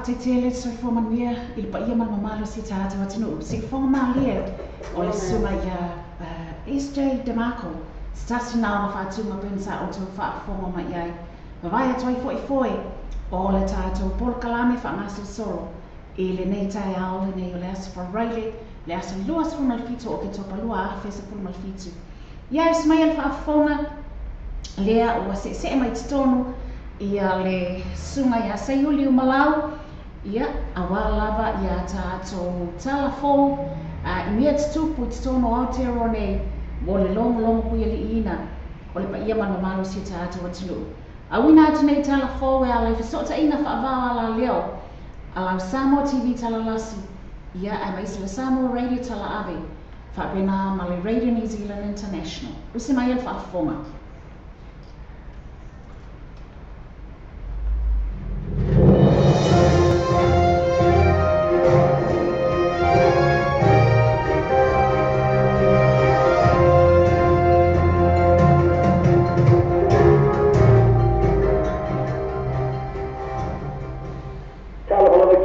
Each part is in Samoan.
Whaatetele soifua manuia i le paia ma le mamalu o si o tatou atunuu. Siufofoga malie o le susuga ia SJ DeMarco, se tasi na ona faatuga pei ona sa outou faafofoga mai i ai. Vavae atu ai foi foe o le tatou polokalame faagasolosolo i lenei taeao lenei o le Aso Faraile, le aso 27 o Oketopa 2017. Ia e mai le faafofoga lea ua seesee mai totonu ia le susuga ia Seiuli Umalau, ia auā lava ia tatou tala fou i mea tutupu i totonu o Aotearoa nei mo le logologo puialiiina o le paia ma le mamalu o si o tatou atunuu. Auina atu nei tala fou e ala i fesootaiga faavao alaleo a lau Samoa TV talalasi, ia aemaise le Samoa Radio talaave, faapena ma le Radio New Zealand International. Usi mai le faafofoga.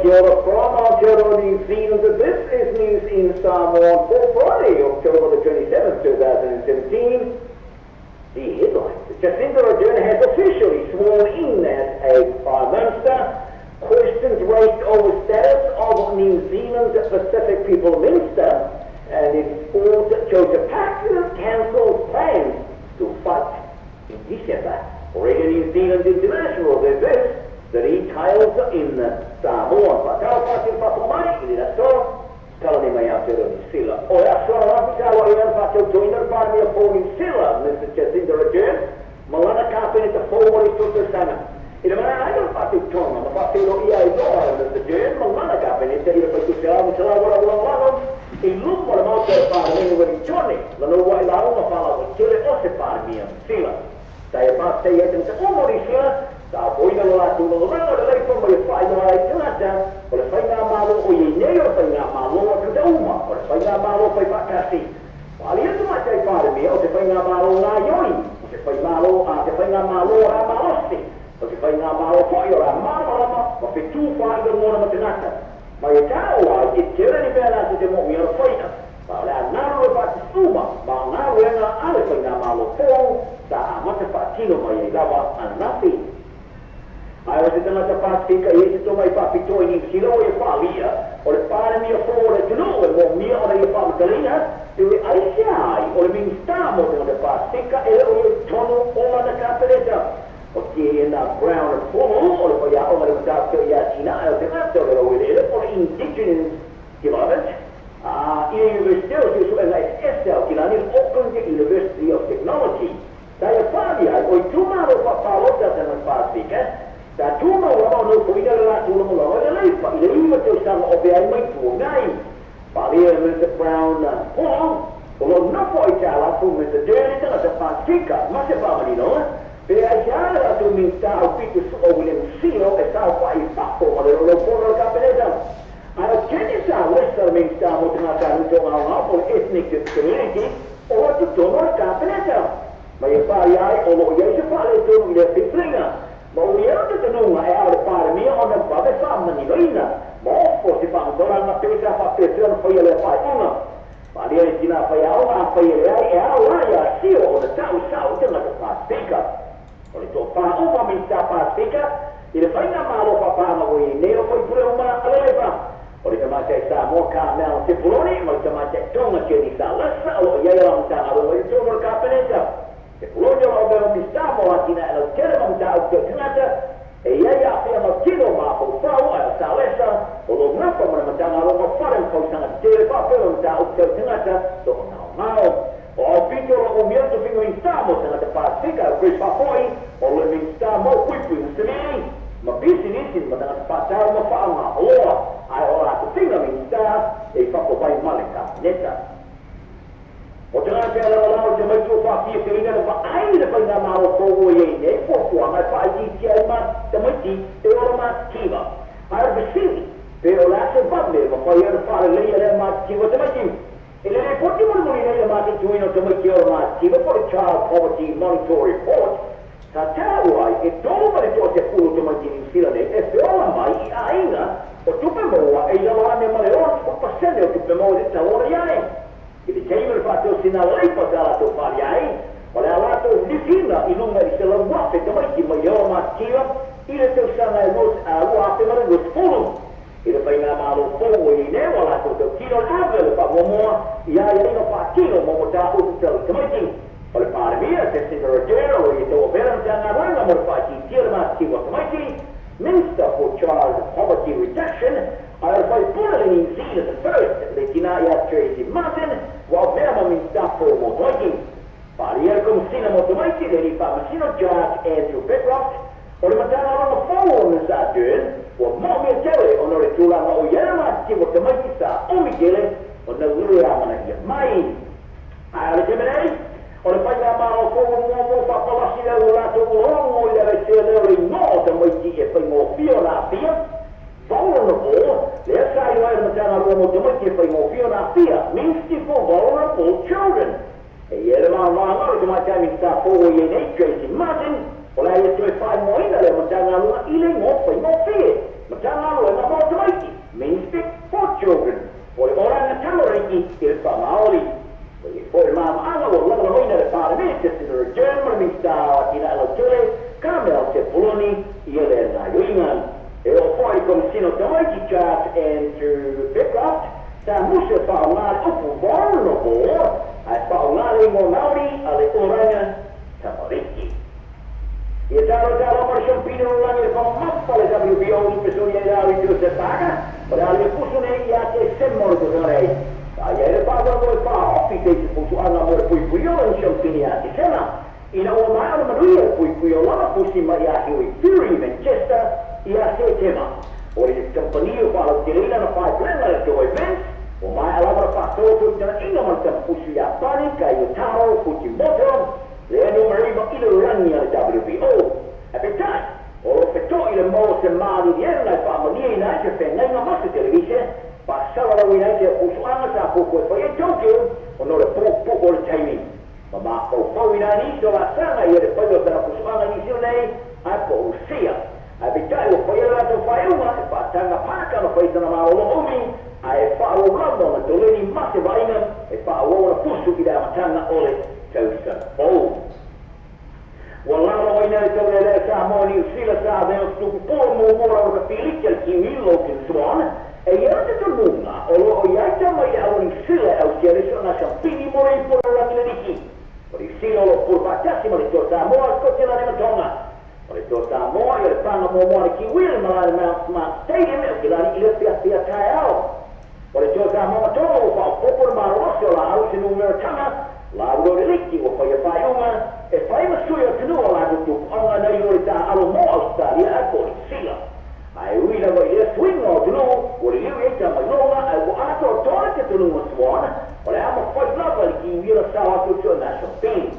Kia ora from Aotearoa, New Zealand. This is News in Samoan for Friday, October the 27th, 2017. The headlines. Jacinda Ardern has officially sworn in as a Prime Minister. Questions raised over status of New Zealand Pacific People Minister. And in sport, Joseph Paxton cancelled plans to fight in December. Radio New Zealand International, this is the details in Samoan. Fatalo fatin fatomai i le aso, tala ni mai Aotearoa New Zealand. O le aso ananafi sa aloaia le faatautoina le Palemia fou New Zealand, Mr. Jacinda Ardern, ma lana kapeneta fou mo le tausaga. I le malaga ai o le faatautoga ma faafeiloia ai loa e Mr. Ardern ma lana kapeneta i le faituselau ma selau ua i luma o le maota o le Palemene Wellingtone, lana ua i lauga faalauaitele o se Palemia New Zealand. Tai e faafetai ai tagata uma o New Zealand, sa poina lo latou lagolago le leifa mai e faailoa ai tagata o le faigamalo o iai nei o le faigamalo a tagata uma, o le faigamalo faifaatasi. Paali atu matai Palemia o te faigamalo gaioi, o te faimalo a te faigamalo o la malosi, o te faigamalo foi o la malamalama ma fetu faailoga ma tagata. Mai e tau ai e tele ni mea latou te moomia le faia. Ma o le a galu e faatusuma ma o galuega a le faigamalo fou sa amata faatino mai ai lava ananafi. Ae o se tagata Pasifika i ai se tomai faapitoa i Niu Sila o ia faalia o le Palemia fou o le atunuu e moomia ona ia faamatalaina pe aisea ai o le Minisita mo tagata Pasifika e le o ia i totonu o lana Kapeneta. O Tiena Brown Pulu o le faiaoga le mataupu ia atinae o tagata o le laueleele po o le Indigenous Development i le Universite o Suesuega Eseese o Aotearoa, Auckland University of Technology. Sa ia faalia ai o itumalo faapalota tagata Pasifika sa tumau lava o nofoina le latou lagolago i le leifa i le 9 tausaga o avea ai mai tua ngai. Faalia e Mr. Brown Pulu o lo nofo ai tālafu Mr. Dern i tagata Pasifika ma se faamaninoga pe aisea le latou Minisita au pitu soo William Silo e saofai i fafo ma le lolofono o le Kapeneta. Ae o Jenny Salesa le Minisita mo tagata anu toagaogao po le Ethnic Community o lo totonu o le Kapeneta. Ma ia faalia ai o loo i ai se faaletonu i lea filifiliga. Ma ua i ai le talitonuga e ao le Palemia ona vave faamaninoina ma ofo se faamatalaga pe sa faapefea ona faia lea faaiuga. Faalia le tina faiaoga a faia leai e ao la ia Sio ona ta'u sa'o i tagata Pasifika. O le toafā uma Minisita Pasifika i le faigamalo faapaaga ua i ai nei o faipule uma a le Leipa. O le tamaitai Samoa Carmel Sepuloni ma le tamaitai Tonga Jenny Salesa o loo i ai a Matagaluega i totonu o le Kapeneta. Sepuloni o loo avea ma Minisita mo atinae lautele ma mataupu tau tagata e i ai aafia mautino ma afaufau, ae o Salesa o loo gafa ma le Matagaluega o Fale ma Fausaga tetele faapea ma mataupu tau tagata to'ogaogao. O aupito o loo umia le tofiga Minisita mo tagata Pasifika o Chris Faafoi o le Minisita mo puipuiga savili ma pisinisi ma tagata faatau ma faaaoga oloa, ae o la tofiga Minisita e i fafo mai ma le Kapeneta. O tagata e lagolago i tamaiti ua faafiafia le vaai i le faigamalo fou ua i ai nei fuafuaga e faaitiitia ai ma tamaiti e ola matitiva. Ae o le fesili, pe o le a se vave e mafai ai ona faaleleia lea matitiva tamaiti. I le lipoti mulimuli nei le mataituina o tamaiti e ola matitiva po o le Child Poverty Monitor Report, sa taua ai e 3 ma le 60 o tamaiti Niu Sila nei e feola mai i aiga o tupe maua e i lalo ane ma le 60% o tupe maua i le tau ona iai. I le taimi o le faatosina o leipa sa latou faaalia ai, o le a latou lisiina i luga i le 100,000 tamaiti mai le 6 masina i le tausaga e 2020. I le faigamalo fou ua i ai nei ua latou tautino le ave o le faamuamua i aiaiga faatino mo mataupu tau i tamaiti. O le Palemia, Jacinda Ardern, o lo o ia tauavea le Matagaluega mo le Faaitiitia o le Matitiva o Tamaiti, Minister for Child Poverty Reduction, ae o le faipule le New Zealand First, le tina ia Tracy Martin, ua avea ma Minista fou mo Tamaiti. Faaalia le Komesina mo Tamaiti, le Alii Faamasino Judge Andrew Becroft, o le Matagaluega fou o Ms Ardern, ua moomia tele ona o le tulaga o i ai le matitiva o tamaiti sa umi tele ona ulu e amanaia mai. Ae o le taimi nei, o le faigamalo fou ua muamua faapalasi le ua latou logo i le aveesea lea o le igoa o tamaiti e faigofie ona aafia, vulnerable, lea sa iloa ai le Matagaluega mo Tamaiti e Faigofie ona Aafia, Ministry for Vulnerable Children. E i ai le malamalamaaga o le Tamaitai Minisita fou ua i ai nei, Tracy Martin, o le a ia toe faaigoaina lea Matagaluega i le igoa faigofie, Matagaluega mo Tamaiti, Ministry for Children, o le Oranga Tamariki i le faamaoli. Ua i ai foi le maamaaga ua lagolagoina e le Palemene Jacinda Ardern ma le Minisita o Atinae Lautele, Carmel Sepuloni, ia lea gaoioiga. E oo foi i le Komesina o Tamaiti, Charles Andrew Becroft, sa musu e faaaoga le upu vulnerable ae faaaoga le igoa Māori a le Oranga Tamariki. Ia talo talo ma le Champine o le lagi le whamapa le WBO i pesoni ai rau i Joseph Parker, o le ali e pusu nei ia te sema o le tausaga nei. Sa i ai le whaawawa e whaofi te te pusuanga mo le puipui o le Champine ia te sema. Ina ua maea ona manuia le puipui o lana pusi mai ia Huey Fury Manchester ia Setema. O le kamupani o whaalauteleina na whaiplenga le Joy Vince, ua maea lava na whaatōtō i tana inga ma le tamapusu ia Pani kai Yutaro Fujimoto, le numera 9 i le rangi a le WBO. Ae peitai, o lo fetoʻi le mau o se maliliega e faamalieina ai se feagaiga ma se televise, faasalalauina ai se pusuaga sa fuafua e fai ai Tokyo ona o le puupuu o le taimi. Ma mafaufauina ai nisi o laasaga ia le faiga o tana pusuaga i nisi o nei ae po o Rusia. Ae peitai ua faia le latou faaiuga e faataga paka ona fai tana malolo umi ae faaauau lava ona toleni ma se vaaiga e faaauau ona pusu i le amataga o le tausaga fou. Ua lalaoina le taulelea Samoa Niu Sila sa avea o se tupu polo muamua lava ka piliki a le Kiwi Logan Swan, e i ai le talitonuga o lo o i ai tama i le au Niu Sila e ausia le soona sampini mo le ipu o le lalolagi le liki. O Niu Sila o lo o pulu faatasi ma le Toa Samoa, Scotland ma Tonga. O le Toa Samoa ia le paga muamua a le Kiwi i le malae Mount Smart Stadium e Okelani i le afiafi taeao. O le Toa Samoa ma Tonga ua faaopoopo le malolosi o laau i se numera taga Lau le liki ua faia faaiuga e fai ma sui o atunuu o latou tupuaga nai lo le taaalo mo Ausetalia ae po o Niu Sila. Ae ui lava i lea suiga o atunuu ua liliu i ai tamailoga ae ua atoatoa le talitonuga Swan o le a mafai lava i le Kiwi ona sao atu i le National Team.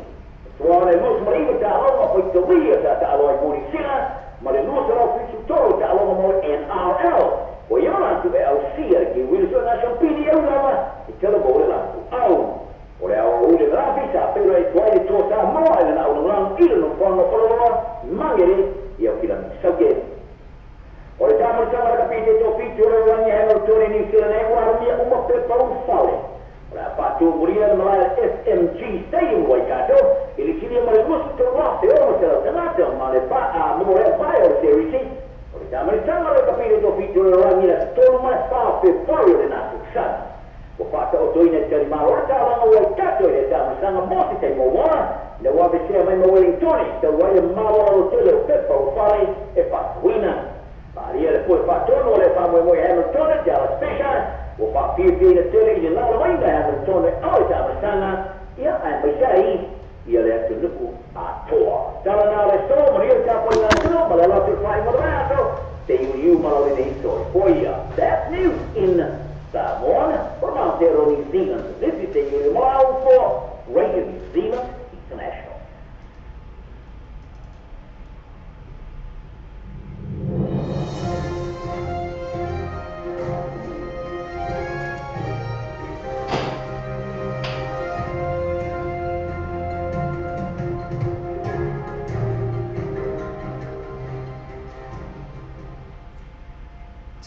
Swan e 29 taaloga faitalia sa taalo ai mo Niu Sila ma le 273 taaloga mo le NRL. Ua ia latou e ausia le Kiwi le National Team i au lava i talavou le latou au. O le aoauli o le afi sa peiloai atu ai le Toa Samoa i lana aulagulagu i le nofoaga o Faleoloa Magere i Aukilani Sauke. O le tamalitaga a le kapite toafitu o le lalolagi Hamilton i Niu Sila nei ua alumia uma pepa ulufale. O le a faatumulia le malae a le FMG Stadium i Waikato i le silia ma le 23,600 tagata ma le mo le vae o le serisi. O le tamalitaga a le kapite toafitu o le lalolagi i le aso 3 ma le 4 o Fepuari o lena tausaga. Ua faataotoina e le talimalo le taulaga o Waikato i le taamilosaga mo se taimi muamua ina ua aveesea mai ma Wellingtone talu ai le maualalo tele o pepa ulufale e faatauina. Faaalia le pule faatonu o le faamoemoe Hamiltone Dallas Fisher ua faafiafiaina tele i le laolauina e Hamiltone o le taamilosaga ia aemaise ai ia le atunuu atoa. Tala na le aso, manuia le tapuaiga a le atunuu ma le alo atu i le faaiuga o le vaiaso, te iuiu ma lau lenei soifua. That's news in Samoan from Aotearoa New Zealand. This is Te Iuiu Malau for Radio New Zealand International.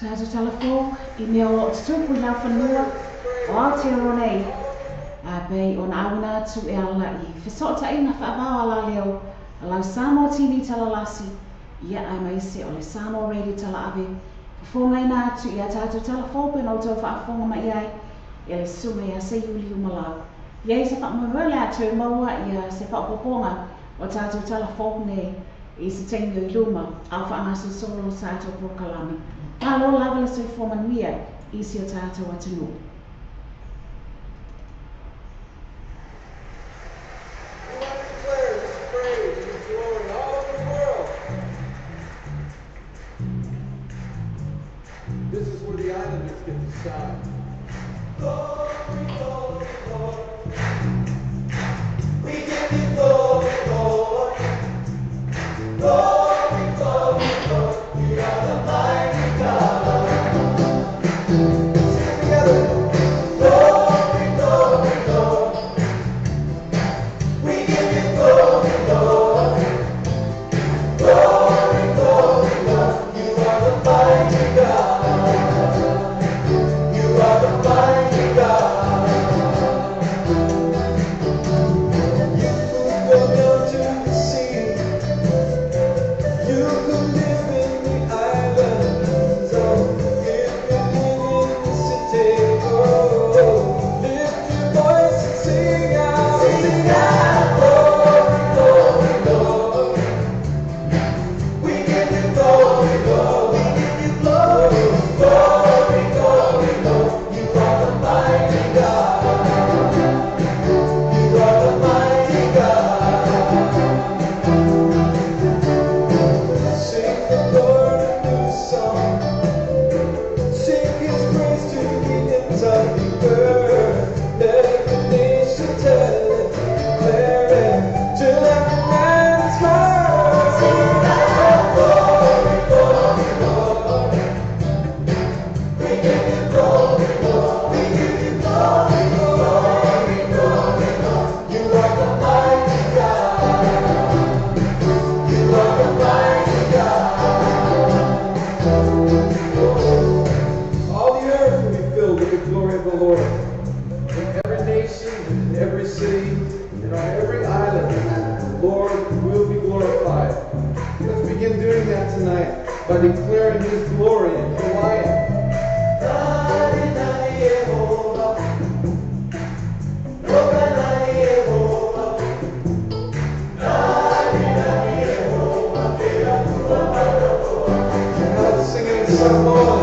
Tātou talafou i mea o loo tutupu i laufanua o Aotearoa nei, a pei ona auina atu e ala i fesootaiga faavao alaleo a lau Samoa TV talalasi, ia aemaise o le Samoa Radio talaave, fofogaina atu i a tātou talafou pe na outou faafofoga mai ai e le susuga ia Seiuli Umalau. Ia i se faamoemoe o le a toe maua ia se faaopoopoga o tātou talafou nei i se taimi o i luma, a o faagasolosolo le tatou polokalame. Malo lava le soifua manuia i si o tātou atunuu. We want to declare His praise and His glory all over the world. This is where the islanders get to shine. Glory, glory, Lord. We give you glory, Lord. Glory, glory, Lord. We are the mighty God. Sing it together. Glory, glory, Lord. We give you glory, Lord. Glory, glory, Lord. You are the mighty God. You are the mighty God. You who go down to the sea. You who live in the islands. Oh, if you live in the city, oh, lift your voice and sing out. Sing out, glory, glory, Lord. We give you glory, Lord. We give you glory, glory, glory, Lord. You are the mighty God. You are the mighty God. Sing the Lord a new song. Sing His praise to the ends of the earth. Let the nation tell it, declare it, till every man is heard. Sing out, glory, glory, Lord. We give you glory, Lord. We give you glory, glory, glory, Lord. You are the mighty God. You are the mighty God. All the earth will be filled with the glory of the Lord. In every nation, in every city, and on every island, the Lord will be glorified. Let's begin doing that tonight by declaring His glory in Hawaiian. Now let's sing it in Samoan.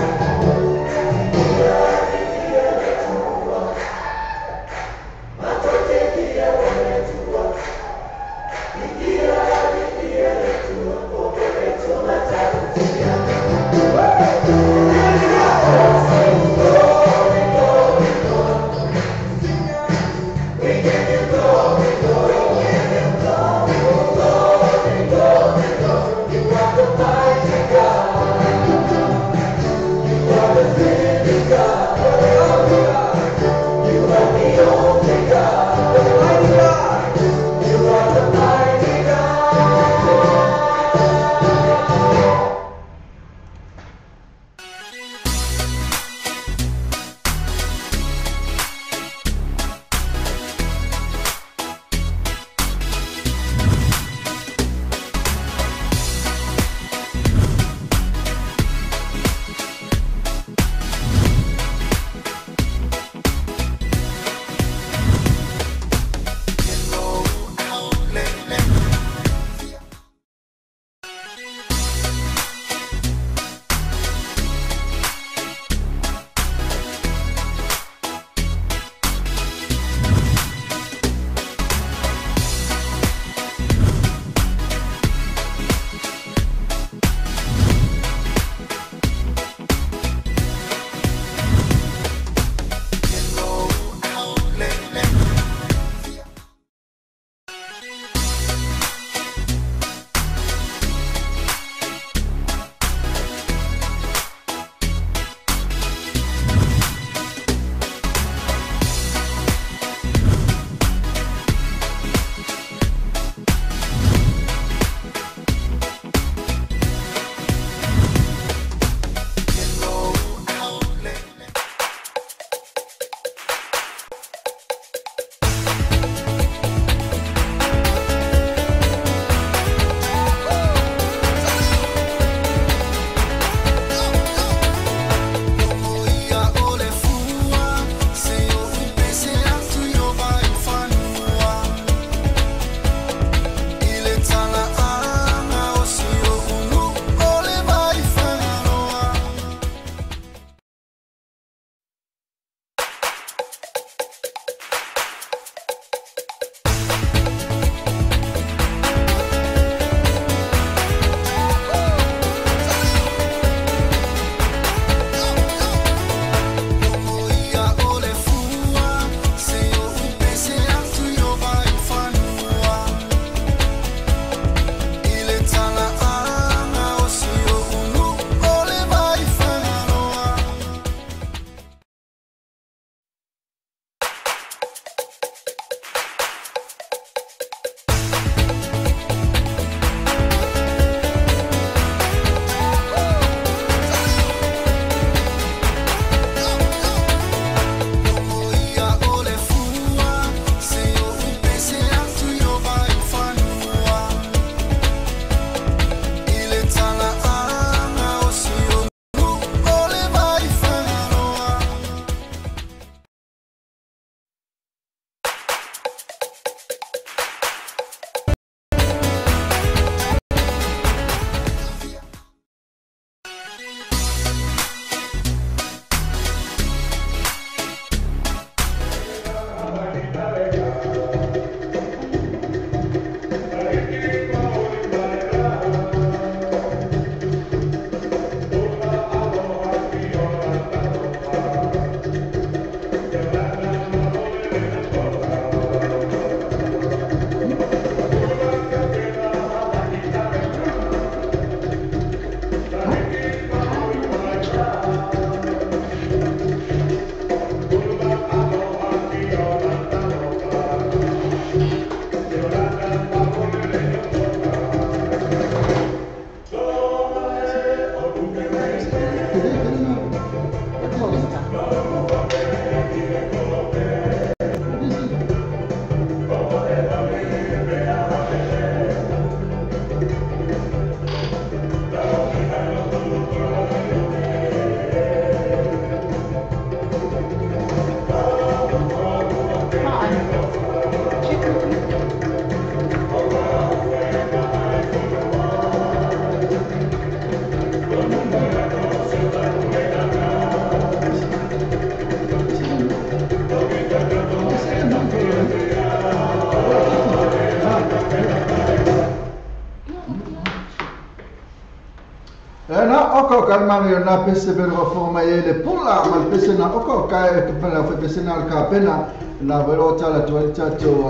Na oko ka mani na pese vero fo mai le pula ma pese na oko ka e pela fo pese na ka pena na vero tala to ta to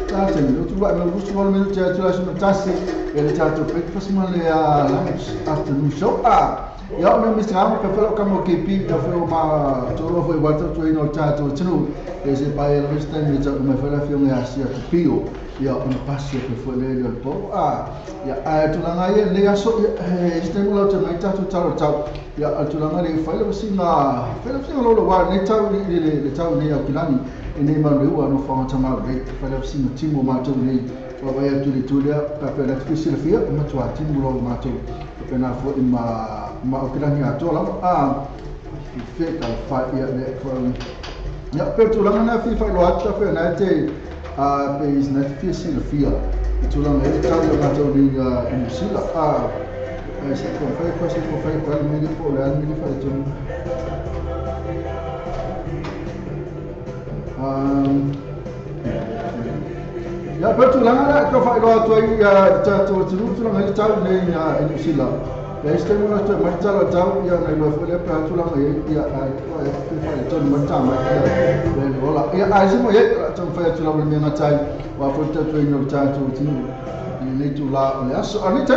ta te minutu ba me gusto vol minutu ta la suma tasi ele ta to breakfast ma le lunch afternoon show a ya no Mr. Amo pe felo kamo ke pi ta fo ma to ro fo wa to ino ta to tinu e se pa ele vista mi ta me fela fio ngai asia to pio ya una pasio pe fo le le po a ya a tulanga ye le aso e ste mo la te mai ta to talo tau ya a tulanga le fela singa lo lo wa ne tau le le tau ne au kilani e nei ma le ua no fa ta ma le fela singa timo ma to ne wa wa ya tu le tu le pa pe la tu silfia ma tu a timo lo ma to pe na fo ma ma o kilani a to la a fe ka fa ya le fa ya pe tulanga na fi fa lo ata fe na te a pe is na fi silfia tulanga e tau ma to ni ni sila a se ko fa ko se ko fa ko mi po la mi fa to ya pe tulanga na ko fa lo to ya ta to tulanga e tau ni ni sila ya este mo to ma tala tau ya na lo fo le pa tulanga ya a ko e fa to ma ta ma ya le hola ya a se mo ye to fa tulanga mi na tai wa fo ta to ino ta to tinu ni tu la le aso ani te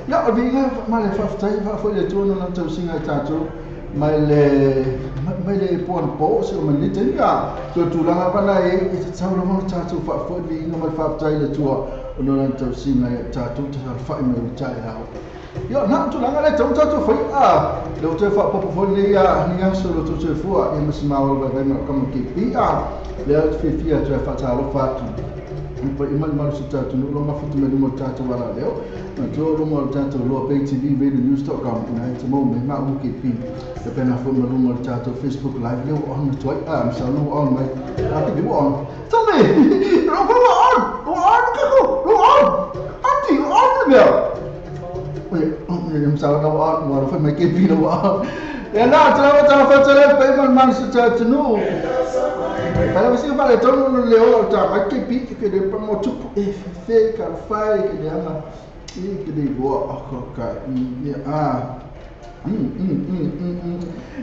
ya o vinga ma le fa tai fa fo le to no to singa ta to ma le pon po so ma ni te ya to tulanga pa na e e tau lo ta to fa fo vinga ma fa tai le tua no na to singa ta to ta fa me ta ya ya na tulanga le to ta to fo a le to fa po fo le ya ni aso lo to to fo a e ma o ba ma kamo ki pi a le fi fi a to fa ta lo fa tu pa imal mal su ta tu lo ma futu me mo ta to wala leo na to lo mo ta to lo pay tv radio news.com na to mo me ma u ki pi te pena fo mo mo ta to Facebook live leo on to a sa no on mai a ti on to me ro fo on on ka ko ro on anti on me oye me sa no on mo ro fo me ki pi no on e na to ta fa to le pe mal mal su ta to no Para você falar então no leo tá mas que pi que de pa mo tu e fe ka fa que de ama e que de boa ka a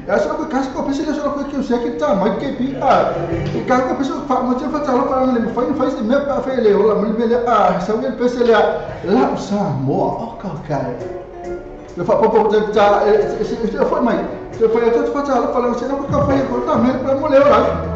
ya só que casco pese só que eu sei que tá mas que pi a e casco pese fa mo te fa talo para le fa faz me pa fe le ola me le a sa o pese le la sa mo ka le fa po ta e foi mai te fa te fa talo para você não ka fa ko tá me para mo le ola.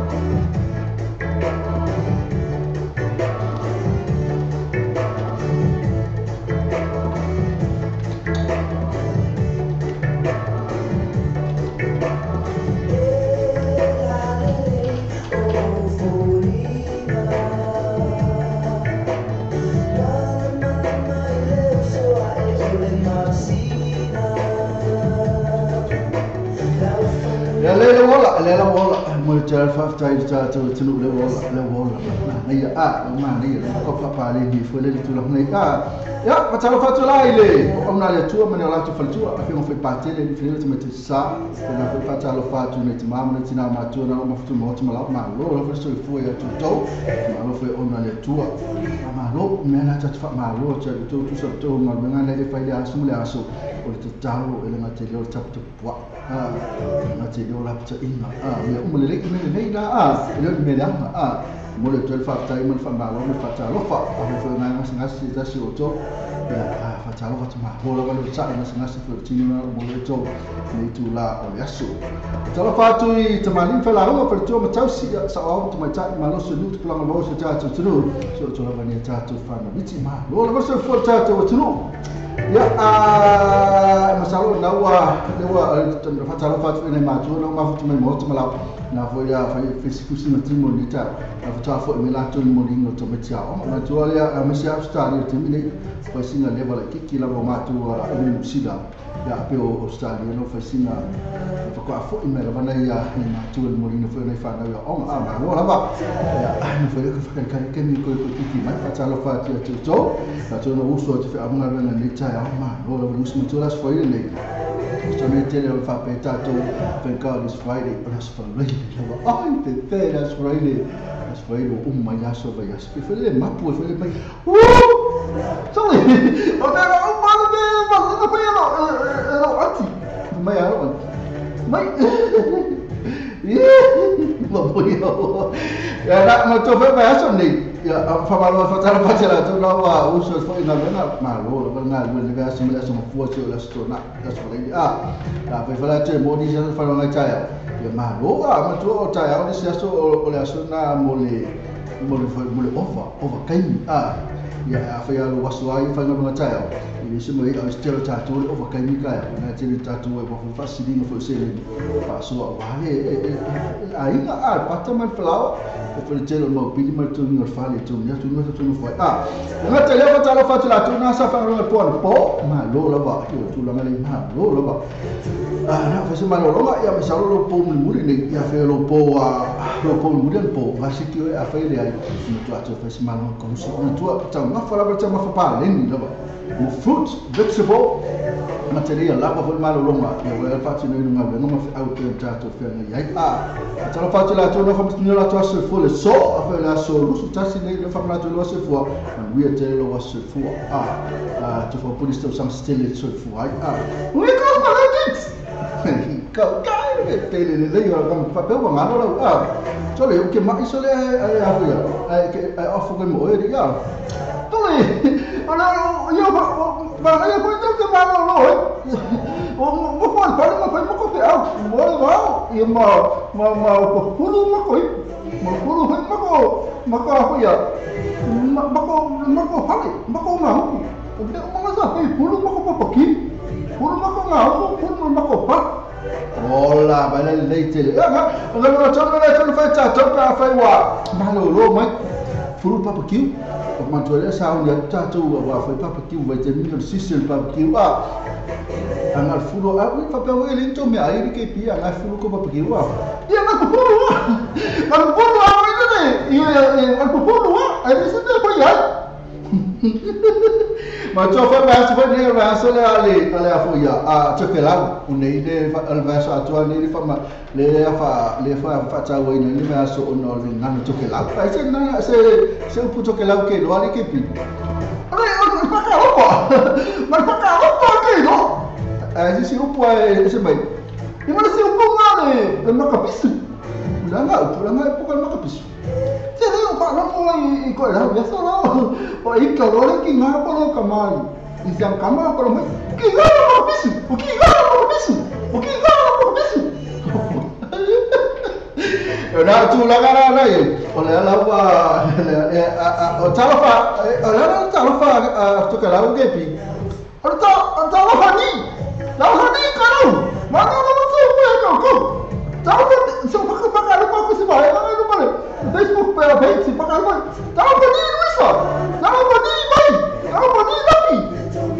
Ta to tinu le wola na ya a ma ni ko pa pa le ni fo le tu la ni a ya pa ta fa tu la ile o na le tu ma ne la tu fa tu a fi on fait partie le fi le te sa na fa ta lo fa tu ne ti ma ne ti na ma tu na ma fu mo ti ma la ma lo lo so fu ya tu to ma lo fo o na le tu ma lo me na ta fa ma lo ta tu tu so to ma me na le fa ya su le aso o le ta lo ele ma te lo ta tu po a ma te lo la ta inga a me o le le me na a le me la a mo le to fa ta mo fa ma lo fa ta lo fa a fo na na si ta si o to ya a fa ta lo fa ma ho lo lo sa na na si fo ti na mo le to ni tu la o ya su ta lo fa tu i ta ma ni fa la lo fa tu ma ta si sa o tu ma ta ma lo su nu tu la lo su ta tu tu so to la va ni ta tu fa na mi ti ma lo lo so fo ta tu tu ya a ma sa lo na wa le wa fa ta lo fa tu ne ma tu no ma fu tu me mo tu ma la na fo ya fa fi si na timo ni ta na fo ta fo me la tu mo ni no to me tia o ma tu ale a me sia sta ni te mi fa si na level ki ki la ma tu a me si la ya pe o sta ni no fa si na fa ko fo me la na ya ni ma tu mo ni no fo na fa na ya o ma ma lo la ba ya no fo ko fa ka ke mi ko ko ki ma fa ta lo fa ti tu to ta tu no uso ti fa ma na ni ta ya ma lo la us mo tu las fo ni so ne te le fa pe ta tu thank God it's Friday that's Friday ai te that's Friday that's Friday o ma ya so va ya se fe le ma pu fe le ma sorry O te o ma le ma le pa lo lo ati mai alo mai ma mo ya na ma to fe ba so ni ya fa ma lo fa ta fa la to la wa u so fo ina na ma lo lo na lo le ba so le so fu so la so na la so le a la fe fa la te mo di sa fa lo na cha ya ya ma lo a ma to o ta ya o se so o le so na mo le mo le mo le ova ova kai a ya fa ya lo waso ai fa na cha ya i se mo i o stelo ta to le ova kai mi ka ya na te le ta to e fa fa si ni fo se le fa so wa le a inga a pata man flower e fa le telo mo pili ma to ni fa le to ni to ni to ni fa a na te le fa ta la fa la to na sa fa lo po po ma lo la ba yo tu la ma le ma lo la ba a na fa se ma lo ma ya me sa lo po mu ni ya fe lo po a lo po mu ni po va si ti a fa le ai no to a to fa se ma lo ko so na to ta ma fa la ba ta ma fa pa le ni la ba mo fruit vegetable material la pa malo longa ya wa fa ti no nga no ma au te ta to fe na ya a ta fa ti la to no fa ti la to se fo le so a fe la so lu su ta si ne fa la to lo se fo ma wi te lo wa se fo a to fo police to some still se fo a we ko ma la dit ka ka te le le yo ka fa pe wa ma lo a so le ke ma iso le a fo ya a ke a fo ke mo e ya to le ora yo ma ya ko te ma lo lo o mo ko pa mo ko mo ko fe au mo lo i ma ma ma ko pulu ma ko ma pulu ma ko ma ko ko ya ma ko ma ko hale ma ko ma ko te ma sa pe pulu ma ko pa ki pulu ma ko ma ko pulu ma ko pa hola ba le le te le ga ga lo to le to fa ta to pa fa wa ma lo lo mai pulu pa ki o ma to le sa un ya ta to wa fa pa ki wa te mi no si se pa ki wa anga furo a fa pa o ele to me ai ke pi anga furo ko pa ki wa ya na ko furo wa na ko furo wa ni ne ya ko furo wa ai se te ko ya ma to fa pa se ne ra so le ale ale a fo ya a to ke la o ne ile al va so a to ne fa ma le fa le fa fa ta wo ne le so o no le na to ke la ai se na se se o puto ke la ke lo ale ke pi ale o pa ka o pa ma pa ka o pa ke no ai se o po se mai e ma se o po ma le ma ka pisu la nga o la nga po ka ma ka pisu se le o pa no mo i ko la ya so o i ka lo ki nga po lo ka mai i sa ka ma ko mai ki nga ma pisu o ki nga ma pisu o ki nga ma pisu na tu la ga la ye o le la wa o ta fa o la ta fa to ka la o ke pi o ta ta la fa ni la fa ni ka ro ma no no so ko ko ta fa so fa ka ka ko se ba la no pa Facebook pa page pa ka ta fa ni Luisa ta fa ni mai ta fa ni Lucky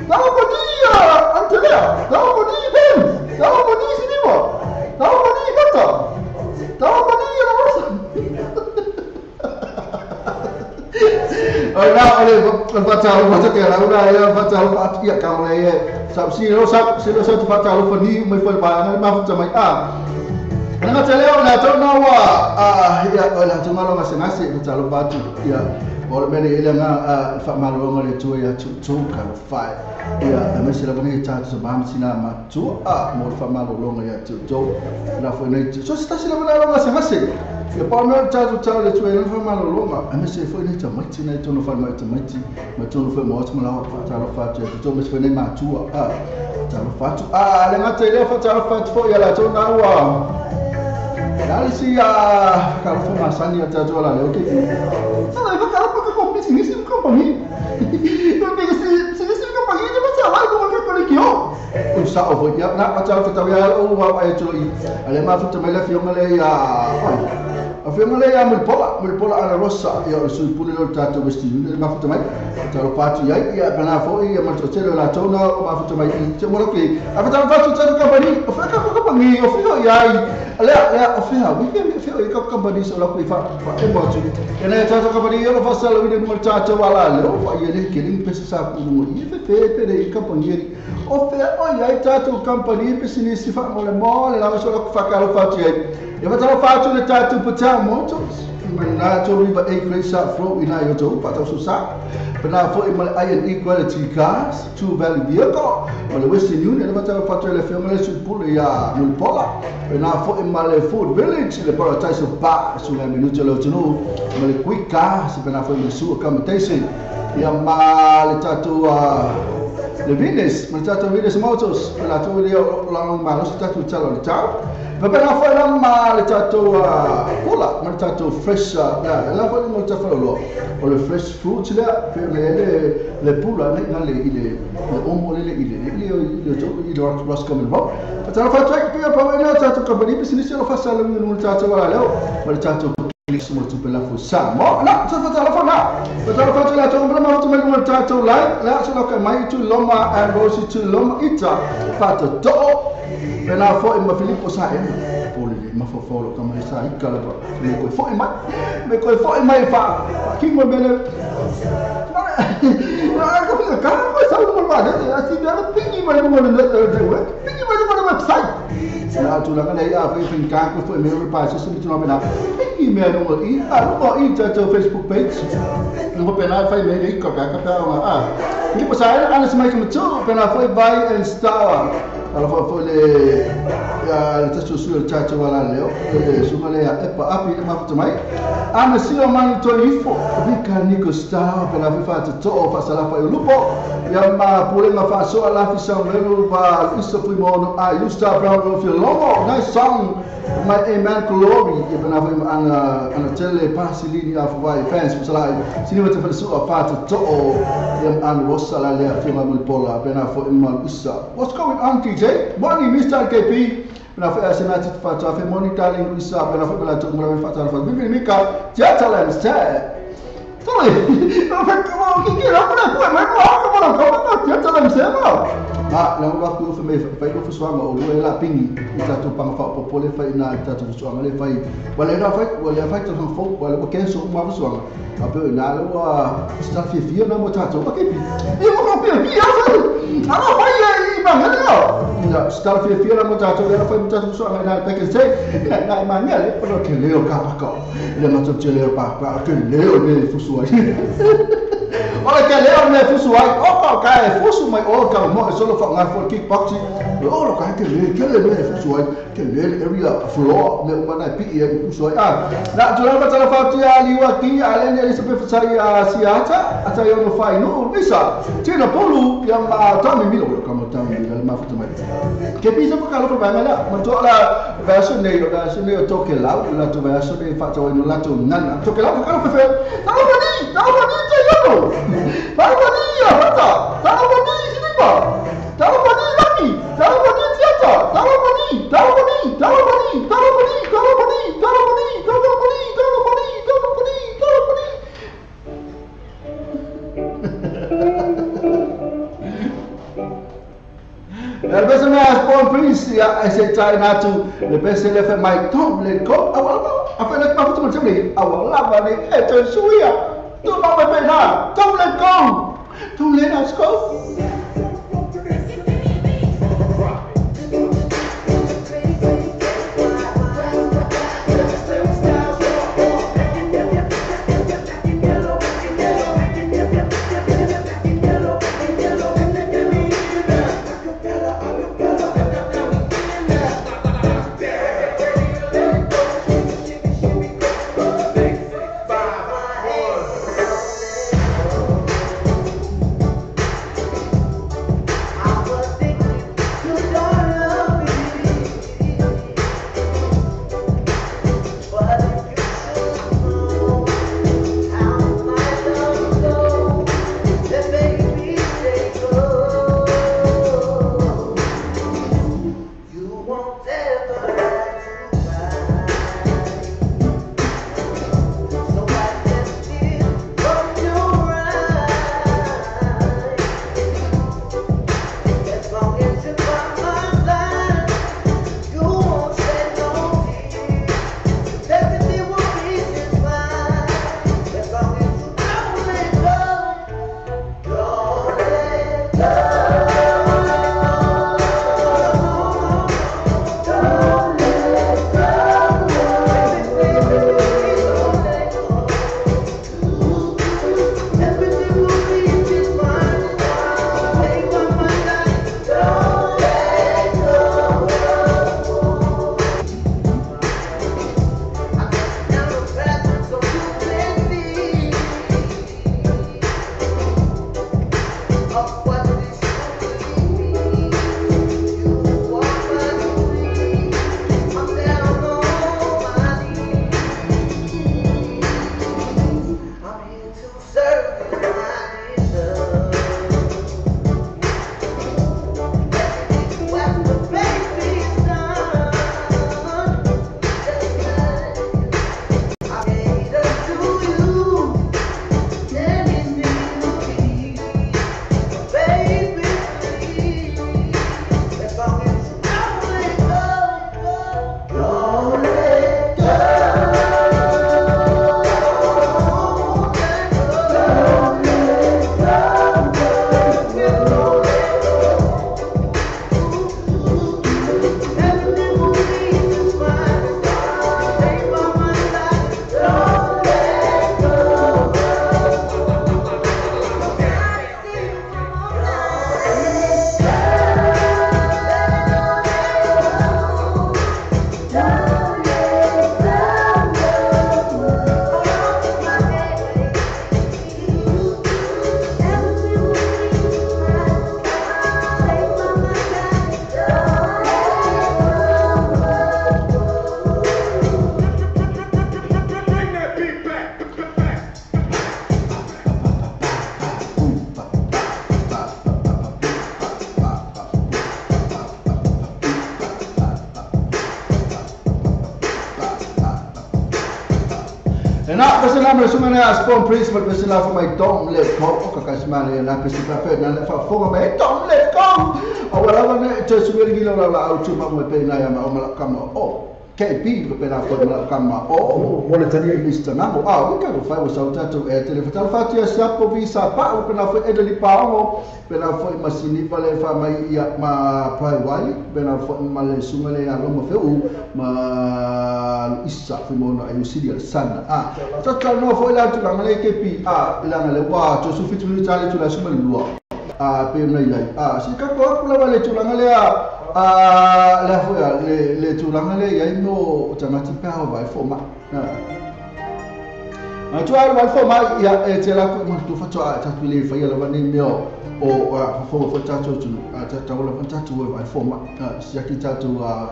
ta fa ni Antonella ta fa ni Ben ta fa ni Siniwa ta fa ni Kata ta fa ni Rosa. Ora ole fa ta fa ke la ora ya fa ta fa ya ka ole ye sa si lo sa si lo sa fa ta lo fa ni mai fa ba na ma fa mai a na te leo na to na wa a ya ola to malo ma se na se ta lo ba tu ya o le mele ile nga fa malo ngale tu ya tu tu ka fa ya me se la bone ta tu ba mi na ma tu a mo fa malo lo ya tu tu na fo ne so sta se la bone lo ma se na se ya pa me ta tu ta le tu e fa malo lo ma me se fo ne ta ma ti na tu no fa ma ta ma ti ma tu no fa mo tu la fa ta lo fa tu tu me se ne ma tu a ta lo fa tu a le ma te le fa ta lo fa tu fo ya la tu na wa la si ya ka lo fa ma sa ni ta tu la le okay. Sa le fa ka lo fa ko mi si si company no me si si si company de ma sa la ko ko le kio o sa o fo ya na ma ta fa ta ya o wa e tu i ale ma fa ta me le fi o le ya a fi o le ya mo pola ana rosa ya o su pule lo ta to vesti le ma fa ta mai ta lo pa tu ya ya na fo ya ma to te la to na ma fa ta mai te mo lo ke a fa ta fa tu ta company o fa ka company o fi ya ale ale o fi ha wi fi o ka company so la ko fa fa e mo tu ene ta ta company yo fa sa lo ni mo ta ta wala le o fa ye le ke ni pesa sa ku mo ye fe fe pe le company o fe o ya ta tu company pe si ni si fa mo le mo le la so la fa ka lo fa tu ya fa ta fa tu le ta tu pa ta mo tu ma na tolu iva 8 Great South Road ina i o tau pa tau susa. Pena foi ma le I&E Quality Cars, Two Valley Vehicle, ma le Western Union, le fatalo fatu le fionga le supule ia Mulipola. Pena foi ma le Food Village, le Paradise of Bar, su la minuta le otunu, ma le Quick Cars, pena foi ma le Su Accommodation, ia ma le tatou le Venus, ma le tatou Venus Motors, pena tu le o la ma lo tatou talo le tau. Pena foi la ma le tatou pula, ma le tatou fresh, la foi mo tatou lo. O le fresh fruits le le le pula le na le ile le omo le ile le le ile Roscommon Road. Patala fa track pe pa ina tatou company business lo fa sala no tatou wala leo, ma le tatou click mo tu pela fo sa. Mo na sa fa tala fa na. Patala fa tala to mo to mo tatou lai la so ka mai tu loma and Rosie tu loma ita fa to to. Pena fo ma Filippo sa en. Poli ma fo fo lo kama sa ikala pa. Me ko fo mai. Me ko fo mai fa. Ki mo bele. Na ko ka ka ko sa mo ma de. Asi de pingi ma mo le le. Pingi ma mo le website. Na tu la ka nei a fe fin ka ko fo me ro pa so so tu na pena. Pingi me no i a no i ta Facebook page. No pena fa me ri ka ka ka a. Filippo sa en ana se mai ko tu pena fo by and star. Ala fa fo le le tatou sui o le tatou ala leo le suga le epa api le mafuta mai ana sio mani to ifo vika niko star pela fa te to fa sala fa lupo ia ma pulenga fa so ala fi sa melu pa isa fu mono a you star brown of your logo nice song my amen glory ia pela fa ana ana tele pasilini a fa vai fans fa sala sini wa te fa so fa te to ia ana rosa la le fi ma pola pela fa imal isa what's going on DJ morning Mr. KP na fa asenati fa ta fe monitoring isa na fa la to ngala fa ta fa bibi mika jata la sa toi na fa ko ki ki la pa ko ma ko ko ko ko jata la sa ma ah la wa ko fa me fa ko fa o lo la pingi ta to pang fa popole fa ina ta to so ngale fa wala na fa wala fa to fo wala ko kenso ma fa so a pe na lo wa sta fi fi na mo ta to ba ke pi e mo ko pi pi a fa ana fa ye ma ngale no sta fi fi na mo ta to la fa mo ta to so ngale na ke se na ma ngale po ke leo ka pa ko le ma to leo pa pa ke leo ne fu so Ora ke leo ne fu so ai o ka ka e fu so mai o ka mo solo fa ngai for kickboxing o ka ke le ne fu so ai ke le area floor ne uma na pi e fu so ai ah na tu la ta fa ti ali wa ki ale ne se pe fa sai siata ata yo no fai no bisa ti na polu ya ma ta mi mi lo ka mo ta mi la ma fu mai ke pi se ka lo fa ma la ma to la version ne lo version ne to ke la la to version ne fa to no la to nana to ke la ka lo fa ta lo ni ta lo ni te yo ta lo ni ya ta ta lo ni sinipa ta lo ni laki ta lo ni tiata ta lo ni ta lo ni ta lo ni ta lo ni ta lo ni ta lo ni ta lo ni ta lo ni ta lo ni ta lo ni El bese me as born prince ya ese tai na tu le bese le fe mai tom le ko awala afa le ma futu mo tele awala ba ni e to suia tu ma me na tom le go tom le us go. na ma sunga na spawn priest ma pese la mai don't let go o ka kasma le la pese pa pe na le fa fonga mai don't let go o wala wa ne te su le gilo la au tu ma mo pe na ya ma o ma ka ma o KB ko pe na fo ma ka ma o mo le tani Mr. Namo a we ka fa o sa tatu e tele fa fa ti sa po visa pa o pe na fo e le pa o pe na fo ma sini pa le fa mai ia ma pai wai pe na fo ma le sunga le ya lo ma fe u ma isa fo mo na e sili al sana a ta no fo la tu la le KP a la le wa to su fitu le tale tu la suma lua a pe na ia a si ka ko la le tu la le a la fo ya le tu la le ia no tangati pa o vai fo ma a tu ai vai fo ma ia e te la ko ma tu fa tu a ta tu le fa ia la va ni meo o a fo fo ta tu tu a ta ta la ta tu vai fo ma si ki ta tu a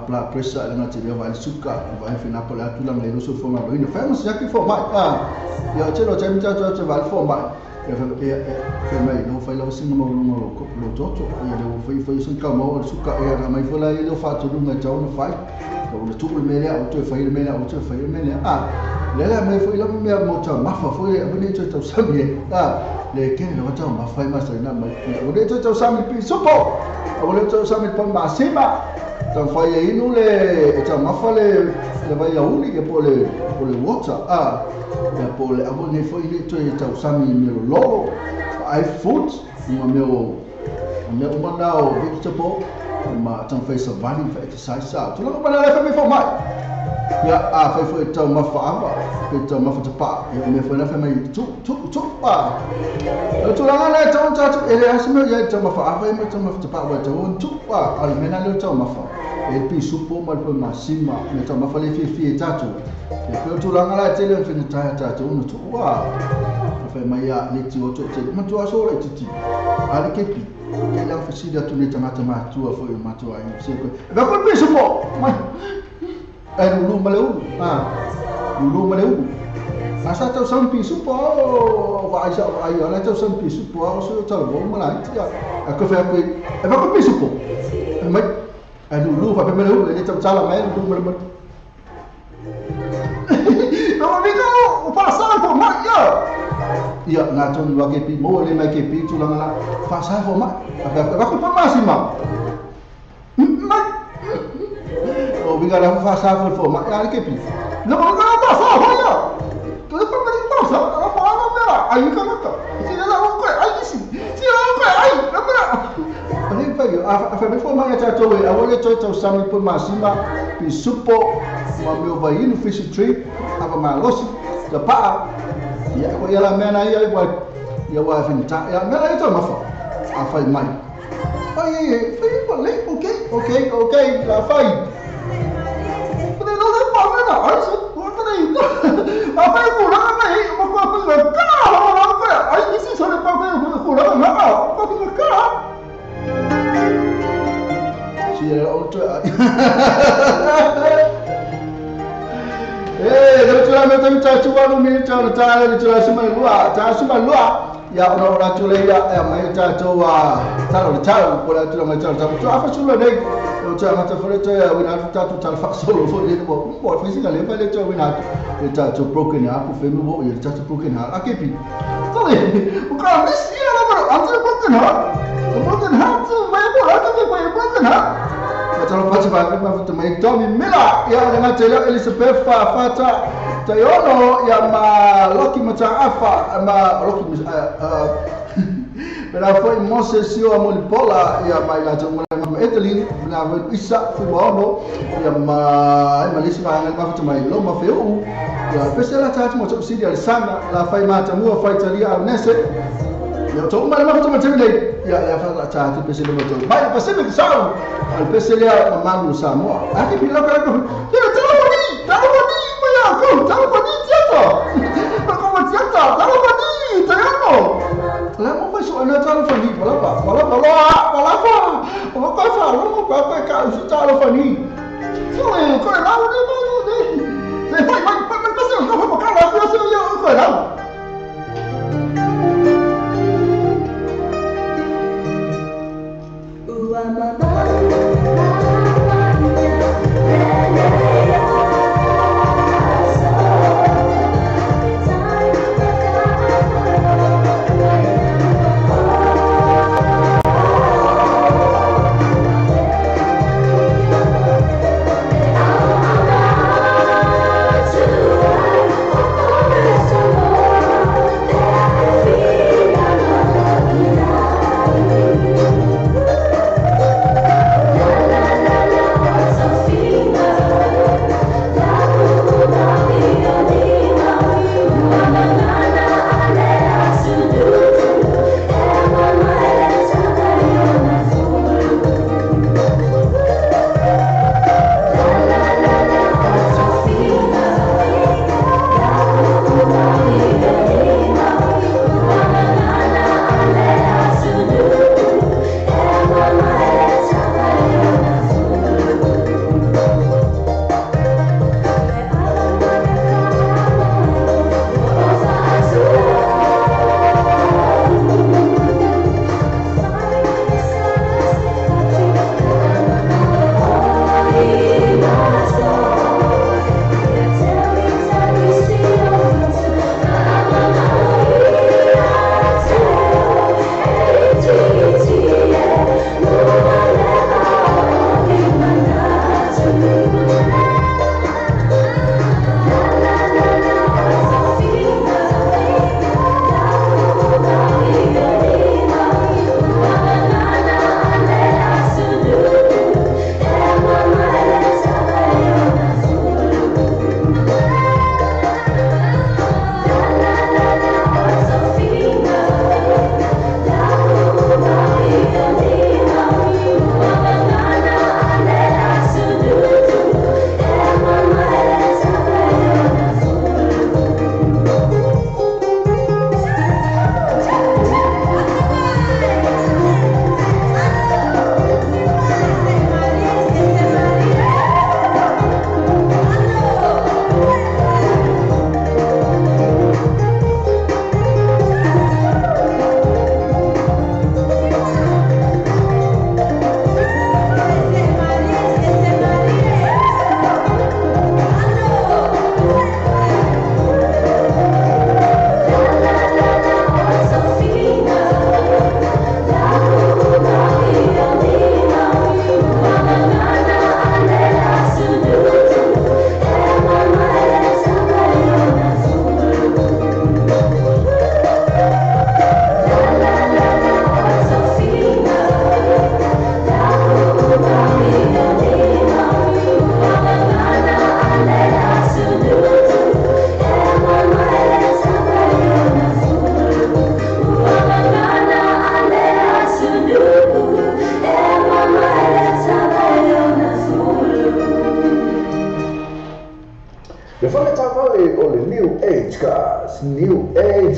blood pressure la te le vai suka vai fe na po la tu la le so fo ma lo ino fa si ki fo ma a ia te lo te mi ta tu vai fo ma e fe mai no fai la singa mo lo ko lo toto ia le fai fai sin ka mo suka ia na mai fo la ia fa tu lunga tau no fai ko le tu le mele o tu fai le mele o tu fai le mele a le la mai fo la me mo ta ma fa fo le ne tu tau sami a le ke le tau ma fai ma sa na mai o le tu tau sami pi sopo o le tau sami pa ma sima tau fai e inu le tau ma fa le vai a uli ke po le water a ia po le abo ne foi le tu tau sami me lo ai food ma meu uma na o vegetable ma tau fai sa vani fa exercise sa tu la ma la fa me fo mai ia a fai foi tau ma fa ava pe tau ma fa te pa ia me foi na fa mai tu tu tu pa tu la la tau tau tu ele as me ia tau ma fa ava me tau ma fa te pa wa tau tu pa al mena le tau ma fa e pi supo ma pe ma sima me tau ma fa le fi fi tatu e pe tu la la te le fi ta ta tu no tu wa fa mai ia le ti o tu te ma tu aso le ti ti a le ke pi ke la fa si da tu le tangata ma tu a fo ma tu ai se ko ba ko pi supo ma e lulu ma le u a lulu ma le u a sa tau sam pi supo va ai sa ai ala tau sam pi supo o so tau bo ma la ti a ko fa ko e ba ko pi supo mai e lulu fa pe me le u le tau tala mai lulu ma le no mi ko o pa sa ko ma ya ia na tu wa ke pi mo le mai ke pi tu la la fa sa fo ma ba ko pa ma si ma ma o vi ga la fa sa fo ma ya ke pi no no pa sa fo ya tu pa ma pa sa la pa la me la ai ka ka si la o ko ai si si la o ko ai la ma ani fa yo a fa me fo ma ya ta to e a wo le to to sa mi po ma si ma pi supo ma meu vai no fish tree ava ma losi da pa ia ko ia la mena ia ia ia wa fin ta ia mena ia ma fa a fai mai fai fai pa le okay okay okay la fai pero no se pa mena ai so ko nei a fai ko la mai ma ko ko la ka la ka ai si so le pa ko ko la ma ka ko ko ka si era outro eh le tu la me ta tu wa no mi ta ta le tu la suma lua ta suma lua ya ona ora tu le ya mai ta to wa ta lo ta ko la tu la mai ta ta tu afa su le nei o ta ma ta fo le to ya wina ta tu ta fa solo fo le mo mo fa si le fa le to wina le ta to broken heart ko fe mo ye ta to broken heart a ke pi to le o ka me si la ma a te broken heart broken heart mai mo la te ko broken heart ta lo fa ba ma fa mai Tommy Miller ya le ma tele Elizabeth fa fata Tayono ya ma Loki Mataafa ma Loki Pela foi Moses sio Molipola ya ma ila to ma Edeline na Isa Fumono ya ma Malisi ma ma fa mai lo ma feu ya pesela ta mo to sidi al sana la fai ma ta mo fai talia nese ya to ma ma to ma tele ya ya fa ta ti pesela mo to mai Pacific Sound al pesela ma manu Samoa aki pi lo ka ko ya ta lo ni ta lo ni ma ya ko ta lo ni tiato ko ma tiato ta lo ni ta yo la mo fa so na ta lo fa ni wala pa wala wala wala fa wala ka fa lo ka ka ka su ta lo fa ni so le ko la ni mo ni se fa ma pa ma se no fa ka la se yo ko la.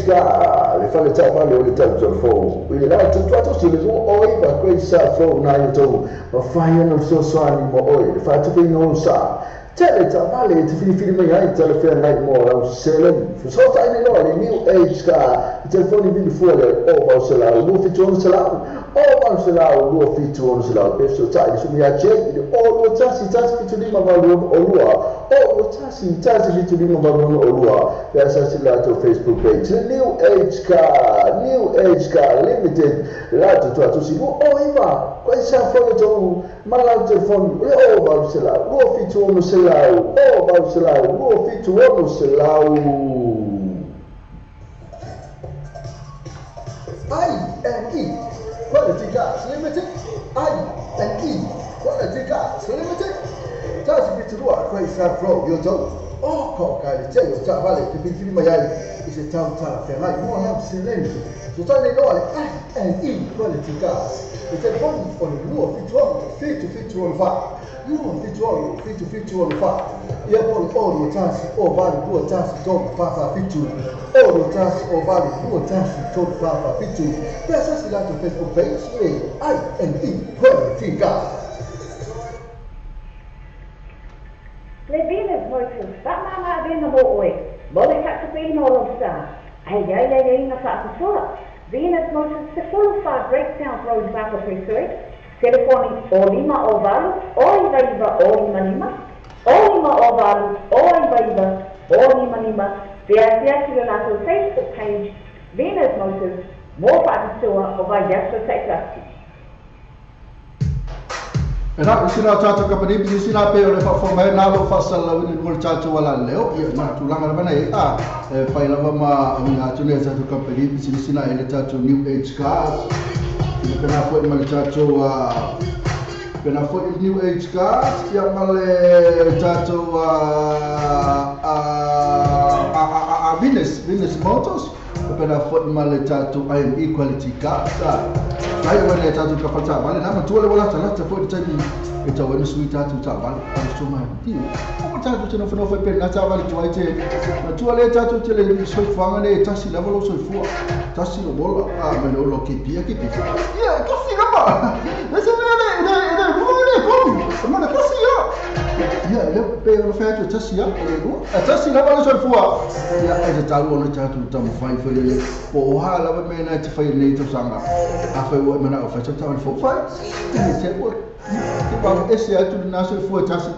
Car, le fale taavale o le tautolofou i le latou tuatosi le 29 koe sa flou na i outou mafai ona fesoasoani mo oe le faatupeina o sa tele taavale e te filifili mai ai talafeagai mo lau seleni fesoatai nei loa le New Age Car i telefoni vili fua le 800 276 800 276 pe fesoatai le sumi ia Jake i le 021 175 862 021 175 862 pe asasi le latou Facebook page le New Age Car, New Age Car Limited le latou tuatosi 29 koe sa flou outou ma lau telefoni o le 800 276 800 276. I&E Quality Cars Limited, I&E Quality Cars Limited. Tasi fiturua koe sa flow yo tau o ko ka le te o taavale te filifili mai ai i se tau talafeagai mo lau seleni. So tai nei loa le I&E Quality Cars le telefoni o le 276 776 276 776 ia po le 0 1 o 8 2 1 3 4 4 7 0 1 o 8 2 1 3 4 4 7 pe asasi latou Facebook page le I&E Quality Cars. Le Venus Motors, whaamama avena mo oe, mo le kakapeina o lau sa. Ai ai ai ai na whaapatoa. Venus Motors, se fulu wha Great South Road Whakapusui. Telefoni o lima o valu, o iwa iwa o lima lima, o lima o valu, o iwa iwa o lima lima. Pe asiasi le latou Facebook page, Venus Motors, mo whaapatoa o vai aso taitasi. E na isi na tātou kapani, isi na pe o le whaafo mai nā lo whaasala wini mo le tātou wala leo, ia nā tūlanga lava nei, a, e whai lava ma awina atu le tātou kapani, isi na e le tātou New Age Cars, ia pena foi ma le tātou, pena foi New Age Cars, ia ma le tātou, Venus Motors, pena foi ma le tātou I&E Quality Cars, ai wale tātou ka whata vale nā matua le wala talata foi le taimi e tau ena sui tātou tā vale a so mai ti o tātou te nofo nofo pe nā tā vale tuai te matua le tātou te le soifuaga le tasi lava lou soifua tasi lo bola a ma le olo ke pia ke pia ia kasi lava le se le le le le le komi ma le kasi ia ia le pe o le whea tasi ia le lua a tasi lava lou soifua ia e te tau ona tātou tamawhai foi le po o ha lava me na te whai nei tausanga a whai ua mana o whai tau fo whai te te ua te pau ese atu le nā soifua tasi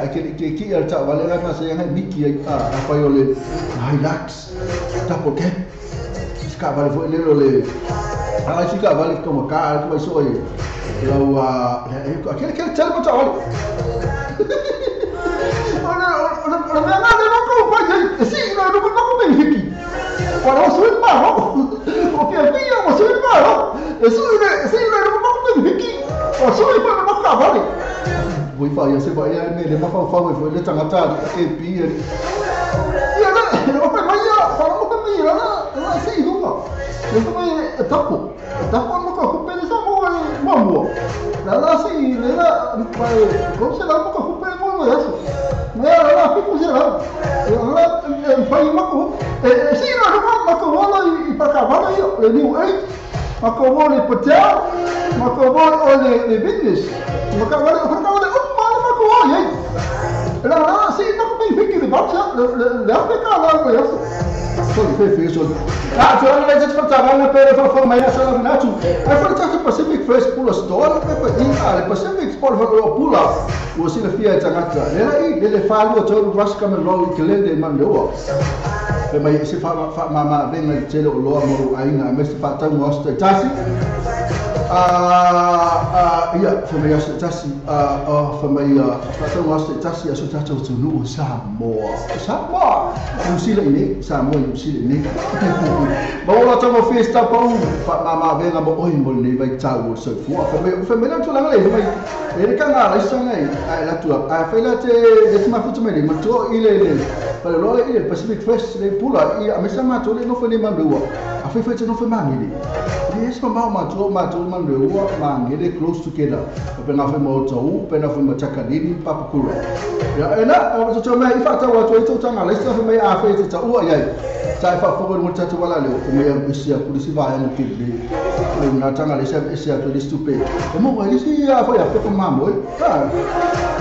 a ke ke ki al ta vale la ma se ngai miki ai a whai o le Hilux double cab ska vale foi le le a si ka vale ko ma ka ko so e lau a ke ke tele mo ta vale ona ona ona me nga le ko pa ye si no no no ko me hiki para o sui ma ho o que via o sui ma ho e sui le si le no ko me hiki o sui pa no ka vale voi fa ia se vai ia me le ma fa fa voi le tangata ke pi e ia na o pe mai ia fa no ko me la la si dunga le ko me tapo tapo no ko pe le sa mo mo mo la la si le la pa ko se la mo ko pe mo mo eso me la la fi ko se la la pa ma ko e si no no ma ko wala i pa ka wala io le New Age ma ko wala Patel ma ko wala le business ma ka wala ko wala o ma ma ko wala la la si no ko pe fi le ba le le Africa la ko eso sorry fe fe sorry ah tu ana vai te falar na pera fa fa mai essa na tu ai fa ta Pacific Fresh Pula Store pe pe i a le Pacific Sport fa o pula o si le fia tangata le la i le fa lu to rush come roll kalende man le o pe mai se fa fa ma ma venga le tele o loa mo ainga me se fa tau mo sta tasi a ia fa mai sta tasi a fa mai fa tau mo sta tasi a so tatu tu nu Samoa Samoa New Zealand nei Samoa New Zealand nei ma o la tau festa pau fa ma ma venga mo oi mo nei vai tau so fu fa mai la tu la le mai e ka nga la sa ngai a la tu a fa la te le ma fu tu mai ma tu i le le fa lo le i Pacific Fresh le pula i a me sa ma tu le no fa le ma le a fa fa te no fa ma ni le es ma ma tu ma tu ma le ua ma ngele close together pe na fa mo tau pe na fa ma chakalini papakura ya e na o tu mai i fa tau tu i tu tanga le sa fa mai a fa te tau ai Sa fa fo mo tatu wala le o me ya sia ku si va ya ke le le na tanga le sia sia to le stupe e mo wa si ya fo ya fe ko mamo ka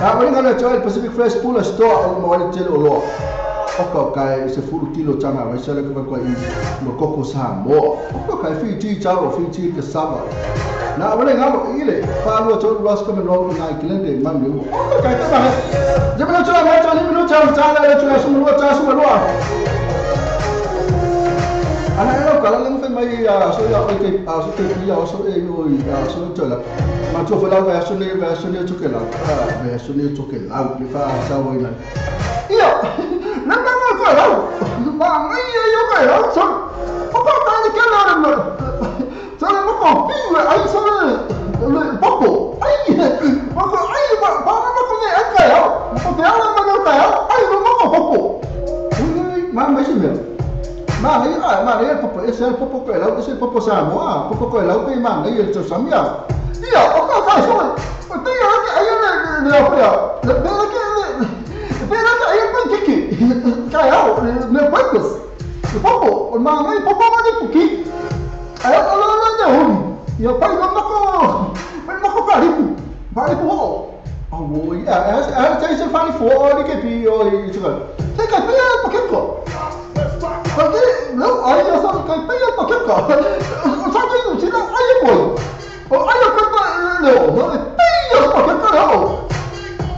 a wa nga le to Pacific Fresh Pula Store mo le tele o lo o ka kai se fulu kilo tanga wa se le ko ko i mo koko sa mo o ka fi ti cha o fi ti ke sava na wa le nga lo ile fa lo to lo sko me lo na kilende man le o ka ka ba je me lo to la to ni me lo cha cha la to la su lo cha su lo ana elo kala le mai a so ya o ke a so ke ya so e yo ya so to la ma to fela va so ne va so ne to ke la va so ne to ke la le fa sa wo ina yo na na na ko la ma ngai yo ko la so o ko ta ni ke la no so le mo ko pi ai so le le popo ai mo ko ai ma ma ma ko ne ai ka ya ko te ala ma no ka ya ai mo ko popo ma ma si me ma ngai a ma ngai popo ese el popo ko la ese popo sa mo a popo ko la pe ma ngai el to samia ia o ka ka so o te ya ai le le le le le le le ai pa kiki ka ya me breakfast popo ma ngai popo ma ni kuki ai o lo lo ne hon ia pa no ma ko ma ko ka ripu ba ripu ho o wo ia a te se fa ni fo o ni ke pi o i tu te ka pe pa ke ko no, ai ya sa kai pe pa ke ka. Sa ke no sina ai ko. O ai ko pa le o, pe ya pa ke ka o.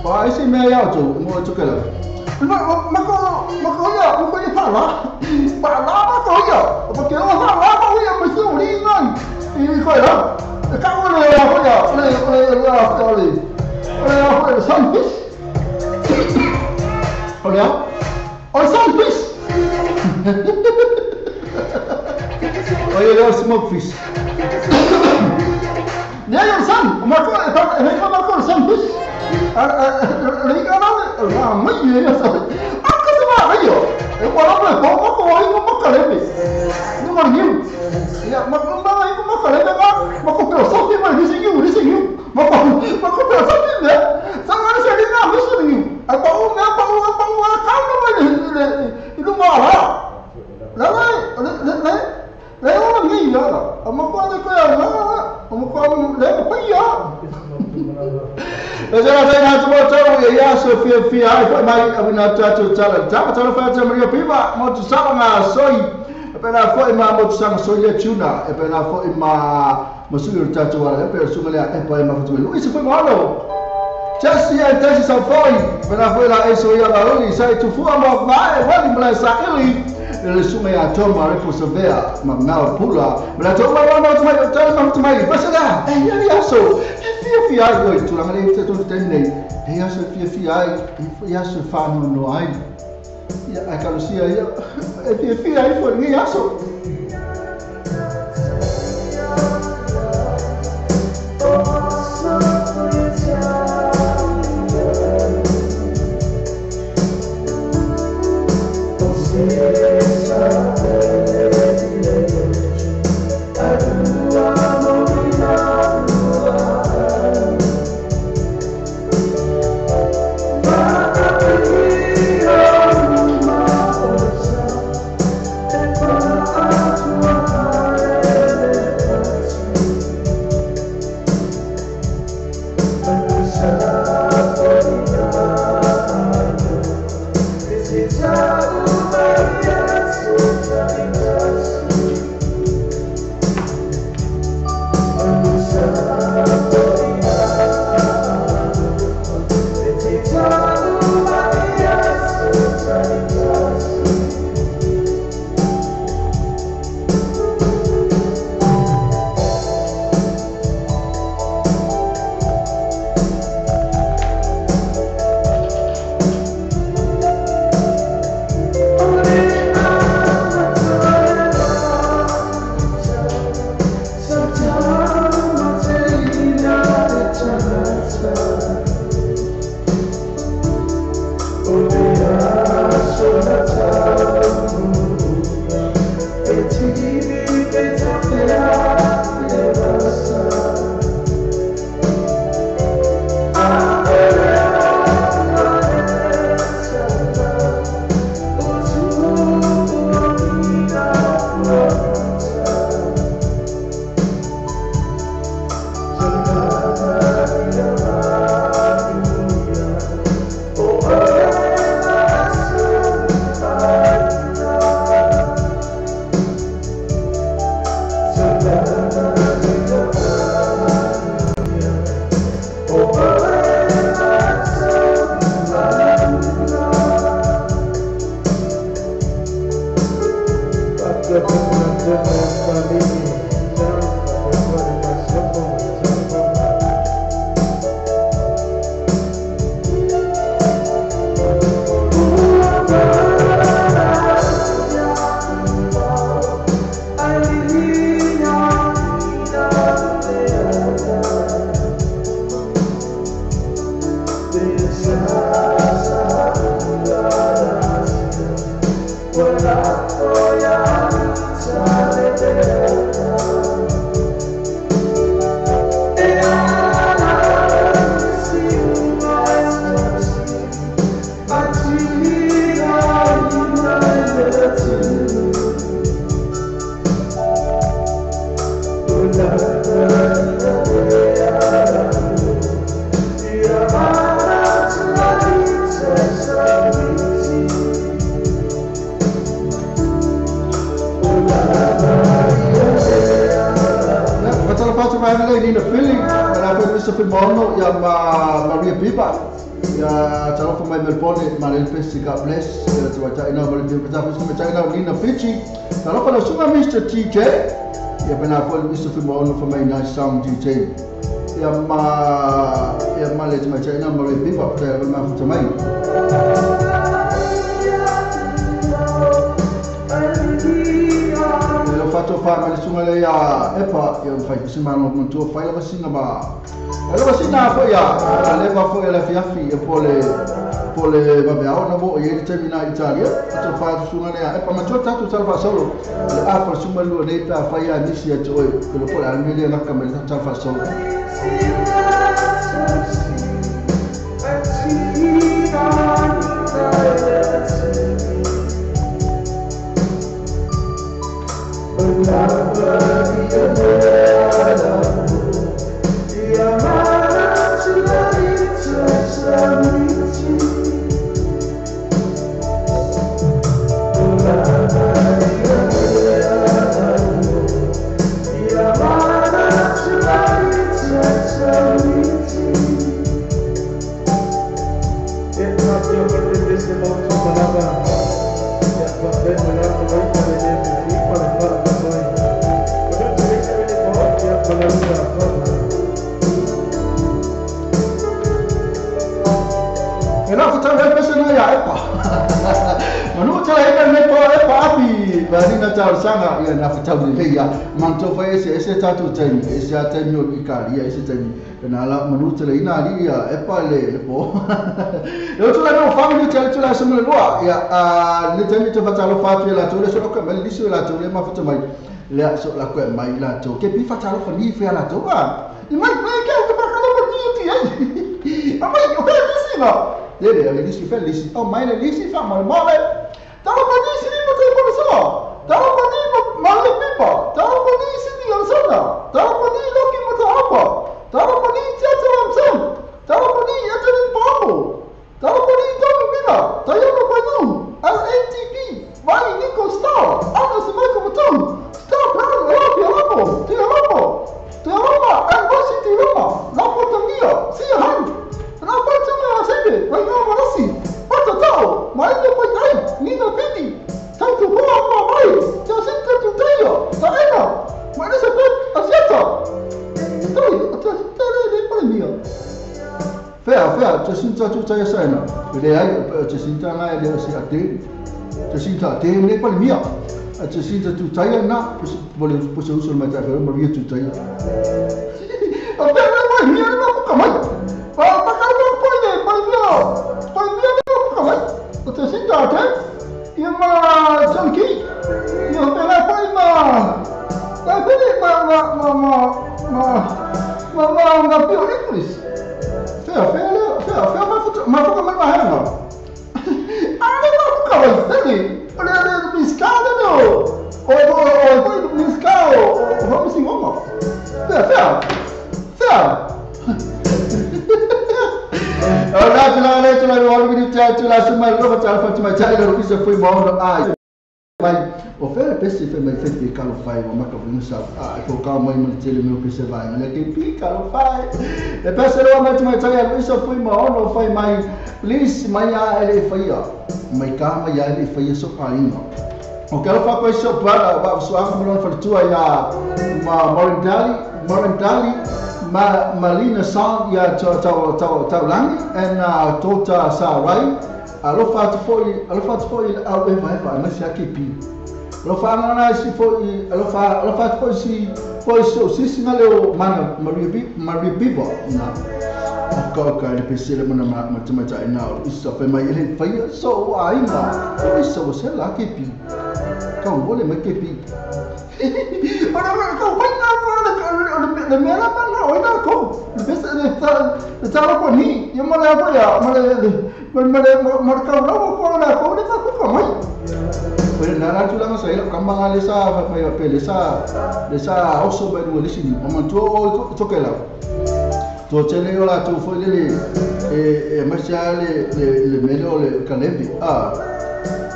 Ba ai si me ya to mo to ke la. Ma ma ko ma ko ya mo ko ya pa la. Pa la ma ko ya. Pa ke o sa la ma ya mo si ri nan. I ko ya. Ka o le ya ko ya. Le le ya ko le. Le ya ko sunfish. O ya. O sunfish. Oye, leo smoke fish. Ne yo san, ma ko e ko ma ko sunfish. Le ga na la ma ye yo san. A ko se ma yo. E ko la ko ko ko ai mo ka le pe. No ma ni. Ya ma ma ai mo ka le ma ma ko pero sa ti ma ni se yu ni se yu. Ma ko ma ko pero sa ti ne. Sa ma se ni na mi se ni. A pa o me pa o pa o ka no ma ni le lu ma la. La la le le le o ni ya la. Ma ko de ko ya la. Ma ko le ko ya. Le la na tu mo to ya so fi fi ai mai abina ta tu ta la ta ta fa ta maria piva mo tu sa ma soi e la fo ma mo tu sa soi le tuna e la fo ma mo su ta tu ala e su me la e poi ma fu lui si fo malo Jesse e Jesse sa foi per la foi la eso ya la oi sai tu fu ma ma e wali mla sa ili le su me a toma re fu sevea ma na pula ma to ma ma ma ma ma ma ma e ya ya so fi ai oi tu la me te tu te nei e ya so fi fi ai ya so fa no no ai ya a kalusia ya e fi fi ai fo ni ya so I Maria Pipa, ya talofa mai Melbourne, Marel Pesi, God bless. Nina Fiji, talofa na sunga Mr. TJ, ya pena foi Mr. Fimono for my nice song DJ. Ya ma ya ma le tma Maria Pipa, ta ma futa mai. Lo fatto fa ma sunga le ya epa ya fai simano monto fai la singa ba. Ela sina fo ya leva fo ela fiafi e pole pole vabbè na bo e termina Italia to fa sunga ne e pa ma tata tu salva solo le a fa sunga lo ne pa fa ya misi ya to e lo pole al mele na kamera salva solo. Ese tatu tani ese atani o ikaria ese tani na la manuta le ina ali ya epa le po le tula no family tele tula se mo loa ya a le tani to fatalo fatu la to le so ka mel liso la to le ma futa mai le so la ko mai la to ke bi fatalo fo ni fe la to ba i mai mai ke ko ba ka lo ni ti ai a mai o ke lisi no le le lisi fe lisi o mai le lisi fa mal male ta lo pa ni si ni mo te ko so ta lo pa ni mal le pipa ta lo pa ni si Mai o fe pese fe mai fe te kalo fai wa maka fo sa a ko ka mai mo tele me pese vai le ke pi kalo fai le pese ro mai mai tai a isa fui ma ono fai mai please mai a ele fai a mai ka mai a ele fai so pa ino o ke fa ko so para wa so a mo fa tua ya ma Morindali ma Malina Sang ya tau tau tau langi and tota sa rai alofa atu foi au eva eva mai se akepi alofa ngana si foi alofa alofa atu foi si foi so si singa leo mana Maria Bibo na ka ka le pesele mana ma ma ta ina isa fe mai ele fai so ai na isa o se la kepi ka wole mai kepi ora ka wona ko le mera mana oi na ko le pesele ta ta ko ni yo mala ko ya mala marka lo ko na ko le ko mai pero na tu la sa ila kamba le sa fa fa le sa oso ba le sini o tu o to ke la to tele o la tu fo le e ma sa le le melo le kalebi a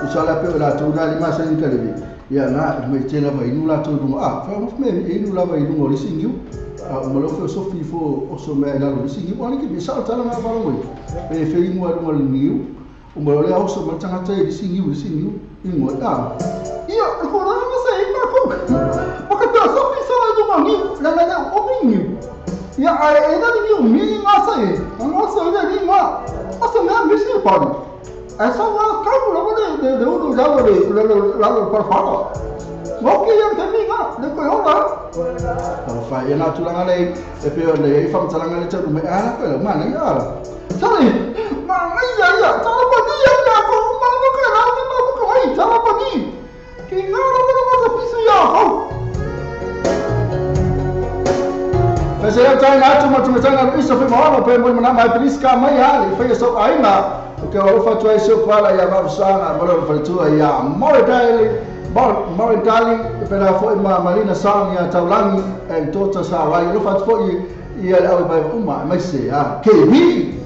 u sa la pe la tu na le ma sa ni kalebi ya na me tele ba inu la tu du a fa me inu la ba inu le sini a o lo fo so fi fo o so me la le sini o le ke sa ta la ma ba lo e fe ingo a le niu o mo le oso ma tanga te le sini ingo a ia ko na ma sa ina ko o ka ta so fi so do ma ni la la la o mi niu ia a e da ni mi nga sa e nga sa e ni nga o sa me mi si pa ni e sa wa ka lo de de de u la le la la par fa mo ke ia te mi nga de ko yo la o fa ia na tulanga le e pe le e fa mtalanga le tau me ala ko la ma na ia Sorry, ma ia ia tala pa ni ia ia ko ma no ka la ma ko ai tala pa ni ke nga ro ma ma pisu ia ho Pese eu tai na tu ma tu na isa fe ma pe mo na mai please ka mai ali fe so ai na o ke o fa tu ai so para ia va sana mo lo fa tu ia Morindali pe na fo ma Marina Sang ia Taulangi and Tota sa rai lo fa tu ia le au mai uma mai se a ke hi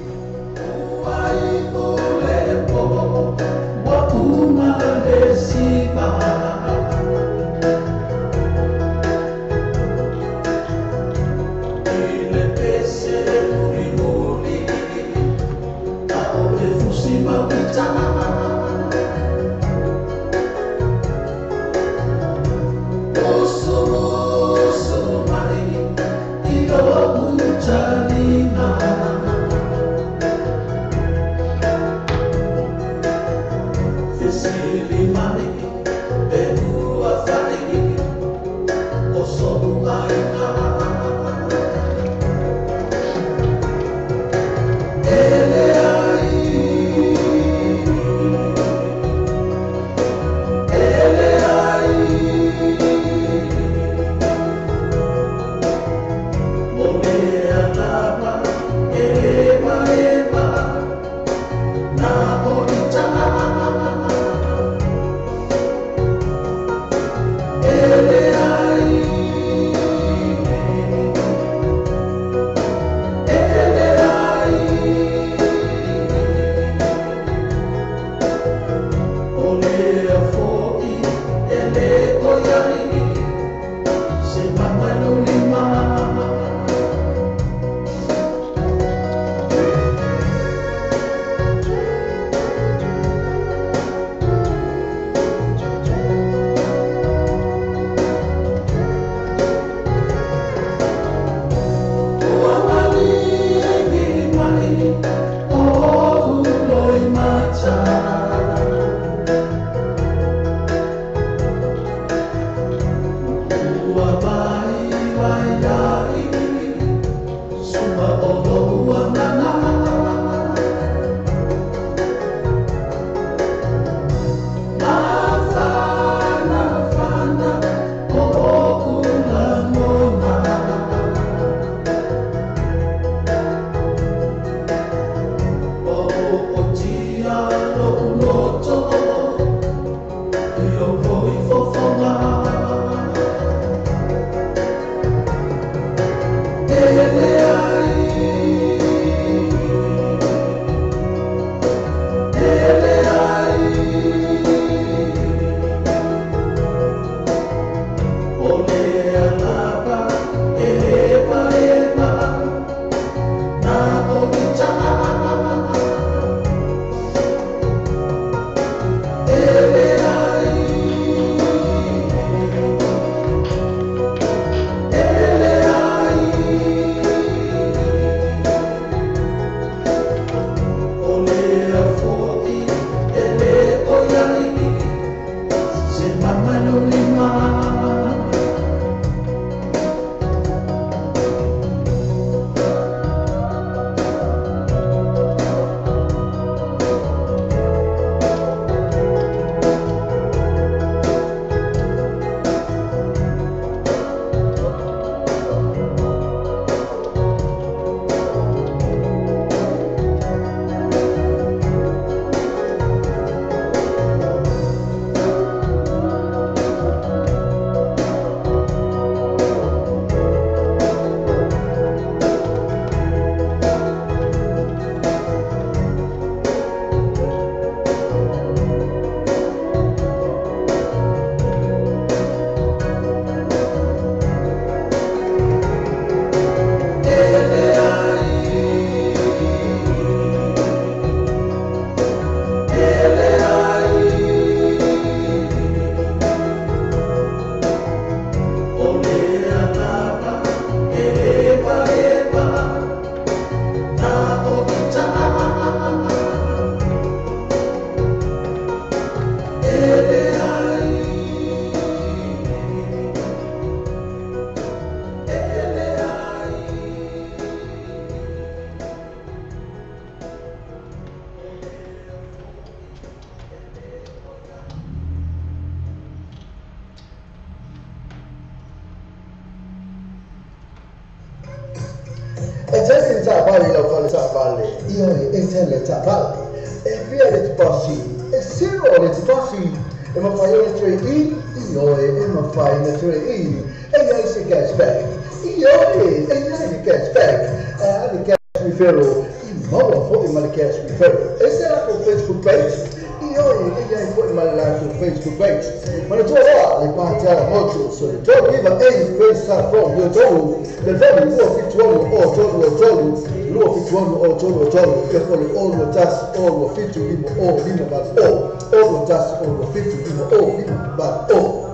taavale, ioe e tele taavale, e fia le tupasi, e siro le tupasi, e mawhai e ture i, ioe e mawhai e ture i, e iai se cashback, ioe e iai se cashback, a le cash referral, i maua fo'i ma le cash referral. E se lako Facebook page, ioe e iai fo'i ma le lako Facebook page. Mana tua loa le pātela motu, so le tolu iwa e Grace South Road, le tolu, le veli ua fituanu o tolu o tolu, lua fituanu o tolu o tolu, e fole o lua tasi o lua fitu lima o lima valu o, o lua tasi o lua fitu lima o lima valu o.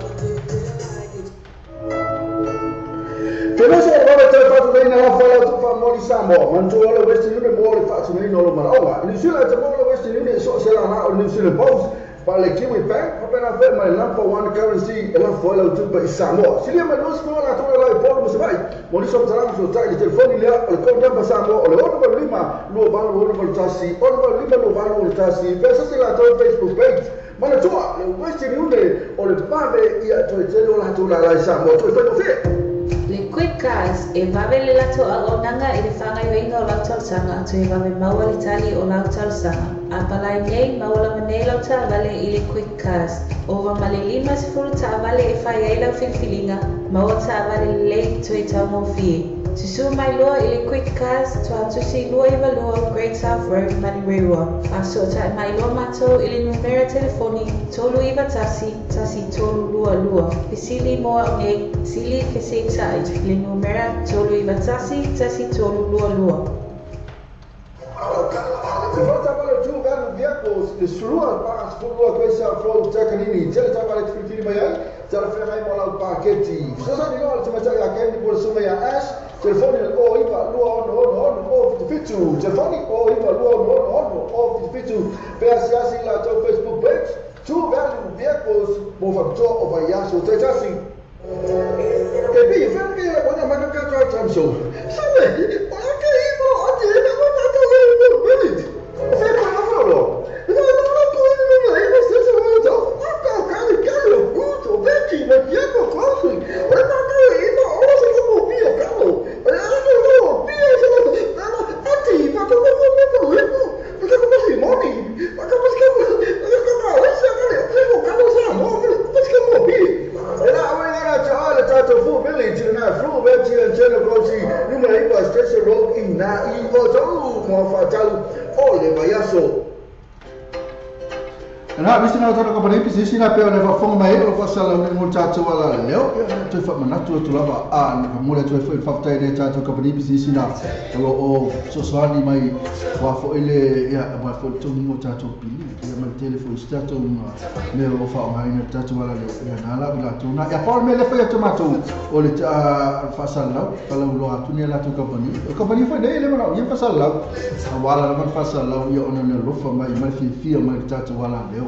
Fenosa o baba te whatu nei na whala tu wha moli Samoa, mantu o le Western Union mo le whatu nei no lo manaoga. New Zealand te mo le Western Union so se la na o New Zealand Post, pa le Kiwi Bank, pa pena whae mai number one currency e la whae lau tupa i Samoa. Silia mai nusi mo la tōna lai pōlu musabai, mo niso mtalanga so tai le telefoni lea o le code number Samoa o le 6 5 2 8 6 1 6 5 2 8 1 6, pesa se la tō Facebook page. Mana tua le Western Union o le pave ia toe tele o la tōna lai Samoa, toe whae mo. Le Quick Cars e vave le lato auaunaga i le fāgaioiga o lau talosaga toe vave maua le tali o lau talosaga. A palai nei maua lava nei lau taavale i le Quick Cars. Ova ma le 50 taavale e fai ai lau filifiliga, maua taavale lelei toe taugofie. Susū mai loa i le Quick Cars tuatusi 292 Great South Road, Manurewa. Faasoatai mai loa matou i le numera telefoni 391 1322. Fesili mo au nei, sili feseitai le numera 391 1322. Le sulua pa sfulua kwesa flow takanini tele tavale tfilifili mai ai tele whengai mo lau paketi sasa ni loa le tamatai a kendi po le sunga ia Ash telefoni le o iwa lua ono ono ono o fitu fitu telefoni o iwa lua ono ono ono o fitu fitu pea siasi la tau Facebook page Two Value Vehicles mo whakatoa o vaiaso taitasi. E bi, whenga ke ia kona makaka time so sabe, o ake iwa o te ena o tātou le minute whenga na whalo. Na visi na tōna kompani pisi na peo ne whafonga mai o whasala o ngō tātou ala leo ia na toi whamanatu atu lava a na whamule toi whawhtai nei tātou kompani pisi na o o sosoani mai wafo ele ia wafo tō ngō tātou pili ia mai telefo i tātou me o whaongaina tātou ala leo ia nā la ula tōna ia pāo me le whai atu mātou o le whasala lau whalau loa atu ni lātou kompani o kompani whai nei le manao ia whasala lau a wala lava whasala lau ia ona le lofa mai mai fiafia mai tātou ala leo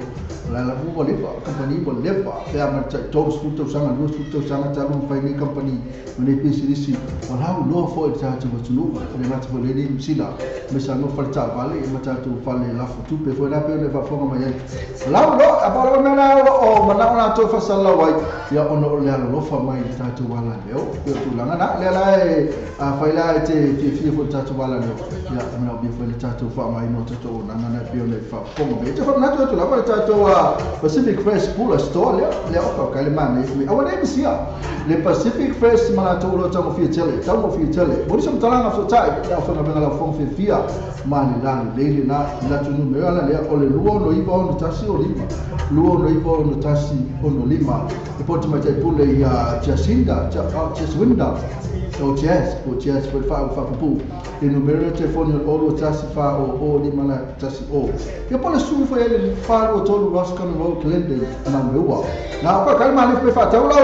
la la ua lefa company ua lefa pea ma tai tolu sefulu tausaga lua sefulu tausaga talu mafai nei company ma nei pisilisi o lau loa fo'i le tatou atunuu le gata fo'i lenei Niusila ma sa nofo fale taavale ma tatou fale lafo tupe fo'i la pea le faafofoga mai ai o lau loa a pao mea na o manao latou fasalalau ai ia ona o le alolofa mai le tatou ala leo pea tulaga na lea la e afai la e te fiafia fo'i le tatou ala leo ia manaomia fo'i le tatou faaaogaina o tatou auaunaga na pei ona e faafofoga mai e te faamanatu atu lava le tatou Pacific Fresh Pula Store lea lea o ka le mane me awa nei misia le Pacific Fresh mana to lo tango fia tele tango fia tele mo ni talanga so tai ya fa nga la fong fia ma le la le na la tu numero ala lea o le lua no iwa ono tasi o lima lua no iwa ono tasi ono lima e poti mai tai pule ia Jacinda Jaswinda o Jazz o fa fa pupu le numero telefoni o lo tasi fa o lima la tasi o ia pole su foi ele fa o tolu Roscommon Road Glendale na meua na pa kalma le pe fa taula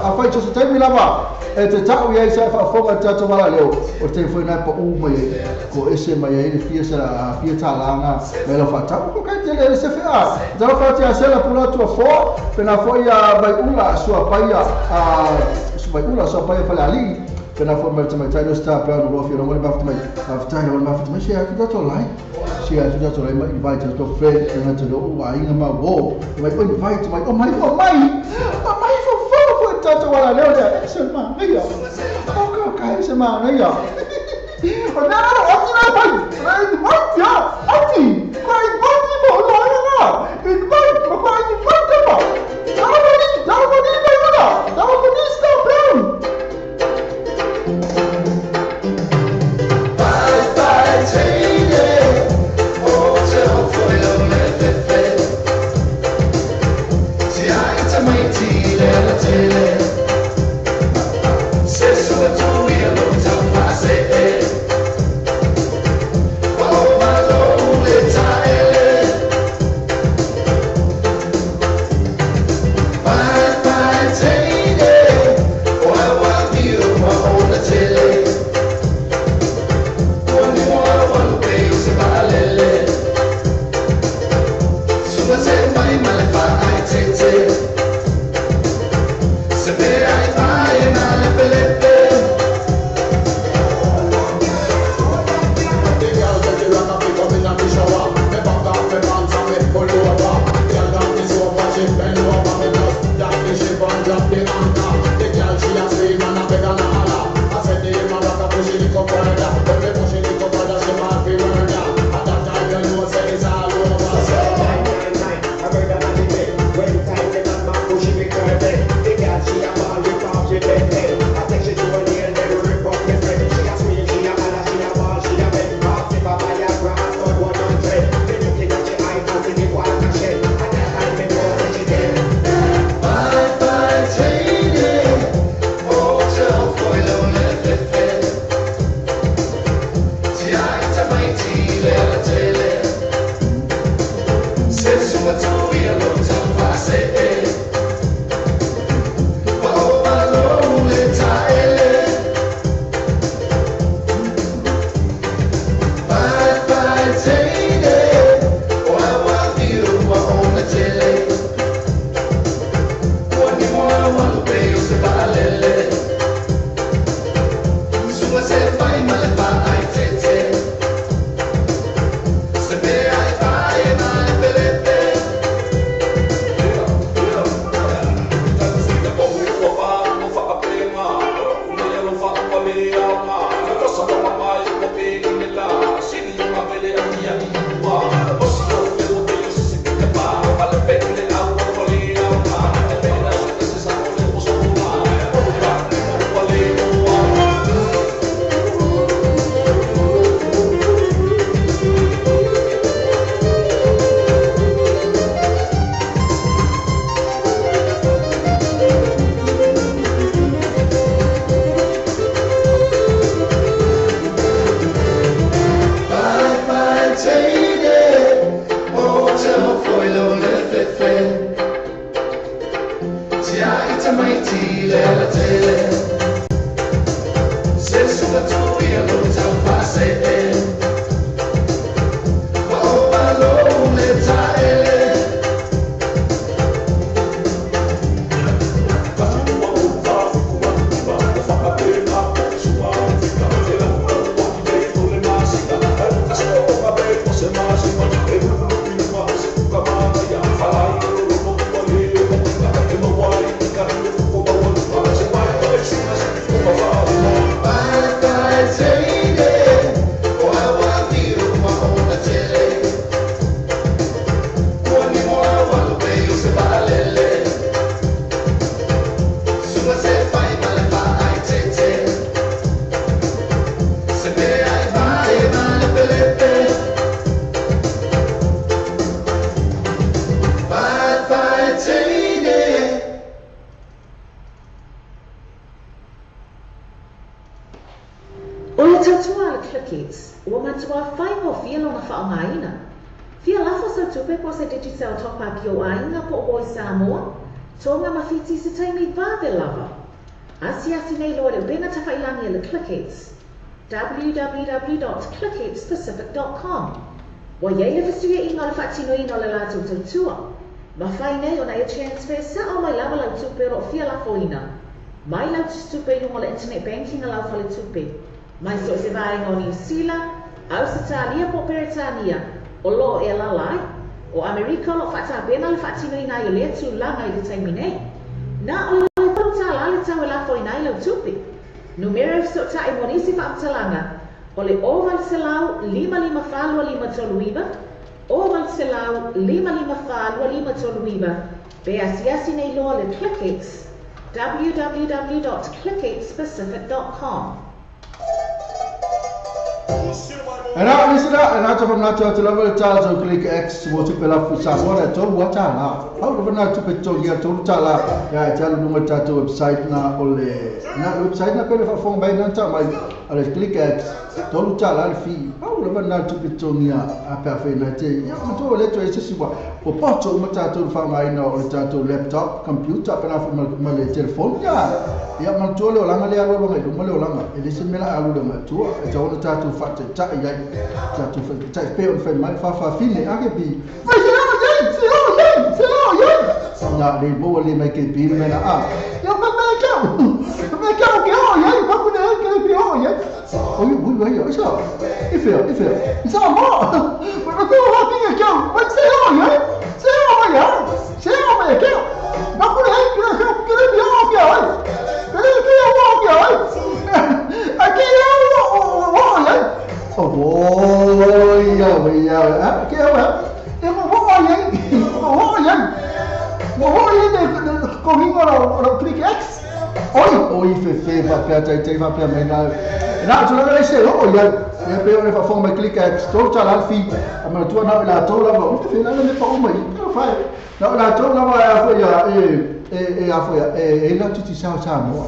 a fa tso tai mi lava e te tau ia sa fa foga tatu wala leo o te foi na pa u mai ko ese mai ele fia sa fia talanga me lo fa tau ko kai te le se fa da fa te asela pula tu fo pe na foi a vai ula sua paia a vai ula sua paia fa ali pena foi mai mai tai no sta pa no lo fi no mai mai aftai no mai mai se a tu lai se a tu lai mai invite to friend na te lo wa inga ma wo mai invite mai o mai o mai o mai fo fo tatu wala leo le se ma ngia o ka ka se ma ngia www.clickhitspacific.com. Wa iai le fasuia inga o le faatinoina o le latou tautua. Mafai nei ona e transfer sa'o mai lava lau tupe o loo fia lafoina. Mai lau tupe i luga o le internet banking a lau faletupe. Mai so o se vaega o Niu Sila, Ausetalia po o Peretania, o loo e alaala ai. O Amerika o loo faatapena le faatinoina ai o lea tulaga i le taimi nei. Na o le $3 le tau e lafoina ai lau tupe. Numera e fesoota'i mo nisi faamatalaga O le 800 554 539, 800 554 539, pe asiasi nei loa le ClickX, www.clickxpacific.com. Ana listen ana ta na ta ta level ta ta click x wo tu pela fu sa mo na to wa ta la au lo na tu pe to ya to ta la ya ta lu ma ta to website na ole na website na pele fa fong bai na ta mai ale click x to ta la fi au lo na tu pe to ya a pa fe na te ya ma to le to e se wa o po to ma ta to fa mai na o ta to laptop computer pela fu ma le telephone ya ya ma to le o la le alo lo ma le o la e le se mela alu le ma to e ta o ta to fa ta ya ta tu ta pe on fa mai fa fa fine a ke bi fa se o ye se o ye se o ye na le bo le mai ke bi me na a ya ma ma ka ma ka ke o ye pa ku ne ke bi o ye o ye bu ye so e fe sa mo ma ko wa ki ke ma se o ye se o ye se o ma ke ma ku ne ke ke bi o ke o ke ke o ke o a ke o o ye. Oh boy, yeah, que é eu vou olhar, vou olhar, corrinho o click X. Oi, oi, fefe, vai perto, aí vai para mim na. Na, tu não vai ser, olha, eu pego a forma click X, tô te lá fi, a minha tua na lá tô lá, vou fefe lá me pa uma, eu faz. Na lá tô lá vai a foi e a foi e lá tu te sao sao mo.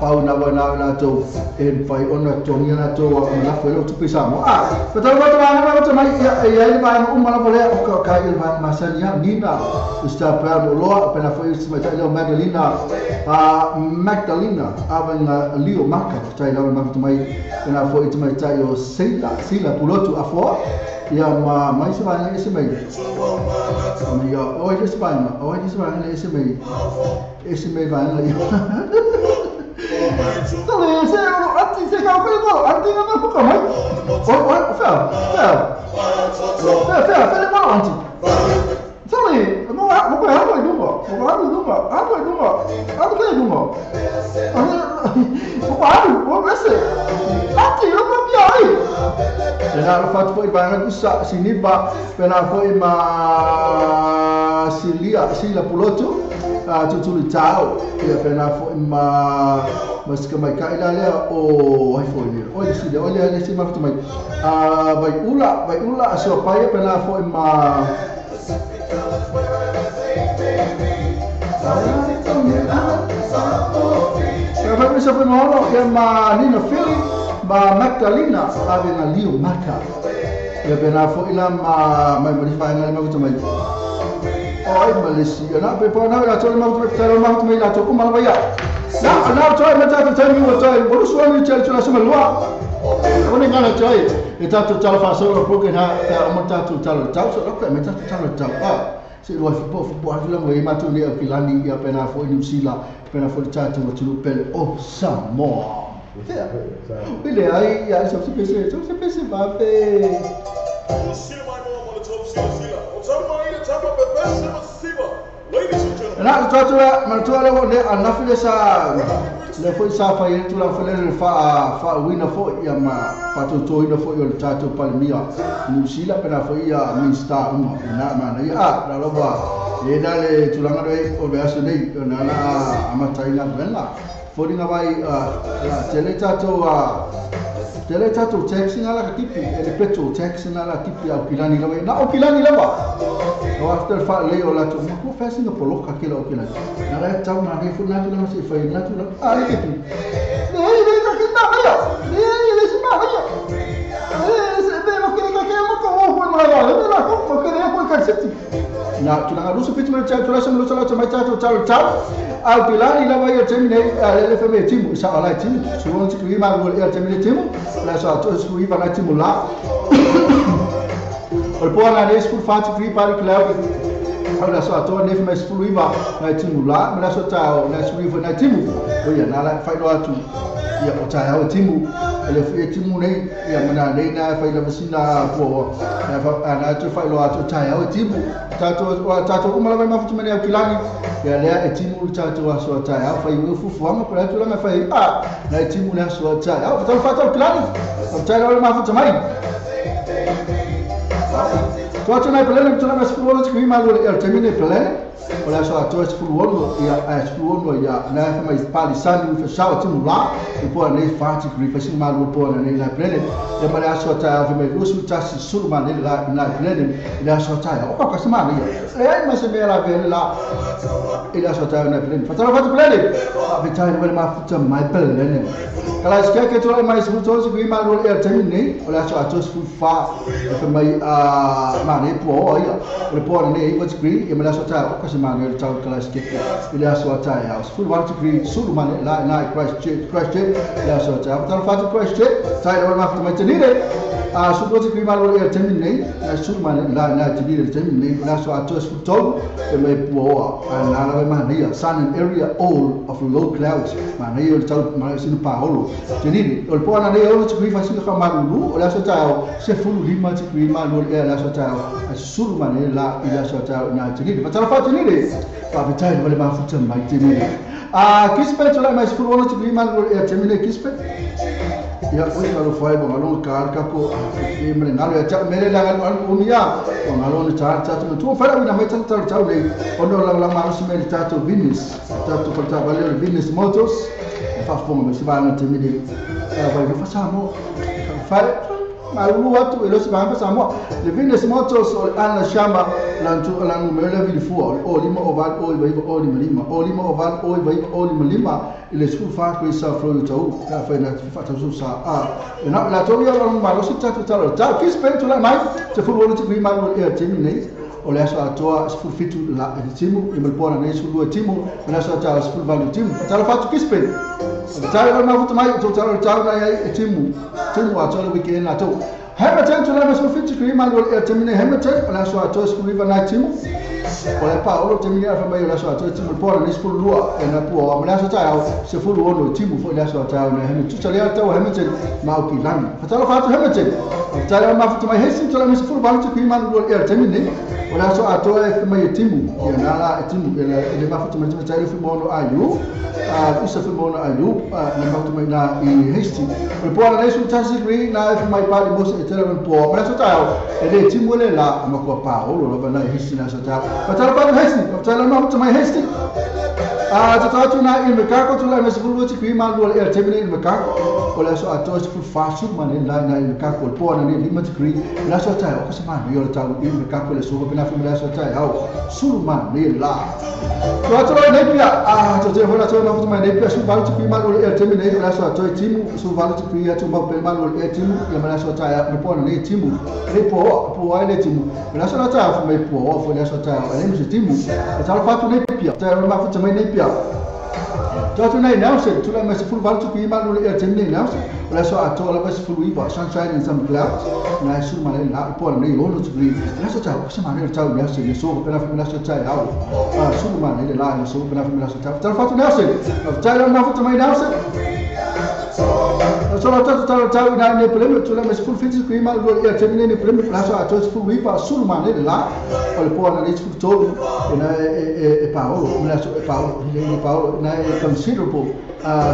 Pau na na na to en fai ona tongi na to na foi lo tu pisa mo ah but I want to mai ya ya mai uma la vole o ka il va masania nina sta per lo per la foi ma ta Magdalena a Magdalena a Leo Maka tai la ma mai na foi mai ta yo sila sila pulotu a fo ya ma mai se vai ese mai ya o ese vai o ese vai ese mai vai se anti se ka ko anti na ko mai o o fa fa fa fa le mo anti sorry no ha ko ha ko no ko ha no ha ko no ha ko no o ha o ese anti lo ko bi ai na lo fa foi ba na sa siniba pela foi ma silia sila pulotu a tutulu tao ia pena foi ma mas que mai kai la o ai foi le o si le o le si ma mai a vai ula a so pai pena foi ma vai me sabe no ia ma Nina Philly ma Magdalena a vena Leo Maka ia pena foi la ma mai mai vai na ma mai oi Malaysia na pe pa na la to ma to ma to la to uma la ya na na to ma ta to mi to bo so mi che to la so ma lua o ne ngala to e ta to ta fa so ro ke na ta o ta to ta lo ta so ro ke me ta to ta lo ta a se lo fi bo fi bo la mo ma to le o kilani ya pe na fo New Zealand pe na fo ta to to pele o Samoa Ile ai ya so se pese so se pese va pe. Na tatu ma tu ala le anafile sa le foi sa fa ye tu la fele le fa fa wina fo ya ma fa to to ina fo yo le tatu palmia New Zealand pena fo ya minsta uma na ma na ya la lo ba le na le tu la ngare o be aso nei na na amata ina vela fo dinga vai la tele tatu a tele tatu taxi na la kipi ele petrol taxi na la kipi au kilani la na o kilani la ba o after fa le o la tu ma ko fa singa poloka ke la o kilani na la tau na re fu na tu na se fa na tu la a le kipi ne le ka ki na ya ne le se ma ya se be lo ke ka ke mo ko o ko ma ya le la ko ko ke le ko ka se ti na tu na lu se fit me cha tu la se lo la ma cha tu cha cha au kilani la vai o ne le fe me timu sa ala timu su on ti ma go le te me timu la sa to su iva na timu la o po na ne sul fa ti pa le club ala sa to ne me sul iva na timu la me la so ta na su iva na timu o ya na la fa lo atu Ia o taeao e timu le e timu nei ia mana nei na fai lava sina po ana tu fai lo atu taeao e timu tatou uma lava mafuta mai au kilani ia lea e timu le tatou aso taeao fai o fufuanga pela tulaga fai a na e timu le aso taeao fatalo kilani o taeao le mafuta mai. Tuatu nai pelene tulaga sefulu ono tikui malu le temine pelene o le aso atoa sefulu ono ia a sefulu ono ia na fa mai pali sani fa sawa timu la i po nei fa tikui fa si malu po na nei la pelene ia ma le aso taeao fa mai lusu tasi sulu ma nei la na pelene le aso taeao o ka se ma nei e ma se me la vele la i le aso taeao na pelene fa tala fa pelene fa tai le mafuta mai pelene kala sike ke tole mai sefulu tolu tikui malu le temine o le aso atoa sefulu fa fa mai a ma nei po ia o le po nei iwa tikui ia ma le aso taeao o ka se ma nei tau kala sike i le aso taeao sefulu walu tikui sulu ma nei la na Christchurch le aso taeao tala fa Christchurch tai le mafuta mai tenire a sulu tikui malu le temine na sulu ma nei la na tenire le temine le aso atoa sefulu tolu e mai puaoa a na la ma nei sun and area all of low clouds ma nei o le tau ma sinu paolo tenire o le po na nei ono tikui fa sinu ka malulu o le aso taeao sefulu lima tikui malu le aso taeao a sulu ma nei la i le aso taeao na tenire fa tala fa tenire fa vitai le mafuta mai tenire a kispe tole mai sefulu ono tikui malu le temine kispe ia oi ka fai bo ngalo ka ka ko e mele ngalo ya cha mele la ngalo umia bo ngalo ni cha cha tu fa la mai cha cha le ono la la ma si mele ta to business ta to fa ta vale business motors fa fonga me si va na temine va fa sa mo fa malu atu e lo si va fa sa mo le business motors o ana shamba la tu la numero la ville fu o lima o val o iva o lima lima o lima o val o iva o lima lima ile su fa ko sa flo tau ka fa na fa ta su sa a na la to ya lo ma lo si ta ta ta ki spen to la mai te fu lo ti ma lo e temine o le aso atoa sefulu fitu la e timu e mele poana nei sefulu lua timu ma le aso atoa sefulu valu timu fatalo fatu kispe fatalo le mafuta mai tau tau nai ai e timu timu atoa le weekend atoa Hamilton tulaga mai sefulu fitu tikui malu le temine Hamilton o le aso atoa sefulu iva nai timu o le paolo temine afa mai o le aso atoa timu le poana nei sefulu lua e na pua ma le aso taeao sefulu ono timu foi le aso taeao na Hamilton tusa lea tau Hamilton ma au kilani fatalo fatu Hamilton fatalo le mafuta mai Hastings tulaga mai sefulu valu tikui malu le temine o le aso atoa e mai e timu ia na la e timu e le mafuta mai tai le fimono aiu a isa fimono aiu na mafuta mai na i Hastings o le poana nei sefulu tasi tikui na e mai pali mosa e tele po ma le aso taeao e le timu le la ma kua paolo lava na i Hastings aso taeao fatalo fatu Hastings fatalo mafuta mai Hastings a tatatu na i Makako tulaga mai sefulu lua tikui malu le temine i Makako o le aso atoa sefulu fa sulu ma nei la na i Makako o le poana nei lima tikui le aso taeao o ka se mana ia o le tau i Makako le sofa pena fai le aso taeao sulu ma nei la tuatu loa nei pia a tau fola atoa mafuta mai nei pia sefulu valu tikui malu le temine o le aso atoa e timu sefulu valu tikui atu mau pele malu le timu ia ma le aso taeao le poana nei timu le poa poa le timu le aso taeao fai mai poa foi le aso taeao e le se timu talo fatu nei pia tau mafuta mai nei pia Tuatu nei Nelson tulaga mai sefulu valu tikui malu le temine Nelson o le aso atoa lava sefulu iva sunshine and some clouds na sulu ma le la poana nei ono tikui le aso taeao o se mana le tau Nelson le sofa pena fai le aso taeao sulu ma le la le sofa pena fai le aso taeao talo fatu Nelson talo mafuta mai Nelson Solo tau tau tau ina ne peleme tulaga mai sefulu fitu tikui malu le temine ne peleme le aso atoa sefulu iva sulu ma le la o le poana nei sefulu tolu e na e paolo le aso e paolo le paolo na e considerable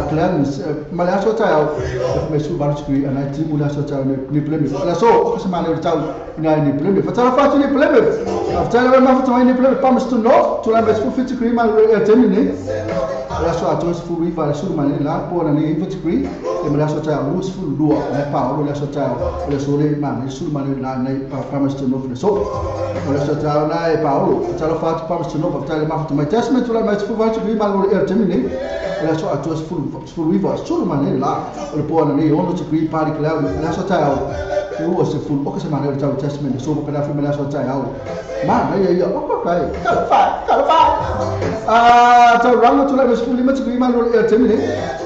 clearance ma le aso taeao e mai sulu valu tikui ana timu le aso taeao ne peleme le aso o ka se mana le tau ina ne peleme fatalo fatu ne peleme fatalo le mafuta mai ne peleme Palmerston North tulaga mai sefulu fitu tikui malu le temine le aso atoa sefulu iva le sulu ma le la poana nei iva tikui e ma le aso taeao lua sefulu lua na paolo le aso taeao o le aso le ma le sulu ma le la nei Palmerston North le so o le aso taeao na e paolo fatalo fatu Palmerston North fatalo le mafuta mai Tasman tulaga mai sefulu valu tikui malu le temine o le aso atoa sefulu iva sulu ma le la o le poana nei ono tikui pali cloud le aso taeao lua sefulu o ka se mana le tau Tasman le sofa pena fai ma le aso taeao mana ia ia o ka kai talo fa a tau ranga tulaga mai sefulu lima tikui malu le temine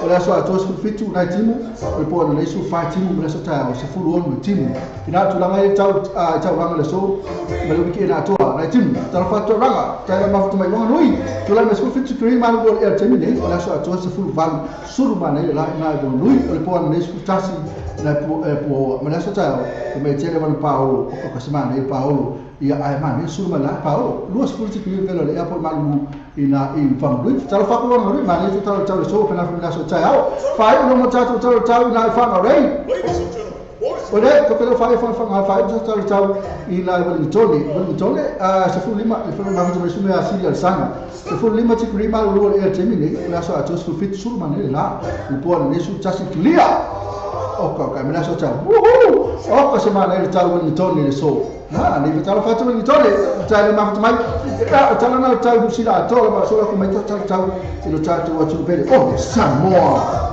o le aso atoa sefulu fitu nai timu o le poana nei sefulu fa timu ma le aso taeao sefulu ono timu ina tulaga ia tau tau ranga le so ma le wiki ina atoa Na timu talofa atu ranga tai mafuta mai Wanganui tulai me school 53 malu o le taimi nei o le aso atoa 18 sulu mana i la ina i Wanganui o le poa nei school tasi na po ma le aso taeao me tele wana paolo o ka semana i paolo ia ai mana sulu mana paolo lua sefulu tikiri velo le airport malu ina i Whanganui talofa ko Wanganui mana i talo talo so pena fa aso taeao fai no mo tatu talo talo ina i Whangarei. O le ko pelo fai fai fai fai talo talo ina i Wellington 15 le fai ma mai sume a sili al sanga 15 tikiri malu lua le taimi nei o le aso atoa 17 sulu mana le la le poa nei su tasi clear. Oka ka mena so tau. Woohoo! Oka se mana le tau Wellington le so. Na ni talo fatu Wellington tau le mafuta mai. Talo na tau sila atoa ma so ko mai tau tau i lo tau atu pele. Oh Samoa.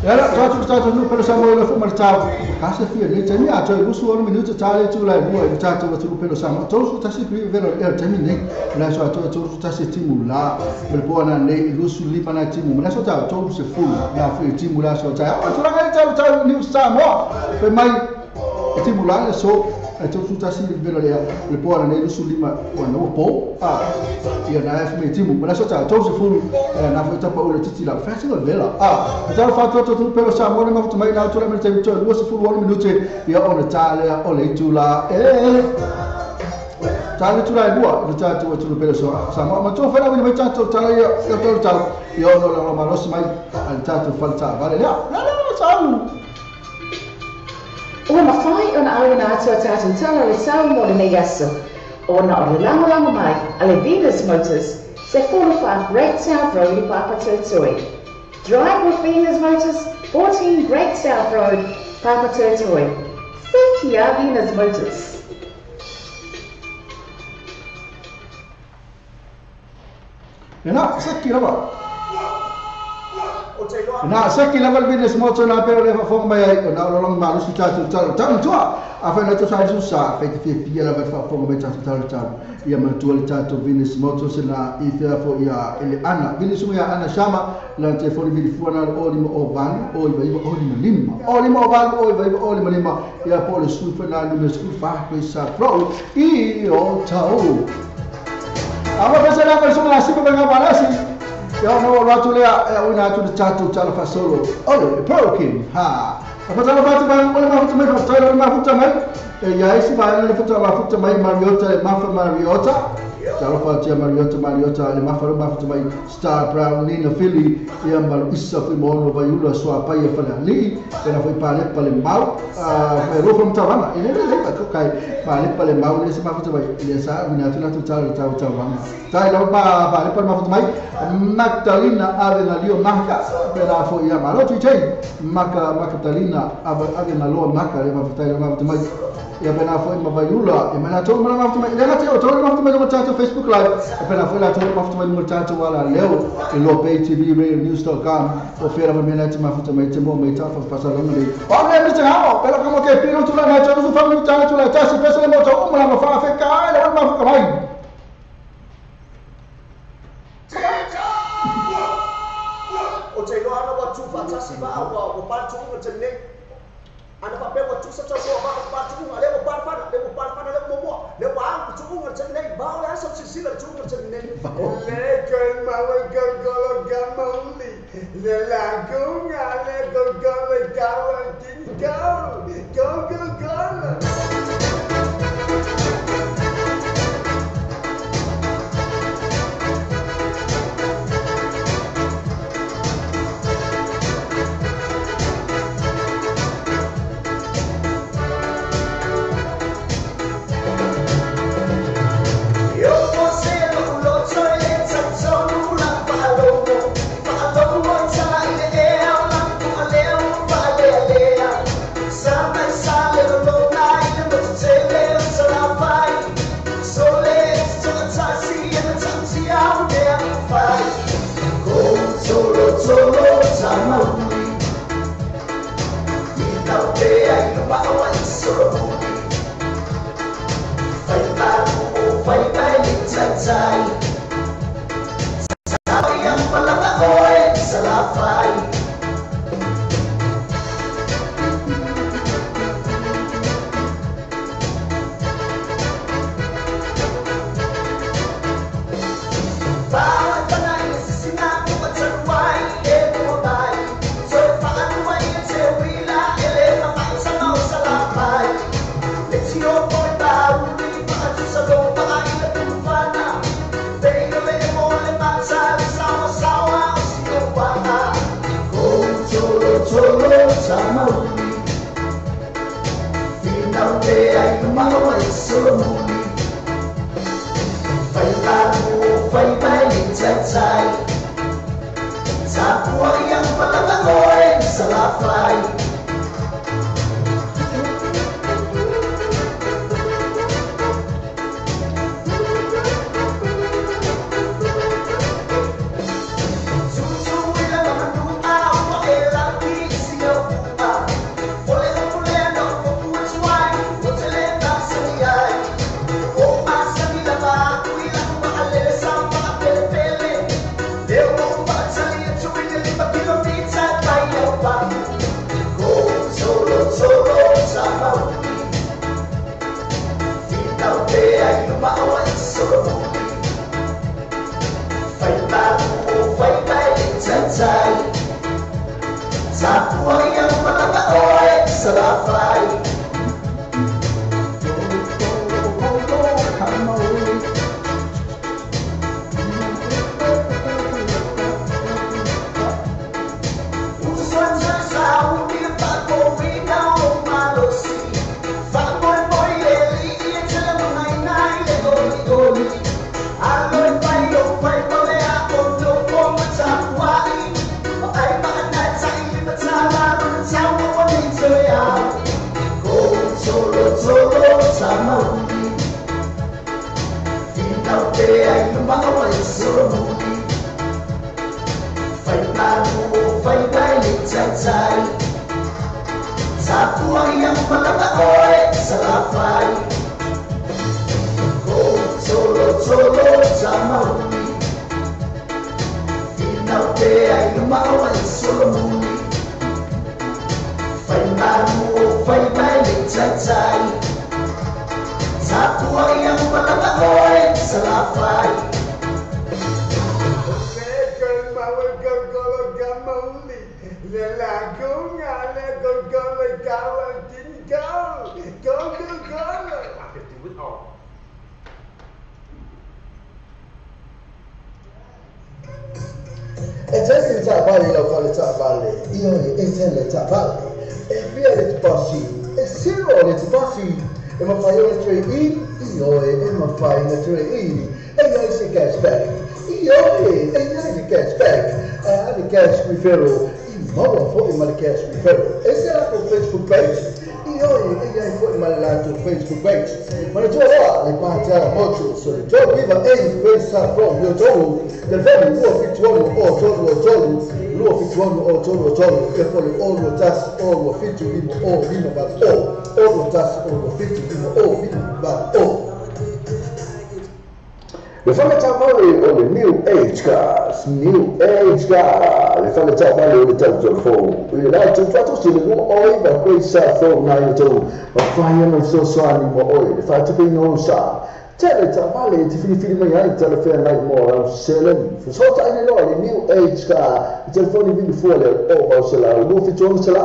Era tatu tatu nu pelo Samoa le fuma tau. Kasa fia le taimi a tau usu ono minuta tale tu la lua i tatu atu pelo Samoa. Tosu tasi kri velo e taimi nei. La so atu tosu tasi timu la. Pelo poa na nei lusu lipa na timu. La so tau tosu se fulu na fi timu la so tau. Atu la ngai tau tau ni Samoa. Pe mai timu la le so tosu tasi velo le le poa na nei lusu lima wa no po. Ah ia na f me timu. La so tau tosu fulu na fi tapa o le titi la fasi la vela. Ah tau fatu atu pelo Samoa le mafuta mai na atu la me taimi toi lua sefulu ono minute ia ona tale o le itula e tale tula e lua le tatu atu pelo Samoa ma tō whena wini mai tatu tala ia tau tau ia ono la malosi mai al tatu falta vale la la la tau. Ua mawhai ona au ina atu a tātou tala le sau mo le nei aso. Ona o le langolango mai a le Venus Motors se 45 Great South Road i Papatoetoe. Drive with Venus Motors, 14 Great South Road, Papatoetoe. Thank you, Venus Motors. Ena, seki lava. Na seki lava Venus Motors na pera le fafonga mai ai o na lolong malu si tatu talo talo tua. A fa na to sai su sa fe te fia lava fafonga mai tatu talo talo. Ia matua le tatu Venus Motors na i fea fo ia ele ana. Venus ia ana shama la te fo ni fua na o lima o valu o iva iva o lima lima. O lima o valu o iva iva o lima lima. Ia po le su fa na nume su fa ko sa pro i o tau. Ama pesa na ko suma sipa benga balasi. Ia no ratu lea e una atu le tatu talo fasolo. Ole Perkin ha. Apa talo fatu bang ole mafuta mai fa talo mafuta mai. E ia isi ba le futa mafuta mai Mariota le mafa Mariota. Talo fatu Mariota Mariota le mafa mafuta mai Star Brown Nina Philly ia mal isa fi mono vaiula so apa ia fala li pena foi pale pale mau me ro from tawanga ile le pa ko kai pale pale mau le se mafuta mai ile sa mina tu la tu talo talo tawanga. Tai lo pa pale pale mafuta mai Magdalena ave na lio maka pena foi ia malo tu chei maka Magdalena ave na lo maka le mafuta le mafuta mai ia pena foi mavaiula e mana to mana mafuta mai ile na te o to mafuta mai no tato Facebook Live e pena foi la to mafuta mai no tato wala leo e lo pay TV radio news.com o fera ma mena te mafuta mai te mo mai ta fa pasa longa le o le Mr. Hao pero como que pino tu la na to su family ta tu la ta se pesa le mo to o ma fa fe ka le ma fa mai. O te loa ana wa tu fatasi ba wa pa tu te ne ana pa pe wa tu sa so ba pa tu le wa pa pa le wa pa pa le mo le wa tu te ne ba le so si le tu te ne le go ma wa go go go ma li le la go ga le go go le ga go go go go. Le fale o le New Age Cars, New Age Car, le fale taavale o le tau fou, i le latou faatosi le lua oi va koe sa fou nai o tou, ma whai ana fesoasoani mo oe, le faatupeina o sa. Tele taavale e te filifili mai ai talafea nai mo lau seleni. Fesootaiga loa le New Age Car, i telefoni vili fua le o vau selau, 276,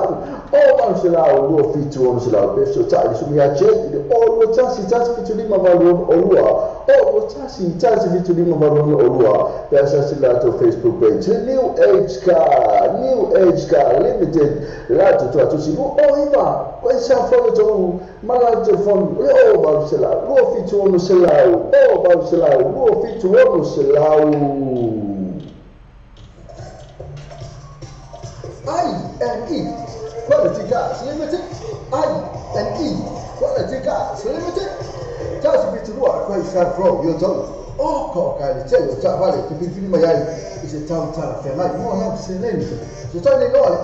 o vau selau, 276, pe fesotai le sumi ia che, i le o lua tasi, tasi fitu lima valu ono o lua, o lua tasi, tasi fitu lima valu ono o lua, pe asasi latou Facebook page, New Age Car, New Age Car Limited, latou tuatusi, lua o iwa, koe sa fo tou, ma la telefoni, le o vau selau, 276, o vau selau, 276. I&E Quality Cars Limited, I&E Quality Cars Limited. Tasi fitu lua koe sa fo yo tou. O ko ka le tele o taavale te filifili mai ai i se tau talafeagai mo lau seleni. So tau nei loa le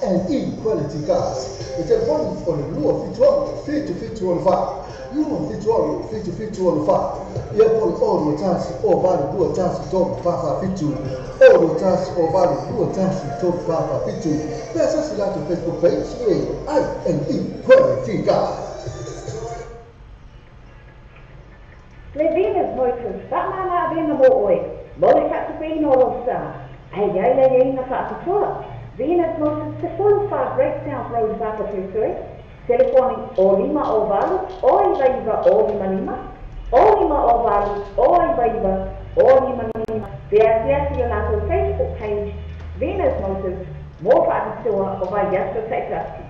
I&E Quality Cars. Le telefoni o le 276 7764, 276 7764. Ia po le o lua tasi o valu lua tasi tolu fa fa fitu, o lua tasi o valu lua tasi tolu fa fa fitu. Pe asasi latou Facebook page e I&E Quality Cars. Le Venus Motors, whaamana avena mo oe. Mo le faatupeina o lou sa, ai ai le iaiga faapitoa. Venus Motors, 14 Great South Road, Papatoetoe. Telefoni o 5 o 8 o 9 9 o 5 5 o 5 o 8 o 9 9 o 5 5. Te asiasi i o latou Facebook page Venus Motors mo faapitoa o vaiaso taitasi.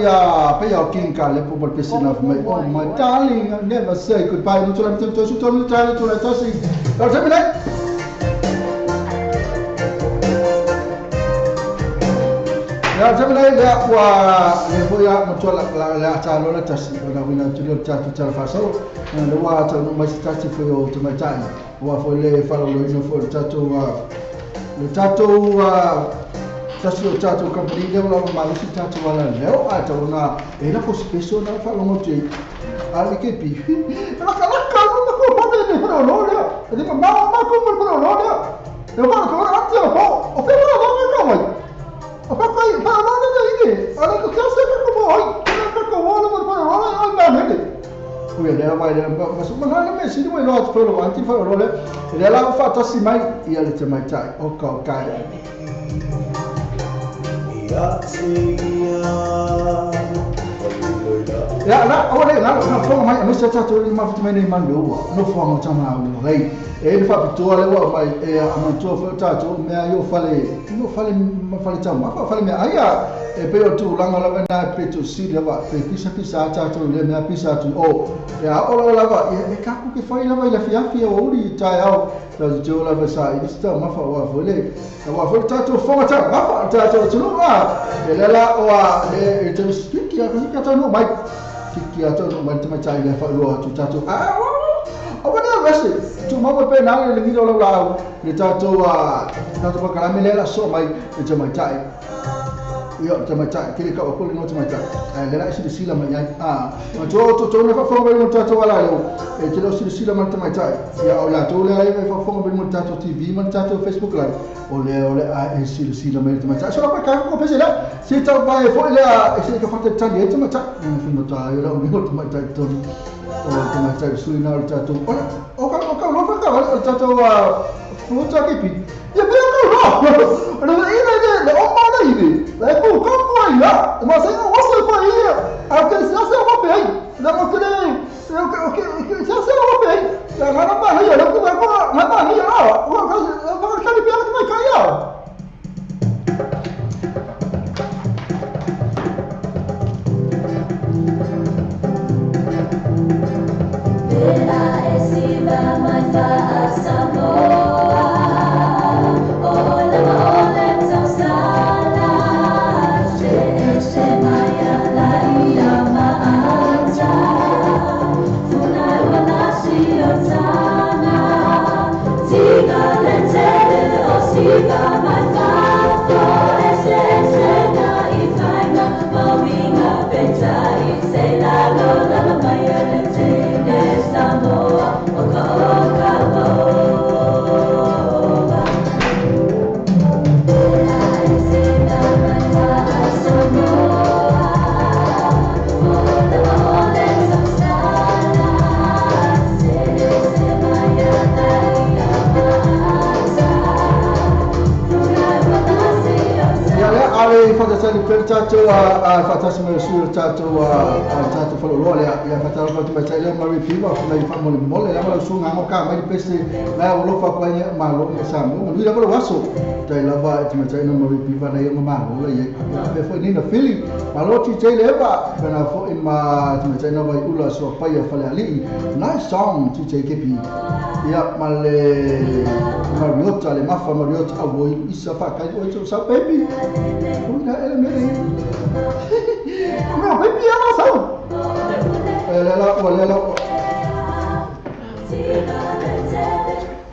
Ia pay o king ka le po pesi na mai. Oh my darling, I never say goodbye. No tula to to to to to to si. Lo se mele. Ya se mele ya wa le po ya mo to la la ta lo la ta si na wina to lo ta to ta fa so. Le wa ta no mai ta si fo yo to mai ta. Wa fo le fa lo no fo ta to wa. Le ta to wa tasi o tātou company leo la malosi tātou ala leo a tau na e la fo special na fa longo te a le ke pi la ka la ka no ko pa me pro no leo e de ma ma ko mo pro no leo e ma ko ra te o o pe no no no mai o pa pa pa no no ine ala ko ka se ko mo ai ka ko wo no pro no ai na ne o ia lea mai lea ma so ma na me si mo lo at pro lo anti fa lo le le la fa tasi mai ia le te mai tai o ka o kai. Ya la o le la na fonga mai me sa tatou le mafuta mai nei manu no fonga tama o lei. E le faapitoa le ua mai e amatua foi tatou mea i o fale no fale ma fale tama fa fale mea aia e pe o tulaga lava na pe tu si lava pe pisa pisa tatou le mea pisa tu o ya o lava e ka ku ke fai lava i le fiafia o uri tai au ta jo lava sa i sta ma fa wa foi le wa foi tatou fonga tama fa tatou tuluga e le la o a le te spiki a ka ta no mai ki a tonu mai te mai le fa lo tu tatou a o na vese tu mama pe na le ngiro la le tatou a tatou pa le la so mai te mai tai yo te mai tai ke ka o le te mai tai le la si sila mai a ma to to na fa fa mai tatou ala le e te lo si sila mai te mai tai ya o la to le ai fa fa mai tatou TV mai tatou Facebook live o le a e si sila mai te mai tai so pa ka ko pese la si tau vai fo le a se ka fa te tai te mai tai fi mo tai la o te mai tai to o te mai tai sui na o tatou o ka o lo fa ka o tatou a fruta ke pi ya pe o ka lo le ina le o ma le ile le ko ko ko ia ma se o se ko ia a ke se se o pe ai la mo ke le o ke se se o pe ai la na pa ia la ko ko na pa ia o ka ka ka pe mai ka ia. Tatou a fatasi mai su tatou a tatou falo le ia fatalo fa mai tai mai piva mai fa mo mo le la su nga ka mai pese la o lo fa kwa ni ma lo me sa mo ni la lo waso tai la va te mai tai no mai piva na ia ma lo le ia pe fo ni na fili ma lo ti tai le ba na fo i ma te mai tai na vai ula so pa ia fale ali nice song ti tai ke pi ia ma le Mariota le mafa Mariota a voi isa fa kai o sa baby una ele me no baby ya no sa ele la o le la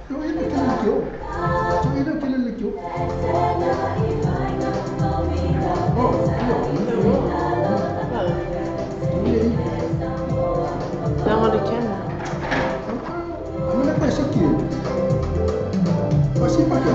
yo ina ke le kyo yo ina ke le kyo oh no no no. Amena pa se ki Pasi pa ka.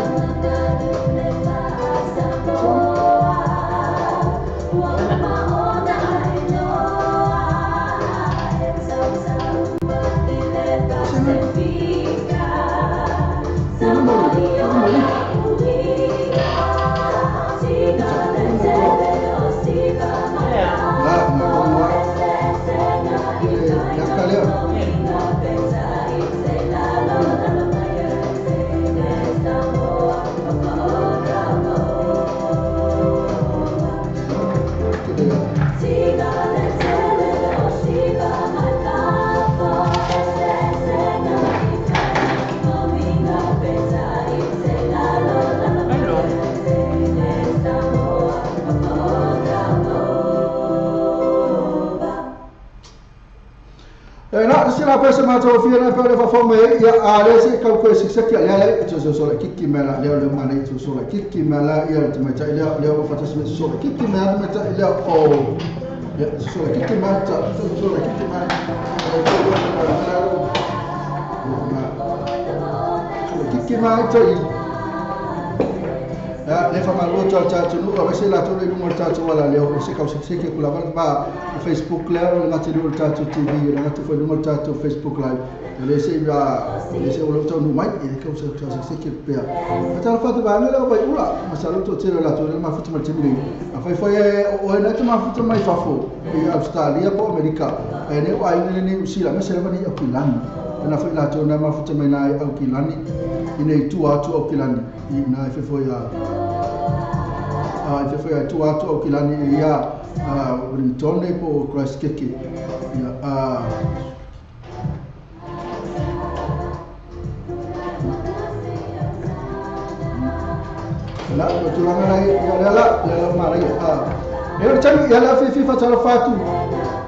Na pesa ma to fia na pere fa fome ia a le se ka ko se se ia le to so so la kiki me la le le ma le to so la kiki me la ia te mai tai le le fa to so la kiki me la mai tai le o ia so la kiki ma ta so la kiki ma kiki ma tai Le whamalua tau tātou a wese la tō le lunga o tātou ala leo, se kau seke kula wala pa Facebook leo, le ngati lunga o tātou TV, le ngati fo lunga o tātou Facebook Live. Le se ia, le se o tau nu mai, e kau seke pea. A tala whatu wā ngela o vai ula, masalo tō tēra la tō le mafuta mai te A whai whai e o e nei te mafuta mai fafo, i Australia po Amerika, e ne o ai ne New Zealand, me se lava ni au kilani. Na whai la tō nā mafuta mai nai au kilani, i nei tua atu au kilani, i nai whai a i whai tua atu au kilani i ia Wellington po Christchurch. Ia la tulaga lai ia la la mara ia e o tani ia la fi fa fatu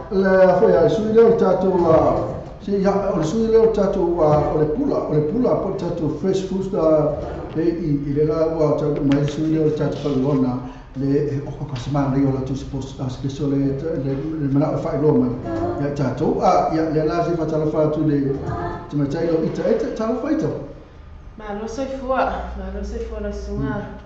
la foi a sui le tatou si ia o sui le tatou o le pula po tatou fresh food e i le la wa tatou mai sui le tatou palona le o ka se mana o la tu suppose as ke so le le mana o fa lo mai ia tatou a ia le la si fa fatu le te mai lo ita ita tala fa ita Malo soifua la sunga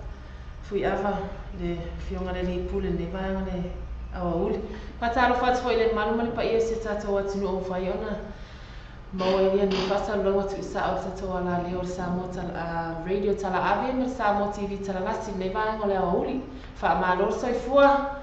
fui ava le fionga le pule le vaanga le awauli patalo fatu foi le malu mali pa ia se tatou atunu o fai ona maua ia ni fasa longa tu sa o tatou ala le o Samoa radio tala ave me Samoa TV tala lasi le vaanga le awauli fa malo soifua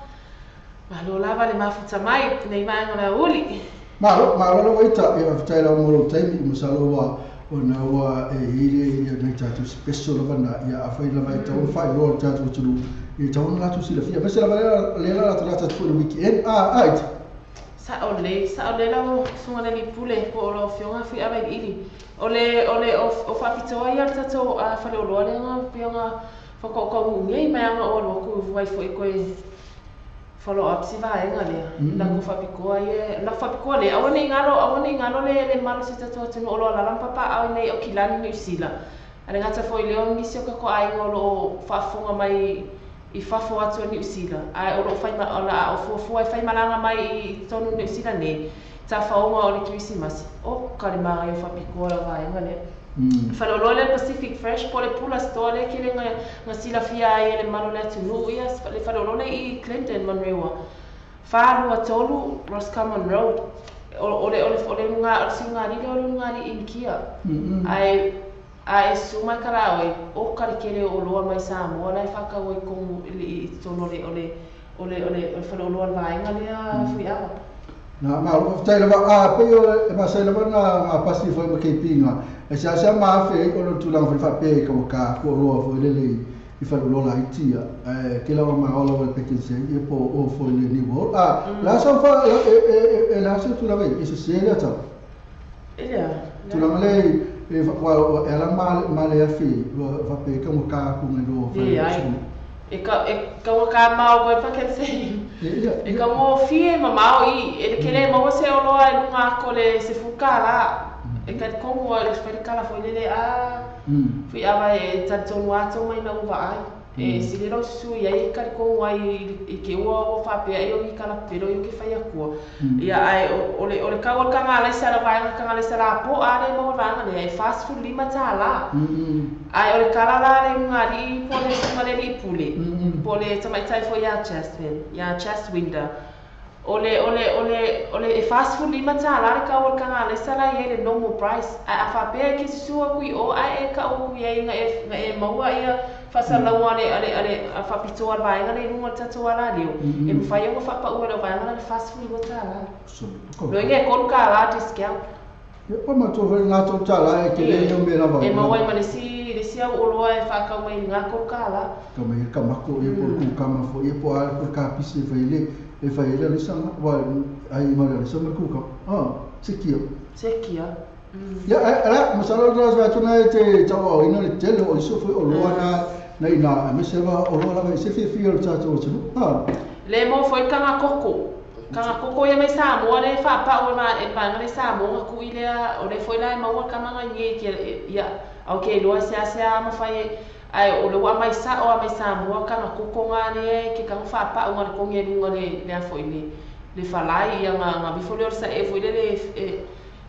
malo lava le mafuta mai le vaanga le awauli malo malo waita e fatai la mo taimi masalo wa ona ua e hile ia nei tātou special lava na ia a whai lava e tau whai loa tātou tunu i tau na lātou sila fia mese lava le la lātou lātou fo le weekend a ait sa o le lau sunga le pule po o lau fionga fui awa i ili o le o whapitoa ia tātou a whale o loa le nga pionga whakaukau ngei mai anga o loa ku vai fo i koe follow up si vaenga lea la ko fapikoa ye la fapikoa le awa nei ngalo le malo se tatou atunu o loa lalam papa au nei o kilani New Zealand ale ngata foi leo nisi o ka ko ai ngolo faafofoga mai i fafo atu o New Zealand ai o lo fai ma o la o fuafua fai malanga mai i tonu New Zealand nei tafaoga o le Kirisimasi o kalimanga i fapikoa la vaenga lea Whaloloa le Pacific Fresh po le pula store le kele nga silafia ai le malo le atunu ia le whaloloa le i Clinton Manrewa whārua tolu Roscommon Road o le nga o siunga li le o nga li inkia ai ai suma kala oi o kare kele o loa mai Samoa lai whakau i kongu i tono le o le whaloloa le vaenga lea fui awa. Na ma o tai lava a pe o e masai lava na nga pasi foi ma keipinga e sa sa ma fe o lo tulanga foi fa pe ka ka ko roa foi le le i fa lo la itia e ke la ma ola o pe ke se e po o foi le ni wo a la sa fa e la sa tulanga e se se le ta e le tulanga le e fa e la ma le fi fa pe ka ka ku ngi lo fa e ka ka mau koe pa ke se e ka mo fie mamao i e kele mo se o loa e lunga ko le se fuka la e ka kongo le fere kala foi le a fui ava e tantonu ato mai na uva ai e si le su ia e ka kongo ai e ke ua o fa pe ai o i kala pero i ke fai akua ia ai o le ka o ka ngala sa la vai ka ngala sa la po a le mo va ngala e fast food lima tala ai o le kala la le ngari po le suma le pule po le tamai tai fo ia Chestwin ia Chestwinder ole e fast food lima tala le ka o ka ngala sa la ia le normal price a fa pe ke sua kui o ai e ka o kui ai nga e maua ia fasalaua ale ale a fapitoa vaenga le lunga tatou ala leo e mafai ona faapaua le vaenga le fast food ua talā lo inga e kolu kālā discount ia pa matou fai latou talā e kele ia mea lava e maua ai ma le si au oloa e faakau mai i ngā kolu kālā ka mai ka mako ia po le kukama foi ia po a le kapisi e fai le e fai le alesanga ua ai ma le alesanga le kukama sekia sekia ia ala masalo la sa tuna e te tau ina le tele o iso foi o loa na na ina me se va o loa lava se fi fi o tatou tunu le mo foi kanga koko ia mai Samoa le faapa'u e vaega le Samoa kui lea o le foi la e maua kamaga i ke ia au ke loa seasea mafai ai o le ua mai sa'o a mai Samoa kanga koko ga le ke kanga faapa'u ga le kogi e luga le a foi le falai ia ga vifo le o le sa'e foi le le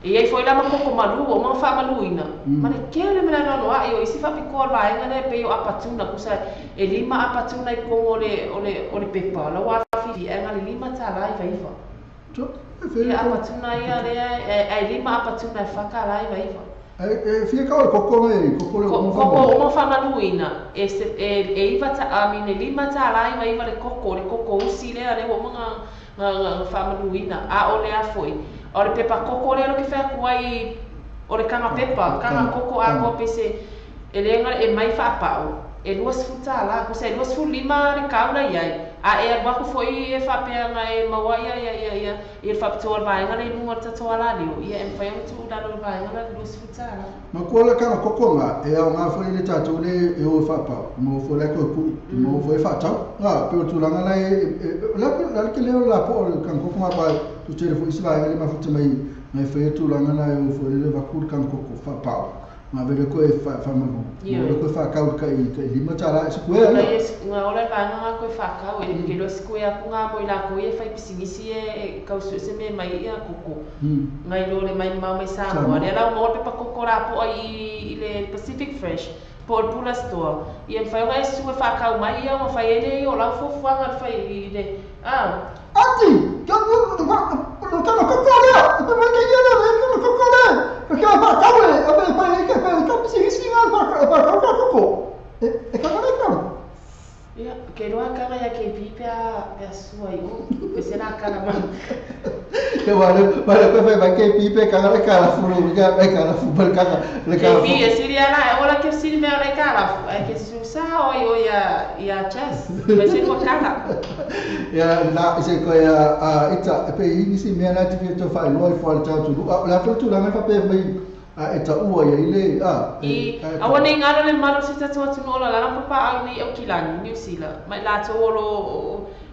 E iai foi la ma koko malu o ma faamaluina ma le kele ma le anoanoaʻi o isi faapitoa o le vaega lea e pei o apatuna kusa e lima apatuna i togo o le pepa la ua afifi ae na le $5.99. Ia apatuna ia lea ae lima apatuna e $4.99. E fia kau le koko ngai koko le uma koko uma faamaluina e e iva ta amine $5.99 le koko usi lea le ua uma nga faamaluina a o le a foi o le pepa koko lea lo ke fai atu ai o le kaga pepa kaga koko a koa pese e le e mai faapao e $20 kusa e 25 le kaula iai a e alu aku foi e faapea nga e maua ia ia ia ia ia le faapitoa o le vaega le i luga o le tatou alaleo ia e mafai ona tuu lalo le vaega la le $20. Ma kua le kaga koko nga e au ngā foi le tātou le e o faapao mo foi le koe kui mo foi faatau nga pe o tulaga la e la ke leo la po o le kaga koko nga pa tu tele foi isi vaega le mafuta mai ngai fai tulaga la e o foi le vaku le kaga koko faapao nga vele koe faamalu mo le koe faakau ka i $5 e sikuea la nga ola le vaega nga koe faakau e ke loa sikuea aku nga mo i lakou ia e fai pisinisi e kausuese me mai ia koko ngai lo le mai mamao mai Samoa lea la ua maua le pepa koko lapoa i le Pacific Fresh po o le Pula Store ia mafai ona e susu e faakau mai ia ona fai ai lea ia o lau fuafuaga le fai i le a Ati! Kaga koko lea! E mai ka ia lea, kaga koko lea! Ka kia whakau e, a me pai e ka ka pisi hisi ngā whakau ka koko. E kaga nei kara. Ia, ke roa kaga ia ke pi pea sua i o. Pe se nā kara mai. Te wale, wale koe whai mai ke pi pe kaga le kara furu, ka mai kara fu, le kaga, le kara fu. Ke pi e siri ala, e ola ke siri mea le kara fu, ai ke susa o i o ia chas, pe se kua kara. Ia, la, se koe a ita, e pe i si mea nā te whia tau whaeloa i whae tau tulu. A, le a tūlanga whape mai e ta ua ia i le, a. I, aua nei ngalo le malo si tatou atunuu o lalala papa au nei au kilani, New Zealand. Mai latou o lo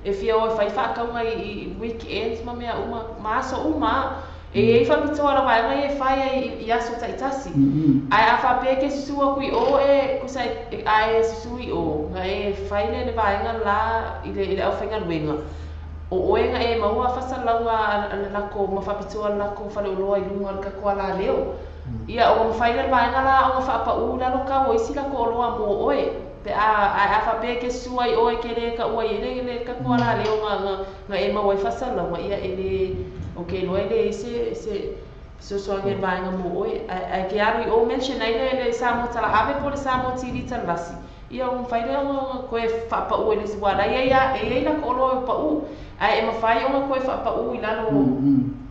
e fia o e fai whaakauga i weekends ma mea uma, ma aso uma. E iai faapitoa la vaega ia e fai ai i aso taitasi. Ae a faapea ke susu aku i o e kusa ae susu i o, nga e fai le vaega la i le auwhaigaluega. O oe nga e maua fasalauga a le lako ma faapitoa le lako faleoloa i luga o le kako ala leo. Ia o mawhai le vaega la o ngā whaapau lalo kau o isi lako oloa mō oe. Pe a whapea ke sua i oe ke le ka ua i le le kako ala leo ngā e maua i fasalauga ia e le o ke loa le se fesoasoani le vaega mō oe. Ai ke aru i o mention ai le le Samoa tala ave po le Samoa TV talasi. Ia o mawhai leo ngā koe whaapau e le sua. Lai e ai lako oloa e pau. Ai e mawhai o ngā koe whaapau i lalo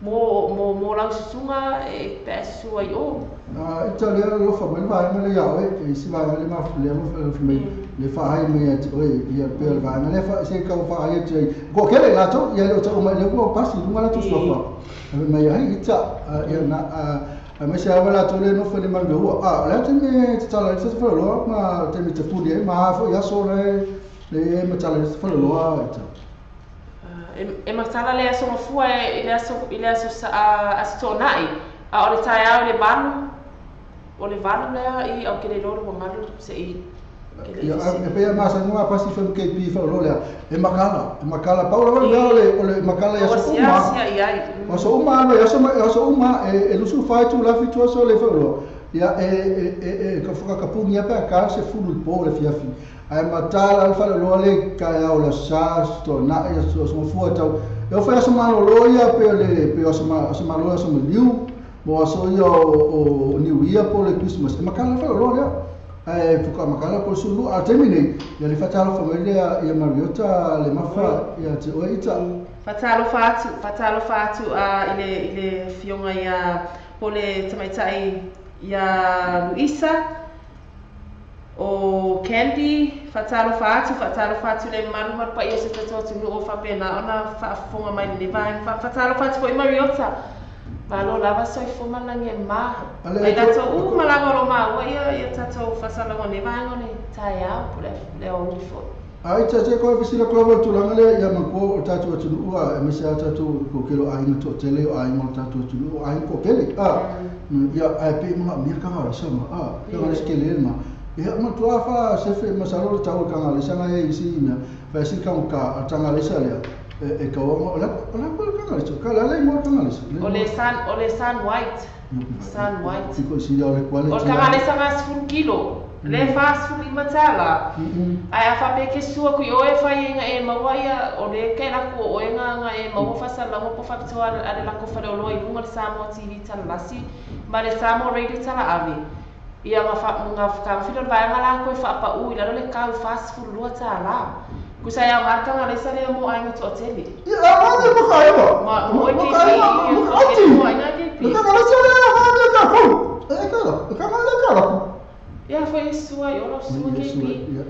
mo lau susunga e pe sua i o. Ita lea lofa mai le vaega le ia oe, e isi vaega le mafu lea lofa mai le faahai mai ia te oe, ia pea le vaega lea se kau faahai atu ai. Ko kele latou, ia le o tau mai le ua pasi lunga latou suafa. Ave mai ai ita, ia na, a mai se awa latou le nofo le malu ua. A, le atu me te tala i te whalaloa, ma te me te puni ai, ma hafo i aso le matala i te whalaloa ita. E matala le aso mafua e le aso aso tōnai. A o le tae au le valu, o le valu lea i au ke le loro wa ngalu se i. Ia, e pea masa ngā pasi whamu KP whalaloa lea. E makala, paula wale lea o le makala i aso uma. Aso uma ano, aso uma, e lusu whaitu lafi tu aso le whalaloa. Ia, e ka whakakapungi apea ka se fulu i pō le fiafi. Ai matala le whalaloa le kai au la sa, tōnai, aso mafua tau. E o whai aso malolo ia pe le, pe aso malolo aso maliu, mo aso ia o New Year po le Christmas. E makala le whalaloa lea. Ai fuka makala po sulu a temi nei. Ia le whatalo whamai lea ia Mariota le mafa ia te oe ita. Whatalo whaatu i le fionga ia po le tamaitai ia Luisa o Candy, whatalo whaatu le maru marpa i o se tatou atu o whapena ona whaafonga mai le vaega. Whatalo whaatu foi Mariota. Malo lava soifua malangi e ma. Ai latou uma lava o lo maua ia tatou fasalauga nei vaega o le taeao po le aoauli foi. Ai tate koe fisila koe wa tulaga lea ia makoa o tatou atunuu a e maise a tatou kokelo aiga toatele o aiga o tatou atunuu o aiga kokele a ia ae pe manaomia kagalesa ma a kagalesa kele ma ia matua fa sefe masalo le tau le kagalesa ga e isi mea fa isi kagoka a tagalesa lea E ka o la o la ko ka le ka la le mo ka le. O le San White. San White. Ko si o le quality. O ka le sa 10 kilo. Le fast food i matala. Ai a fa pe ke sua ku o e fai nga e maua ia o le ke la ku o e nga nga e maua fa sa la mo fa pitoa ale la ko fa le lo i lunga le Samoa TV tala lasi ma le Samoa Radio tala ave. Ia nga fa nga ka filo va nga la ko e fa pa u i la le ka fast food lua tala. Ku sa ia nga ka nga le sa le mo ai nga to tele. Ia a le mo ka e mo. Ma mo e ke ki mo ai nga ke pi. Ka la sa le le ka ko. E ka la ka le ka la. Ia foi sua i ora sua KP. Ia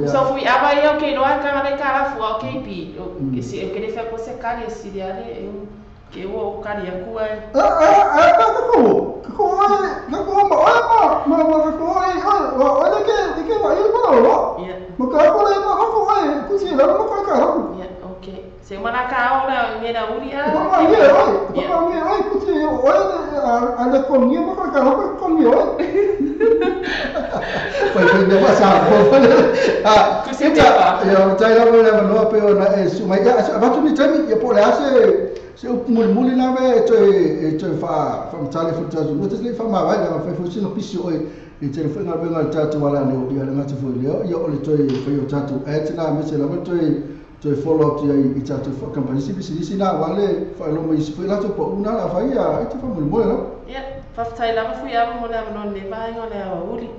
So fui aba ia ke loa ka le ka la fu o KP. O que se eu queria fa você cari esse dia eu que eu o cari aku ai. Ah ka ko. Ko ai ka ko ma ma ma ma ko ai o le ke ma ia ma lo. Ia. Ma ka ko le ma ko ai ku si la ma ka ka la. Ia okay. Se mana ka ora ngena uri a. Ma ia oi. Ma ia oi ku si o a le ko ni ma ka ka la ko ni oi. Foi foi de passa ah ku si te pa. Ia tai la le no pe ona e su mai ia va tu ni temi ia po le ase se o muli na ve e fa fa mtale fu ta no te le fa ma vai la fa fu si no pisi oi e te fu nga venga ta tu wala ne ia nga tu fu le ia o le toi foi o tatu e te na me se la toi follow up ia i tatu fa company si si si na wale fa lo mo si fu la tu po una la fa ia e te fa muli muli la ia fa tai la fu ia mo le no ne va ngo le uli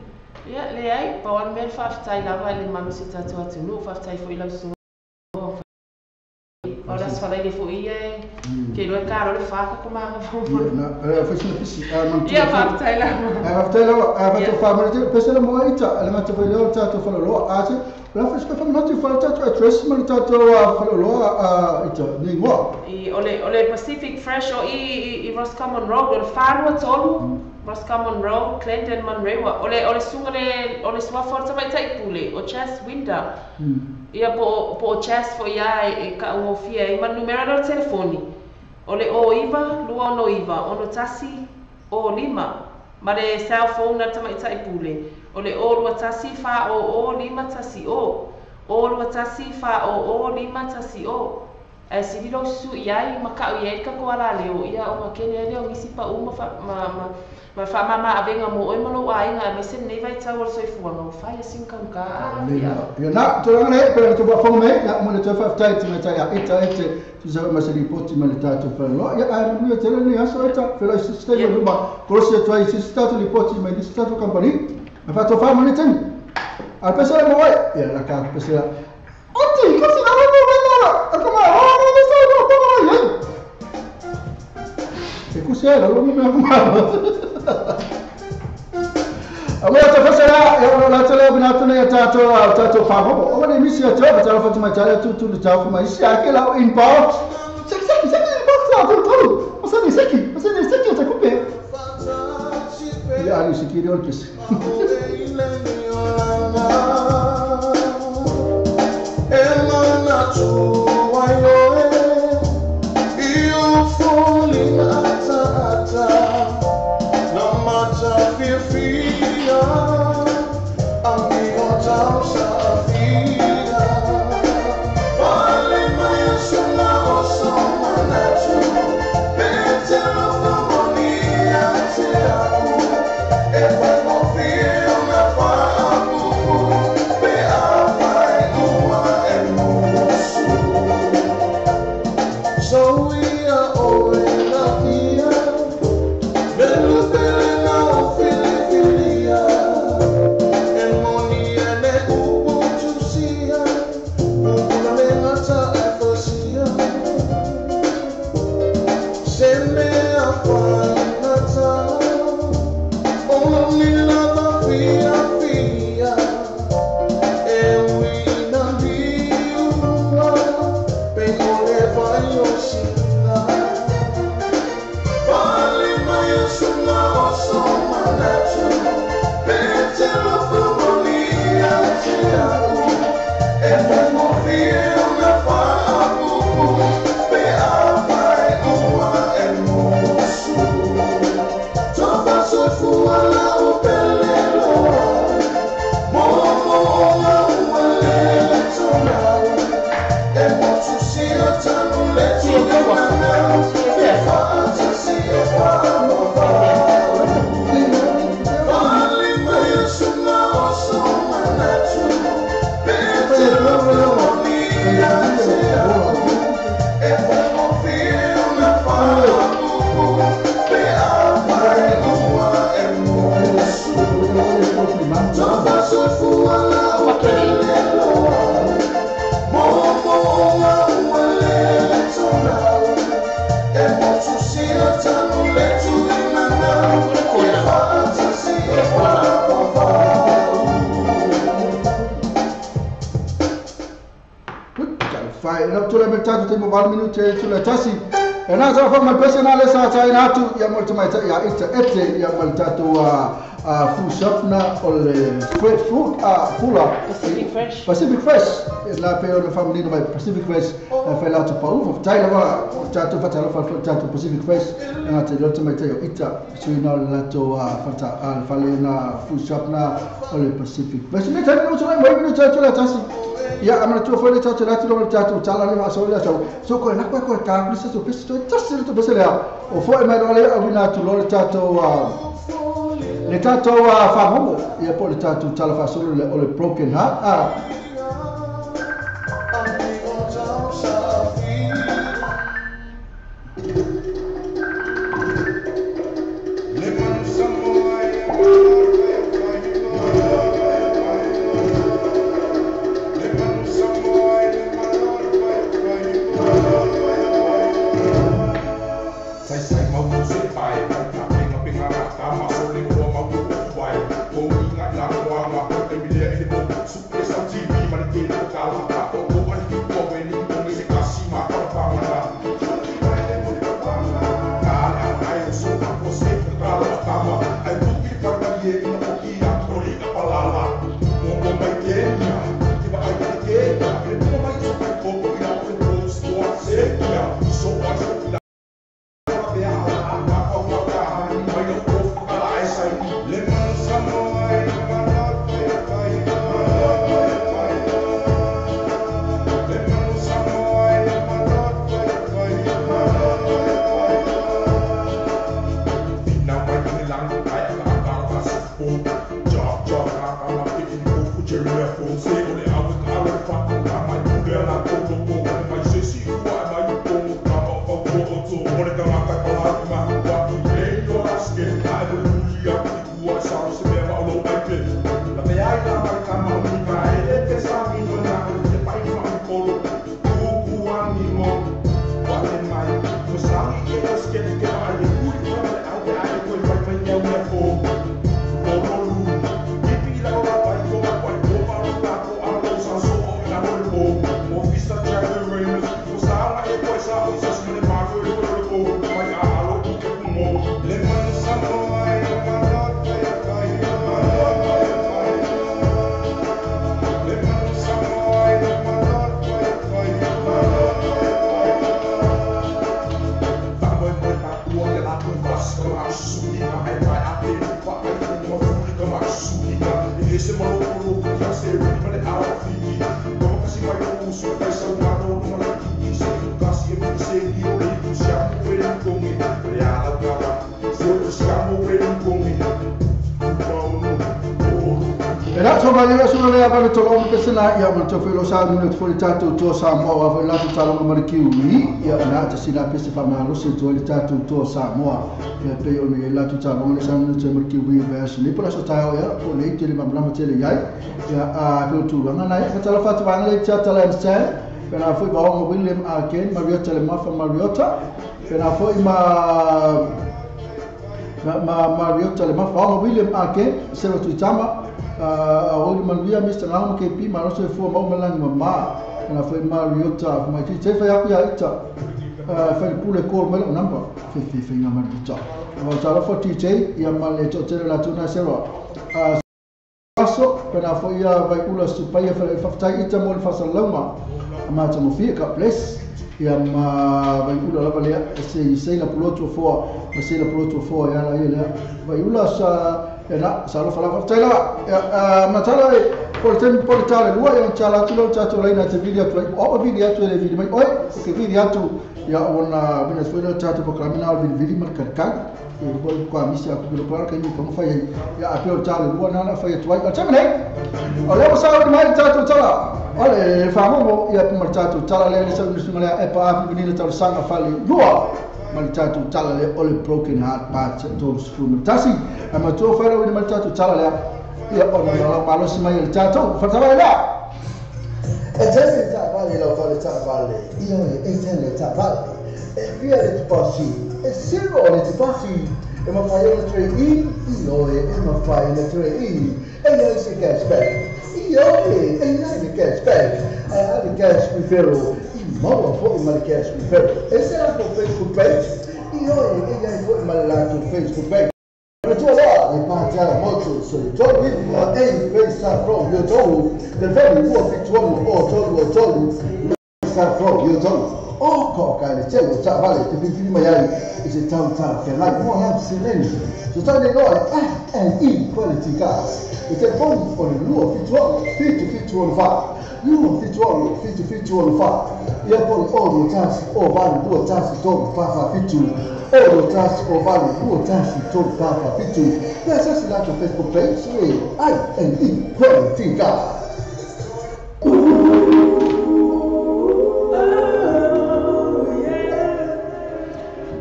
ia le ai pa wan mel fa tai la va le manu si tatu atu no fa tai fu ila su ora se falei fu ia que lo caro le fa ko ma na fa si pisi a man ia fa tai la a fa tai la a fa to fa mo te pese le mo ita le ma te foi le ta to fa lo a te la fa fa mo te fa ta to address mo ta to fa lo a ita ni ngo i ole Pacific Fresh o i Roscommon Road o Farua tolu Roscommon Road Clinton Monrewa ole sunga le ole sua forza mai tai pule o Chess Window ia po Chess fo ia e ka o fia e man numero do telefoni ole o iva lua no iva ono tasi o lima ma le cell phone na tamai tai pule ole o lua tasi fa o lima tasi o lua tasi fa o lima tasi o e si dilo su ia i makau ia ka ko ala leo ia o makene leo ngisi pa uma fa ma ma fa mama avenga mo oi malo ai nga me se nei vai tau o soifua no fa ia sin ka ka ia na to ngane pe to ba fo me ya mo le to fa tai ti me tai ita ete tu sa ma se ripoti ma le ta to fa lo ia ai mo te le ni aso ita fe lo sistema no ma ko se to ai sista to ripoti ma ni sista to company ma fa to fa mo le ten al pese mo ai ia la ka pese oti ko si na mo mo na ko ma o no sa no ko ma ia e ku se la lo mo ma Agora te fasera e la tele bina tele ta to ta to fa ho o ne misi to fa ta fa ma ta tu tu ta fa ma isi aquela inbox seki seki seki inbox ta tu tu o sa ne seki o sa ne seki ta coupe ya ali seki ri pis tatou taimi 8 minute tula tasi. E na sa fa mai pese na le sa ta ina atu ia mo le tamaitai ia ita ete ia ma le tatou food shop na o le fresh fruit fula Pacific Fresh. Pacific Fresh la pe o le family no mai Pacific Fresh fa la tu pau fa tai lava tatou fa talo fa tatou Pacific Fresh na te le tamaitai o ita sui na le latou fa fale na food shop na o le Pacific Fresh le taimi no tula mai minute tula tasi ia amana tu foi le tatou la tu le tatou tala le aso le aso so ko na ko ko ka ni se so pese to tasi le to pese le o foi mai le au na tu le tatou le tatou fagogo ia po le tatou tala fa solo le o le broken heart ia ma to felo sa ni to fo tatou to sa mo wa la to talo ma kiwi ia na ta sina pese fa ma lo se to le tatou to sa mo ia pe o ni la to talo le sa ni to ma kiwi vers ni pala so ta ia o le te le ma ma te le ia ia a pe tu nga na ia tala fa tu ba le cha tala sa pe na fo ba o William Aken Mariota le ma fa Mariota pe na fo ma Mariota le ma fa William Aken se lo tu tama o Manuia Mr. Ngau KP ma so fo ma malang ma na fo Mariota ma ti te fa ya ita fa pule call ma number fe fe fe nga Mariota o ta fo TJ ia ma le to te la tuna sero aso pena fo ia vai ula su pa ia fa fa ita mo fa salama ma ta mo fi ka bless ia ma vai ula la vale se se la pulo fo ma se la pulo fo ia la ia vai ula sa ena salo fala fa tela matala por tempo por tala lua ia tala tu lo tala la te video tu o video tu le video mai oi ke video tu ia ona bena foi lo tala por clamina o video mar karka e por ko amisia ko lo para que ni como fa ia a pe tala lua na fa tu ai o tama nei o le sa o mai tala tala ole fa mo ia por tala tala le sa ni le e pa ni le tala sanga fa le lua Maltatu tala le ole broken heart part to school tasi ama to fara wi maltatu tala le ia ona la malo si mai tato fa tala la e tele ta vale la fale ta vale io e tele ta vale e via le passi e se le passi e ma fai le tre i io e ma fai le tre i e io si cash back io e io si cash back e ha di cash mi ferro Maua fo'i ma le cash referral. E se latou Facebook page, ioe e i ai fo'i ma le latou Facebook page. Le tua loa, le pātiala motu, so le tolu iva e Great South Road, yo tolu, telefoni 276 o 3 o 3, South Road, yo tolu. O ko ka le tele o taavale te filifili mai ai i se tau talafeagai mo lau seleni. So tau nei loa le F&E Quality Cars. Le telefoni o le 276 7764, 276 7764. Ia po le 0 1 o 8 2 1 3 4 4 7, 0 1 o 8 2 1 3 4 4 7. Ia sasi latou Facebook page e I&E Quality Cars.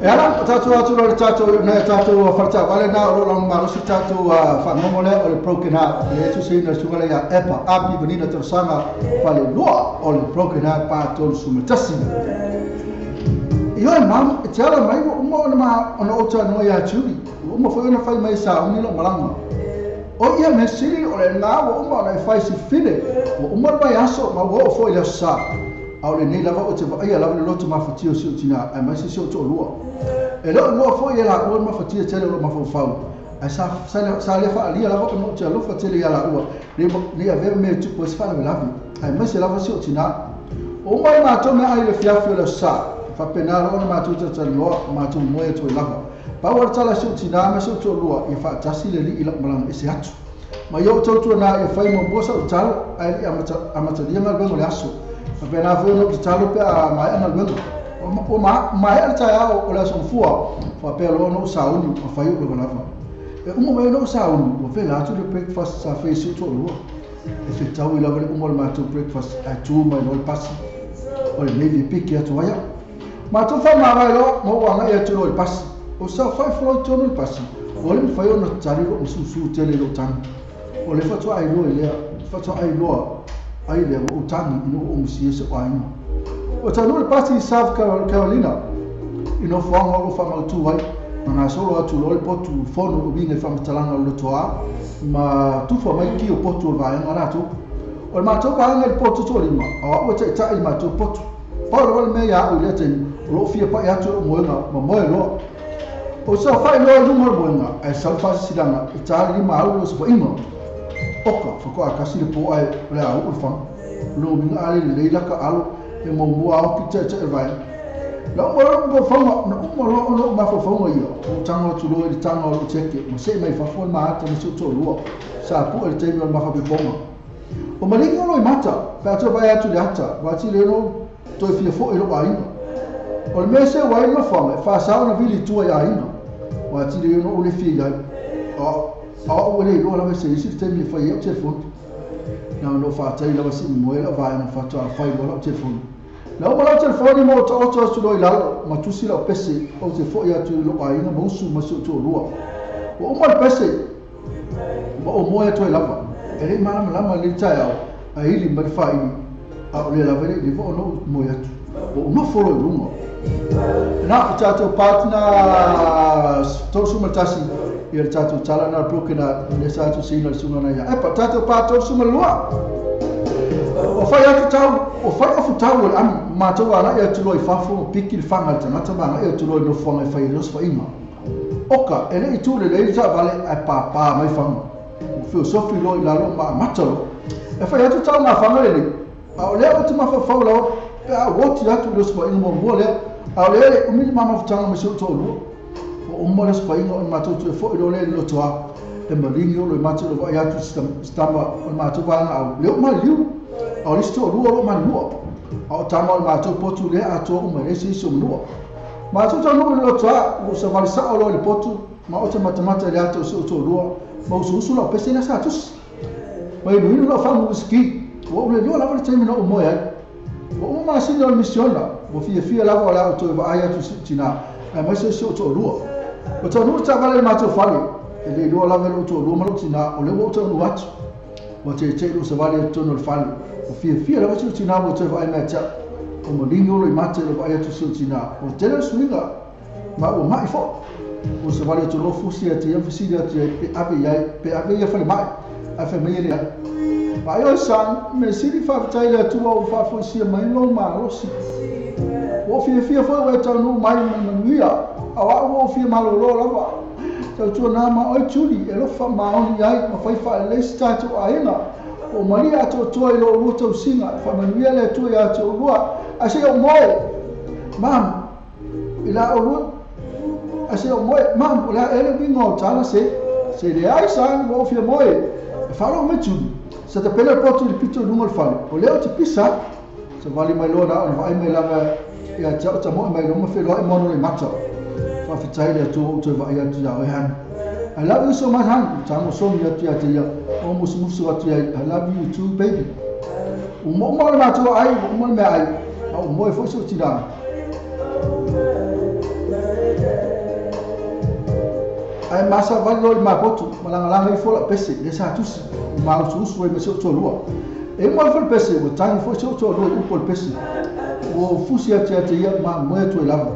E ala, tatou atu loa le tatou na tatou faletaavale na o lo o malosi tatou faanogo lea o le Broken Heart. Le tusiina le susuga lea ia Epa Api Vanina talosaga falelua o le Broken Heart 431. Ioe mam, e te ala mai ua uma ona ma ona ou talanoa ia Julie. Ua uma foi ona fai mai sauni lou malaga. O ia mea sili o le lena ua uma ona e fai sifine. Ua uma le vaiaso ma ua oo foi i le aso Sa. A o lenei lava ou te vaaia lava le loto mafatia o si ou tinā, aemaise si ou toalua. E le o iloa foi e laua le mafatia tele o lou mafaufau, ae sa, sa, sa le faaalia lava ona ou te alofa tele iā laua, nei, nei avea mea e tupu ai se faalavelave, aemaise lava si ou tinā. Ua uma ai matou meaai i le fiafi o le aso Sa, e faapena loa ona matou talatalanoa, ma matou moe atu ai lava. Pau o le tala a si ou tinā ma si ou toalua, ia faatasi le alii i lau malaga ese atu. Ma ia ou tautuanā ia fai muamua sau tatalo, ae le i amata, amatalia galuega o le aso. Faapena foi ona ou tatalo pe a maea galuega. Ua maea le taeao o le aso Gafua, faapea loa ona ou sauni ma fai ou lavalava. E uma mai ona ou sauni, ua vela atu le breakfast sa fai e si ou toalua. E fetaui lava le uma o le matou breakfast ae tu mai loa le pasi o le Navy e piki atu ai au. Matou faamavae loa ma ou agai atu loa i le pasi. O sa fai floa i totonu o le pasi, ua le mafai ona tatali lou masusu tele i lou tagi. O le faatoa ai loa i lea, faatoa ai loa ai lea ua ou tagi ina ua ou masia si ou aiga. Ua taunuu le pasi i South Carolina i nofoaga o lo o faamautu ai, ma gasolo atu loa le potu fono o uiga i faamatalaga o le lotoa ma tufa mai ki o potu o le vaega latou. O le matou vaega i le potu toalima, o au e taitai i le matou potu. Pau lava le mea ia au i lea taimi, o lou fia pai atu i lou moega ma moe loa. O saofai loa i luga o le moega, ae sau le faasisilaga e ta le lima au i lou sofaiga. Oka, faatoa kasi le po ae o le a uu le faga. O lona uiga a le lelei laka alo e muamua aoki taitai o le vaega. Na uma loa lou mafaufauga, na uma loa ona ou mafaufauga ia, ou tago atu loa i le taga o lou tieke ma see mai fafo le maata ma si ou toalua. Sa pue le taimi o le mafapepoga. O maligi o lou i mata, pe a toe vaai atu i le ata, ua atili ai lou toe fia foi i lou aiga. O le mea e seu ai le nofoaga, e faasa ona vili i tua i aiga. Ua atili ai ona ou le fia i ai. A o au e le iloa lava se isi le taimi e fai ai au telefoni. Na ona ou faatai lava se i moe lau vaega faatoa fai loa lau telefoni. Na uma lau telefoni ma ou taoto atu loa i lalo ma tusi lau pese ou te foi atu i lou aiga ma usu ma si ou toalua. Ua uma le pese ma ou moe atu ai lava. E le i malamalama i lenei taeao ae ili mai le faaili a o lea lava e le i leva ona ou moe atu. Ua ou nofo loa i luga. Na, o tatou partner 31 ia le tatou tala na broken heart lea sa tusiina le susuga na ia Epa. Tatou part 32. O fai atu tau, o fai ofu tau o le amu, matou agai atu loa i fafo ma piki le faga a le tagata ma agai atu loa i nofoaga e fai ai le osofaiga. Oka, e le i tu lelei le taavale ae pāpā mai faga. Ua feosofi loa i lalo ma amata loa. E fai atu tau ngā faga lenei, a o lea ou te mafaufau lava pe a oti atu i le osofaiga muamua lea, a o lea e le umi le mamafutaga ma si ou toalua. Ua uma le osofaiga ona matou toe foi loa lea i le lotoa. E maligi o lou mate o lou vaai atu i se tama o le matou vaega au, lea ua maliliu, a o le isi toalua o lo o malilua. A o tama o le matou potu lea atoa uma e leai se isi o manua. Matou taunuu i le lotoa, ua savali sao loa i le potu, ma ou te matamata i le ata o si ou toalua, ma usuusu lau pese lea sa tusi. Ma inuinu lau fagu uisiki, ua ou le iloa lava le taimi na ou moe ai. Ua uma masina o le misiona, ua fiafia lava o le a ou toe vaai atu i si ou tinā, aemaise si ou toalua. Ua taunuu le taavale i le matou fale, e le iloa lava e lou toalua ma lou tinā, o lea ua ou taunuu atu. Ua teitei lou savali i totonu o le fale, ua fiafia lava si ou tinā ua toe vaai mai ia te au. Ua maligi o lou mate i lou vaai atu i si ou tinā, ua tele le suiga, ma ua mai foi. Ua savali atu loa fusi atu ia ma fesili atu i ai pe ave i ai, pe ave ia falemai, ae fai mai e leai. Ai o san me sili faafetai le Atua ua faafoisia mai lou malosi. Ua fiafia foi ua e taunuu mai ma le manuia, a o a'u ua ou fia malōlō lava. Tautuanā ma oe Tuli, e alofa maoni ai ma fai faalelei si tatou aiga. Ua ou malie atoatoa i lo oulua tausiga, e faamanuia le Atua iā te oulua. Ae se i ou moe, Mam, i la oulua, ae se i ou moe, Mam, o le a ea le uiga o tala se? Se leai, son, ua ou fia moe. E faalogo mai Tuli, sa tapena le poto i le pito i luga o le fale, o lea ou te pisa. Savali mai loa na ona vaai mai lava ia te au tamoe mai loma feloai ma ona loimata. Faafetai le Atua ua ou toe vaai atu iā oe honey. I love you so much honey, ua tagosogi atu ia te ia, ma ua musumusu atu i ai, I love you too baby. Ua uma uma le matou ai, ua uma le meaai, a ua moe foi si ou tinā. Ae ma savali loa i le mapotu, ma lagalaga ifo lau pese, lea sa tusi, ua maausuusu ai ma si ou toalua. E uma ifo le pese, ua tagi foi si ou toalua i upu o le pese. Ua ou fusi atu ia te ia, ma moe atu ai lava.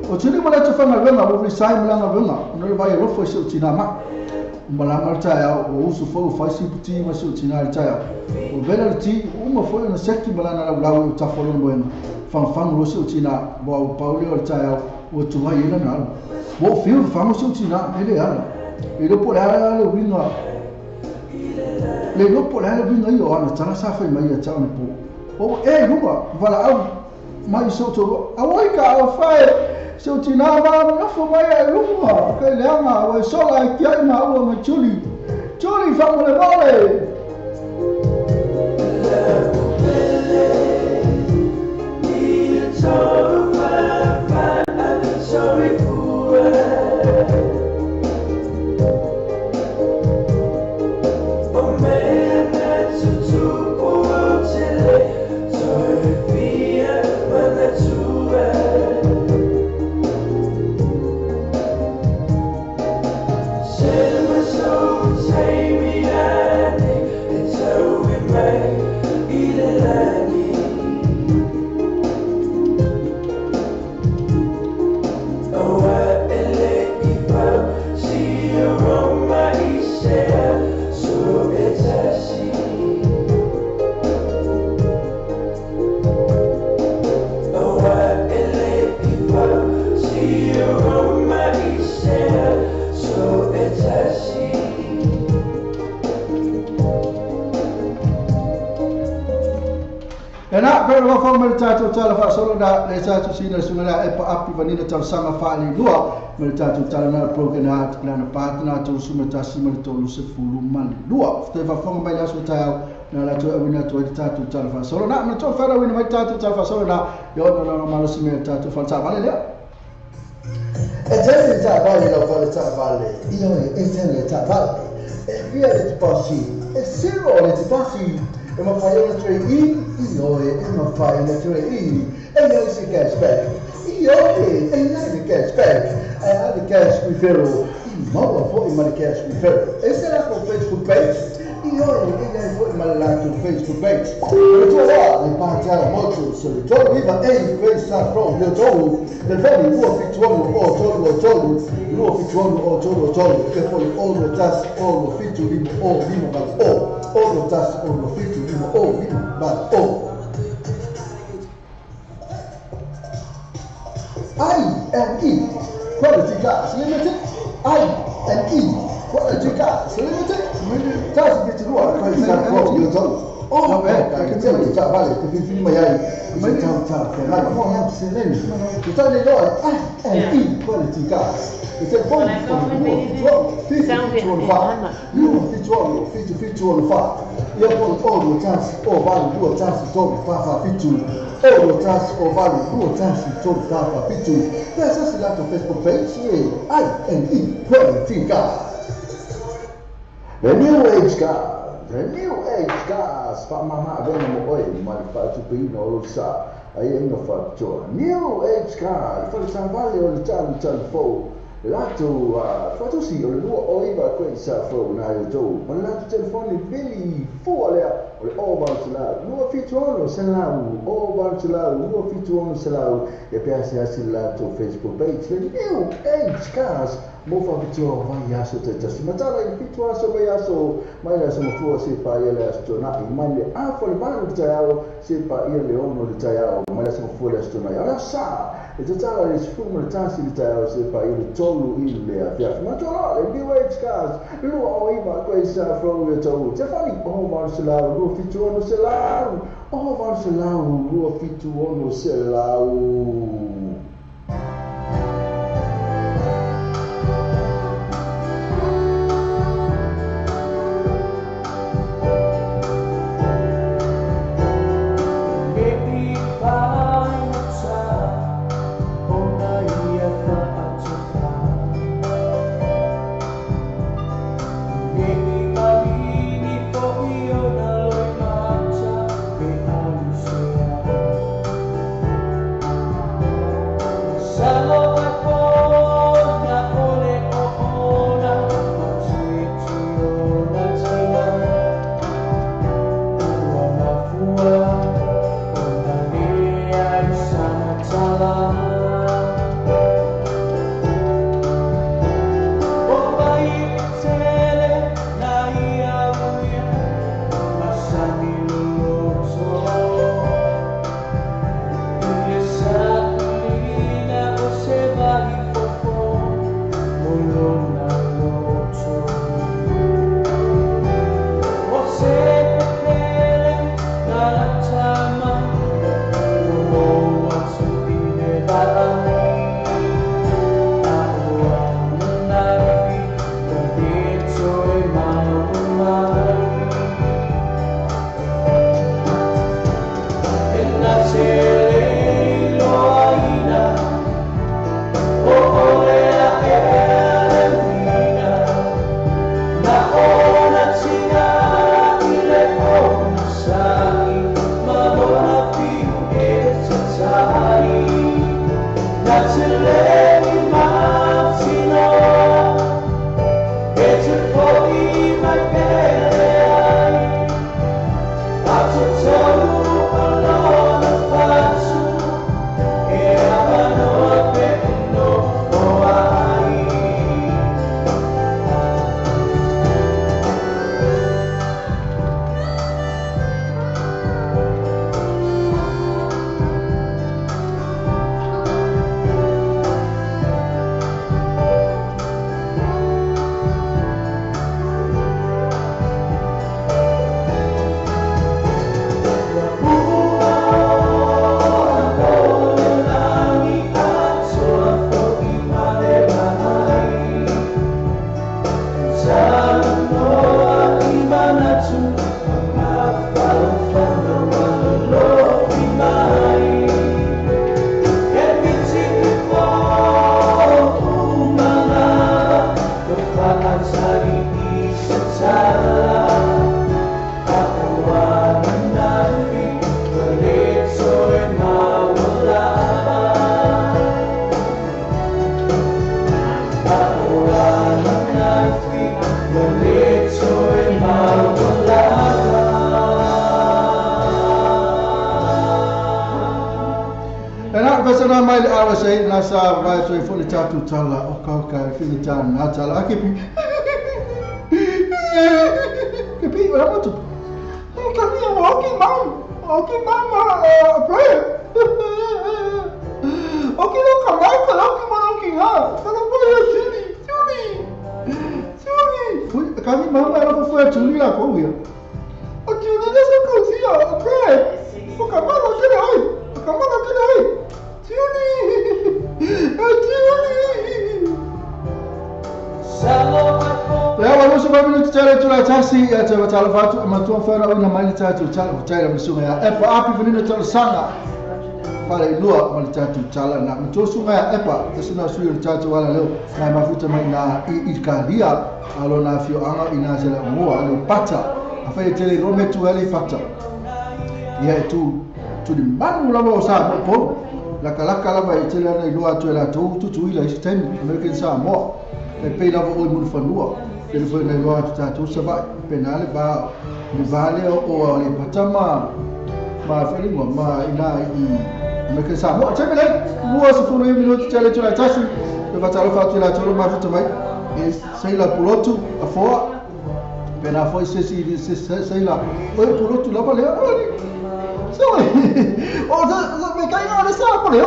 O Tuli ma le atu faigaluega, ua resign ma lana galuega, ona o le vaai alofa i si ou tinā maʻi. Ua malama le taeao, ua usu foi ua fai sipu ti ma si ou tinā i le taeao. Ua vela le ti, ua uma foi ona seki ma lana laulau i utafa o lona moega. Fagofago loa si ou tinā, ua ou pau lea o le taeao, ua tuai ai lana alu. Ua ou fiu e fagofago si ou tinā, e le ala. Le iloa po o le a le uiga, le iloa po o le a le uiga ia o ana tala sa fai mai ia te au anapo. Ua ou ea i luga, ma valaau mai i si ou toalua, Auai ka alofa e, si ou tinā ma nofo mai ai i luga, kai leaga, ua e sola e tiai maua mai Tuli. Tuli, faamolemole! Ena, pea le fao mai le tatou tala faasolo na le tatou sina le susuga lea Epa Api Vanilla talosaga faalelua ma le tatou tala na Broken Heart lana part na 31 ma le 32. Toe faafofoga mai le aso taeao na latou e auina atu ai le tatou tala faasolo na. Ma toe faatauina mai le tatou tala faasolo na i ona lona malosi mea le tatou fale taavale lea. E tele le taavale lau fale taavale, ioe, e tele le taavale. E fia le tipasi, e zero le tipasi. E mafai ona toe i, ioe, e mafai ona toe i. E iai se cash back, ioe, e iai le cash back. Ae a le cash referral, i maua foi ma le cash referral. E se latou Facebook page, ioe, e iai foi ma le latou Facebook page. O le tua le Pātara Motors, o le 39 A Grace South Road, Leotolu, telefoni 276 0 3 276 0 3 3, telefoni 61 6 7 5 0 5 8 0 6 1 7 5 0 5 8 0. I N E Quality Cars Limited. I N E Quality Cars Limited. Tasi ke te rua, kai sa ko yo tau. Oh, kai ke te ta vale, te filifili mai ai. I se tau ta feagai. Mo ia se leni. Te tau nei loa I N E Quality Cars. Te telefoni o le lua fitu ono, fitu fitu ono fa. Lua fitu ono, fitu fitu ono fa. Ia po le ono tasi o valu lua tasi tolu fa fa fitu. Ono tasi o valu lua tasi tolu fa fa fitu. Pe sasi latou Facebook page e I N E Quality Cars. The New Age Cars, The New Age Cars, faamama avega mo oe ma le faatupeina o lou sa aiaiga faapitoa. New Age Car, le fale taavale o le talu talu fou, le latou faatosi o le 209 koe sa fou na i outou ma le latou telefoni vili fua lea o le O le 800 276 800 276 e pe asiasi le latou Facebook page le New Age Cars mo faapitoa vaiaso taitasi. Matala i le 7 aso vaiaso mai le aso mafua seia paia le Aso Toonai, mai le 7:30 i le taeao seia paia le 6 i le taeao, mai le aso mafua i le Aso Toonai. A o le Aso Sa e tatala i le 11 i le taeao seia paia le 3 i le afiafi. Matua loa le New Age Cars 29 Great South Road i Otahuhu. Telefoni 0800 276 0800 276. Mai le RSA na sa vai toe fo le tātou tala o kauka e whini tā nā tala a kepi. Kepi, ora motu. Kami o oki mam, oki mama prayer. Oki no ka mai ka oki mo oki ha. Ka no mo ya Julie, Julie. Julie. Fui kami mama era fo foi Julie la ko ia. O Julie na sa ko si a prayer. O ka mama kere ai. O ka mama kere ai. Julie! Julie! Lea wa 25 minuti tele tula tasi ia te watala fatu a matua whera o ina mai le tātou tala o taira masunga ia epa api vanina tala sanga whare i lua ma le tātou tala na matua sunga ia epa te suna sui o le tātou ala leo nai mafuta mai nā i kalia alo nā fioanga i nā sela ngoa ale pata a whai tele ro me tu ale pata ia e tu tu di manu lava o sa mo po laka laka lava e tele ana i lua atu e la tau tutu ila i se taimi American Samoa e pei lava oi munu fanua tele foi nei loa atu tātou sa vai pena le ba Le vale o le patama ma felingo ma ina i me ke sa mo te mele mo se fulu minuti tele tula tasi le vatalo fa tula tolo ma futu mai e sei la pulotu a foa pena foi se si se sei la o pulotu la vale so o me kai no le sa por o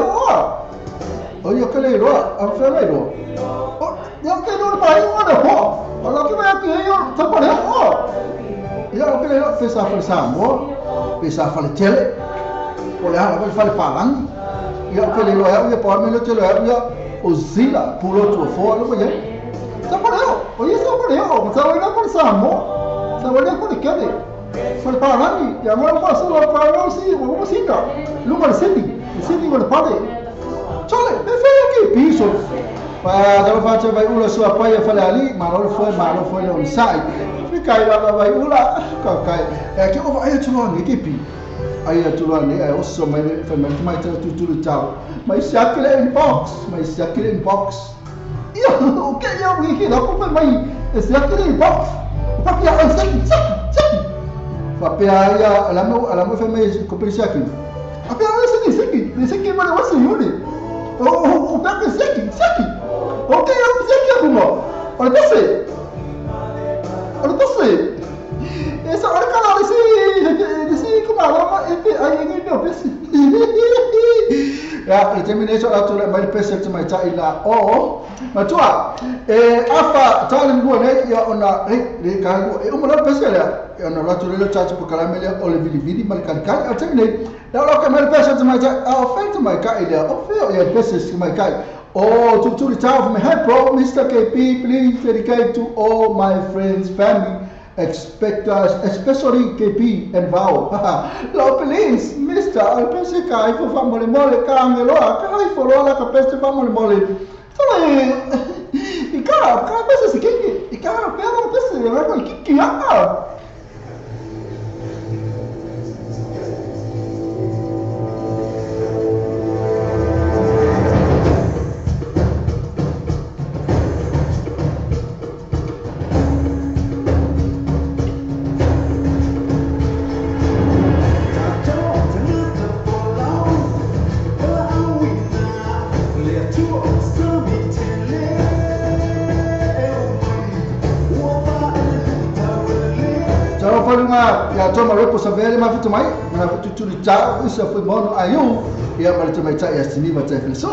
o yo que le ro a fe le ro o yo que no pa o na po o lo que me que yo ta por o ia o que le fez a força mo fez a fale tele o le ha fale palang ia o que le lo ia por me lo tele ia o zila pulo tu fo lo ia ta por o ia sa por o sa o na por sa mo sa o na por que de fale palang ia mo pa so lo pa lo si o mo si ka lo mo senti senti o pade chole me fe que piso pa da fa vai ula sua pai fale ali malo foi on sai kai la vai ula ka kai e ke o ai tu lo ni ke pi ai tu lo ni ai o so mai fa mai mai tu tu tau mai sakile inbox mai sakile inbox io o ke io ni ke la ko mai sakile inbox pa pia o saki saki saki fa pia ia ala mo fa mai ko pe saki a pia o saki saki ni saki mai o se yuni o o pa ke saki saki o ke io saki ko o te se Entonces, esa hora que sí, como hablamos, ahí en el pese. Ya, el termine eso la tula mai pese te mai tai la o, matua, afa tal ngone ya ona le ka e o mo pese la, ona la tula le chat por caramele o le vili vili mal cal al termine, la lo que mai pese te mai tai, o fe te mai kai la, o fe ya pese mai kai. Oh, to the town from hi bro, Mr. KP, please dedicate to all my friends, family, expect us, especially KP and Val. Lord, please, Mr. Alpese kai for family mole kangeloa, kai for all like a peste family mole. So i ka pese se kiki, i ka pese pese, ra kiki ah. Ya toma repo savere ma fitu mai ma fitu tuli ta isa foi mono ayu ya ma fitu mai ta ya sini ma ta so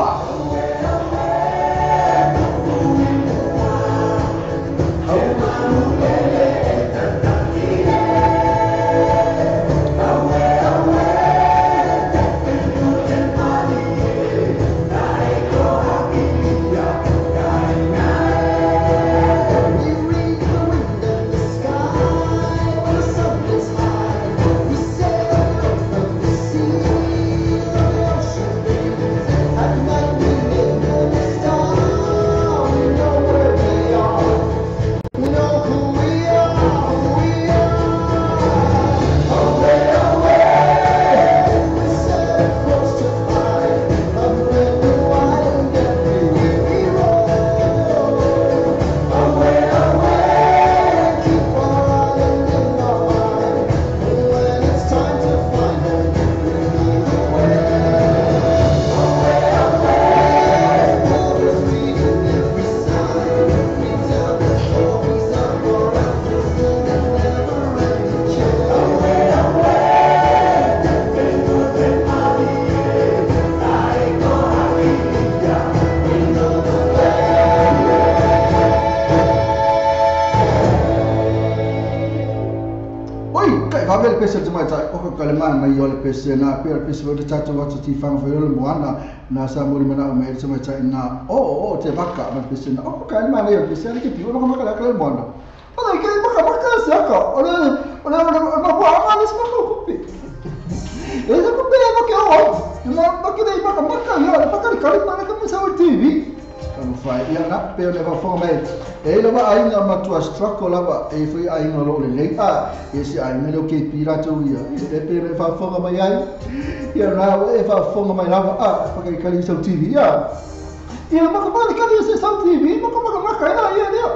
Pese na pera pese o te tato watu ti whanga whaiolo moana na sa mori mana o mea te mai tai na o te waka ma pese na o ka mana ia pese ale ke piu maka maka la moana o ke maka maka se aka o le ma ko ama le sma ko kupi e se kupi no ke o ma ke dei maka maka ia le pakari kari mana ka mo sa o TV ka mo fai ia na pe le va fo mai e lava ainga matua struggle lava e foi ainga lo le lei a e se ainga lo ke pira tu ia e pe le fa fonga mai ai ia na e fa fonga mai lava a pa ke kali sau TV ia ia ma ko pa kali se sau TV ma ko ma ka ia ia.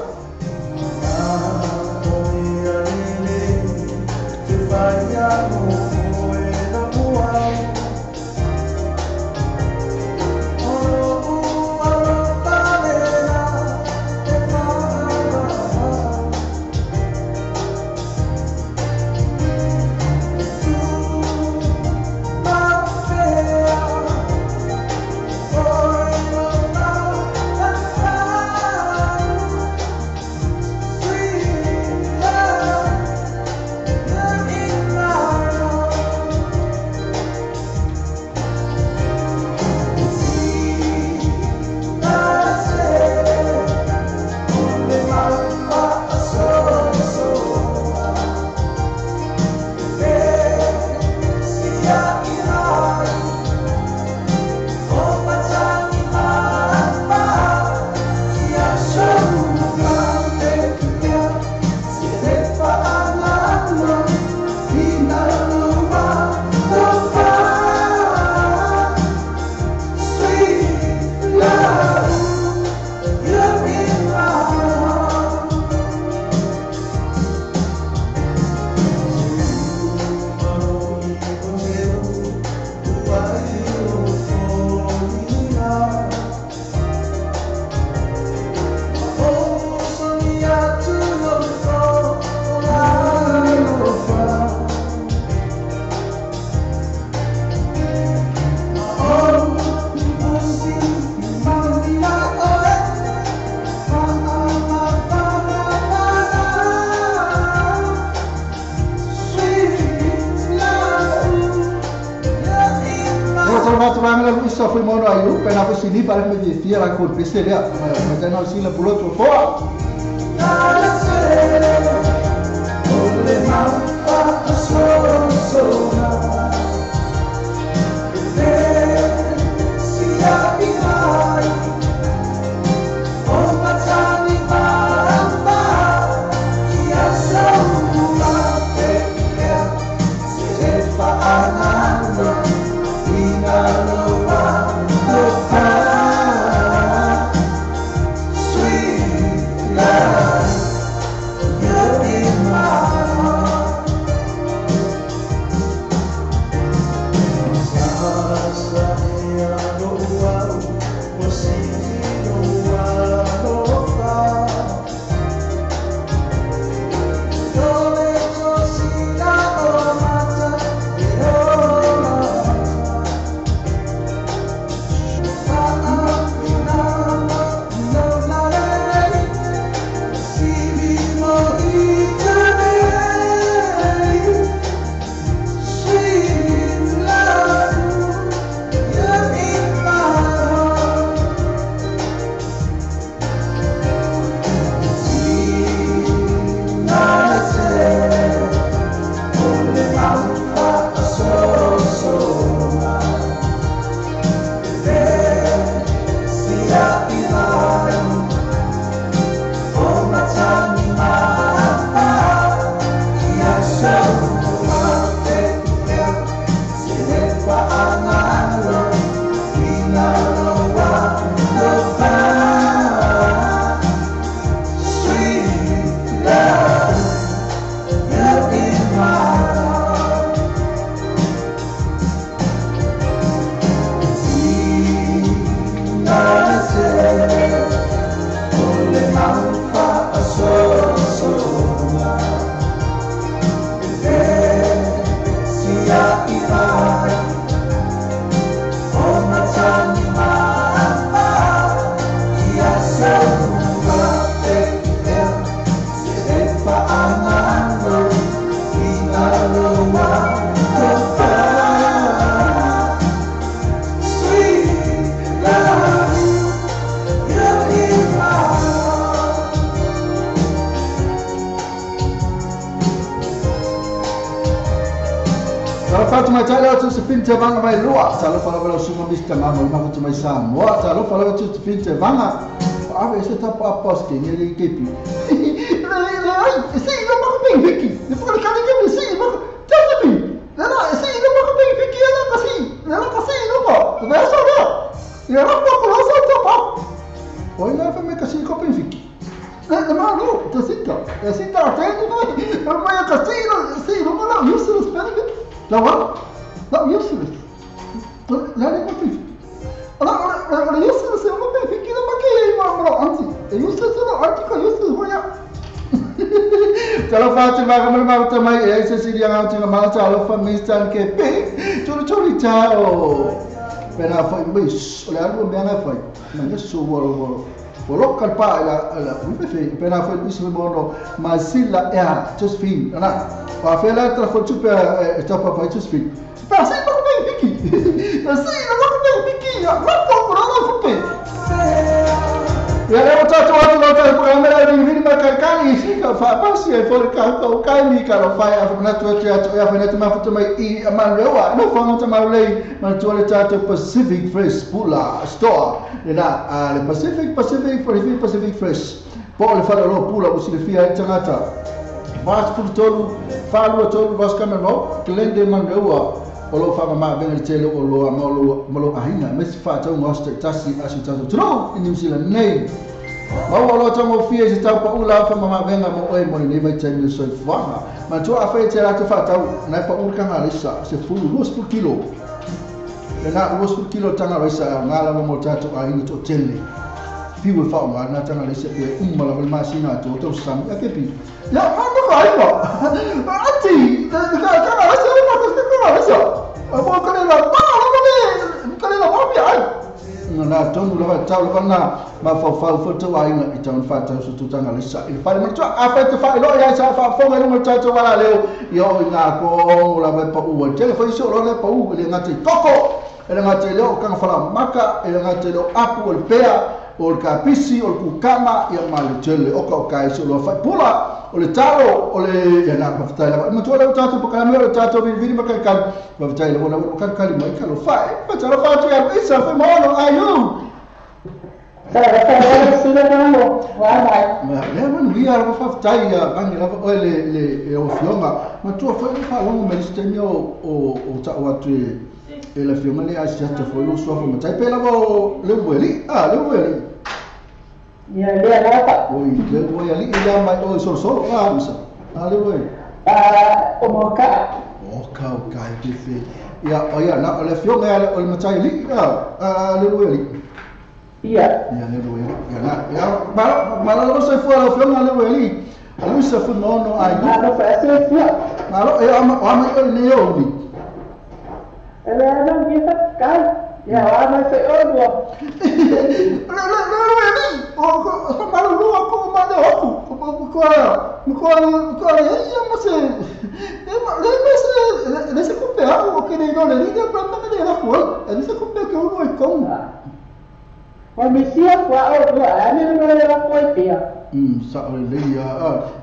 Vanga mai loa talofa lava lau suga Mr. Mama i mafutu mai Samoa talofa lava Josephine Vanga ave se tapa apa o se kenge le kepi se ilo mako pei wiki le whakale kane kepi se ilo mako Josephine nana se ilo mako pei wiki ana kasi nana kasi ilo mo te mea sa rea ia rapa ko losa tapa oi la fa me kasi ko pei wiki Le malo, te sita. Te sita te no mai ka sino, sino no useless benefit. La wa? La useless. La le ko fi. Ora ora useless e mo pe fi ki ma ke ma mo anti. E useless no anti ko useless ho ya. Talo fatu ma ma ma mai e se si dia ngau tinga ma talo fa Mr. Ke pe. Chori chori chao. Pena foi mis, o le alu me ana foi. Ma ne so wo wo local pa la fe pena foi mis mo no Masila ya Josephine ana. Pa fe la tra foi super sta pa foi Josephine. Pa se no me piki. Se no me piki. Ya ma po no no pe. Ya le tato atu lo ta kamera ni vini makakali sika fa pasi e for ka ko kai mi ka lo fa ya na tu tu ya fa na tu ma fu mai i amarewa no fa no ma le ma tu le tato Pacific Fresh Pula Store le na le Pacific Pacific Pacific Pacific Fresh po le fa lo pula o si le fia tangata vas fu tolu fa lo tolu vas kamera klende manrewa o lo fa ma ben le tele o lo ma lo ma lo ahina mes fa ta ngosta tasi asu tasu tro in New Zealand nei ma o lo ta mo fia se ta pa ula fa ma ben mo oi mo ni vai temi so fa ma tu a fa te la tu fa ta na pa ul ka ngale sa se fu lu fu kilo le na lu fu kilo ta ngale sa ngala mo ta tu ahina to tele fi wo fa ma na ta ngale se pe umma la ma sina to to sam ya ke pi ya ma no fa ai mo ati ka ka ngale sa ma ka ka sa mo ka le la pa mo ka le la pa pi ai na tonu la ta la na ma fa fa fa to ai na i ta fa ta su tu ta ngale sa il fa ma tu a fa te fa lo ya sa fa fo ngale mo ta to wala le yo ina ko la pa u te fa so lo le pa u le ngati koko le ngati le o ka fa la maka le ngati le apu le pea o le kapisi o le kukama ia ma le tele o ka o kai so lo fa pula o le talo o le ia na pa la ma tu la tato pa ka me o tato vi vi ma ka ka pa tai la o ka ka li mai ka lo fa pa ta lo fa tu ia isa fa mo no ayu sa la sa la su la no wa mai ma le ma ni ia fa tai ia bangi la o le le o fionga ma tu fa fa lo me ste o o ta o atu e la fionga le a se ta fo lo so fa ma tai pe la o le weli ah le weli ya le la pa oi le weli ila mai o so so ah misa ah le weli ah o mo ka o ka o ka ke fe ya o ya na o le fionga o le matai li ah le weli ya ya le weli ya na ya ma ma lo so fo la fionga le weli a lu se fu no no ai no no fa se fu ma lo e ama ama o le o ni la no mi fa ka ya ama se o do le le le o ma lo ko ma le o ko ko ko ko ya ma se le le se le se coupe o que le no le diga pa ma le la fo le se coupe que uno e con o mi sia qua o do a mi no le la ko te sa o le ya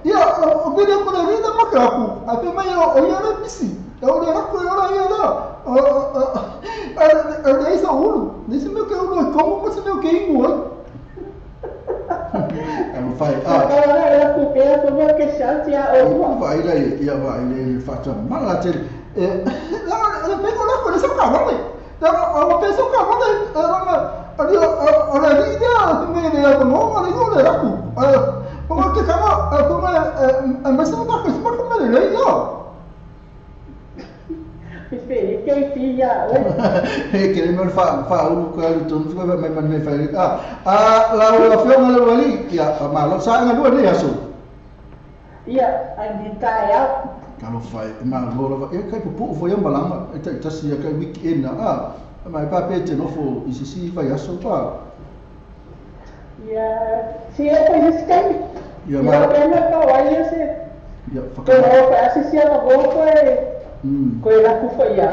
ya o que le ko le da ma ka ku a pe ma yo o ya le bisi o le la ko la ya la a le sa ulu nesse meu que uno como mas meu que igual é fai ah la ko pe ko mo que chantia o vai lá ya vai le fa ta mala te la le pego la ko le sa ka vale la o penso ka vale la a la vida me le la no le no le la ku como que kama como a mas não tá com como le yo Espere, que filha. É que me fa fa o que tu não vai me me fa ah la relación le wali ya ma lo sa nga lu ne aso. Ya, andita ya. Ka lo fa ma lo lo e kai po fo yo malama e ta si ya kai weekend na ah ma pa pe te no fo i si fa ya so pa. Ya, si é pois isso kai. Ya ma. Ya ka wa ya se. Ya fa ka. Ko fa si si a go ko e. Ko la ku fa ya.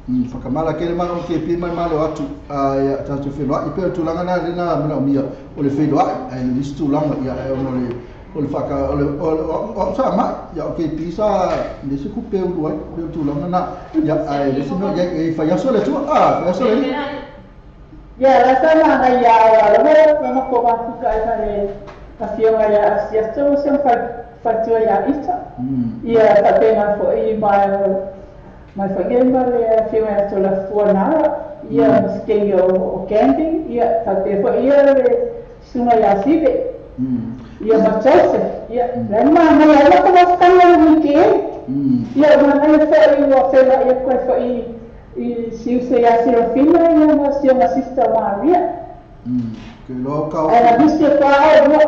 Whakamala ke le mana o ke pi mai malo atu a tātou whenua i pēr tūlanga nā le nā mena o mia o le whenua ai le isi tūlanga ia e ono le o le whaka o le o sa mai ia o ke pi sa le se kupe uru ai pēr tūlanga nā ia ai le se no ia e whaiaso le tua a whaiaso le ia la sa mana ia o la ma ko ma fuka ai sa le afioga ia asia tō se whatua ia ita ia whapena fo i mai mai whakema le whiwa atu la fuanara ia maskei o camping ia whapea fo ia le sunga ia sive Ia ma Joseph, ia le mana ia la ko stanga le weekend. Ia mana ia foi ua fela ia koe foi i siuse ia Serafina ia ma si ma sister Maria. Ke lo ka. Era viste pa ai mo.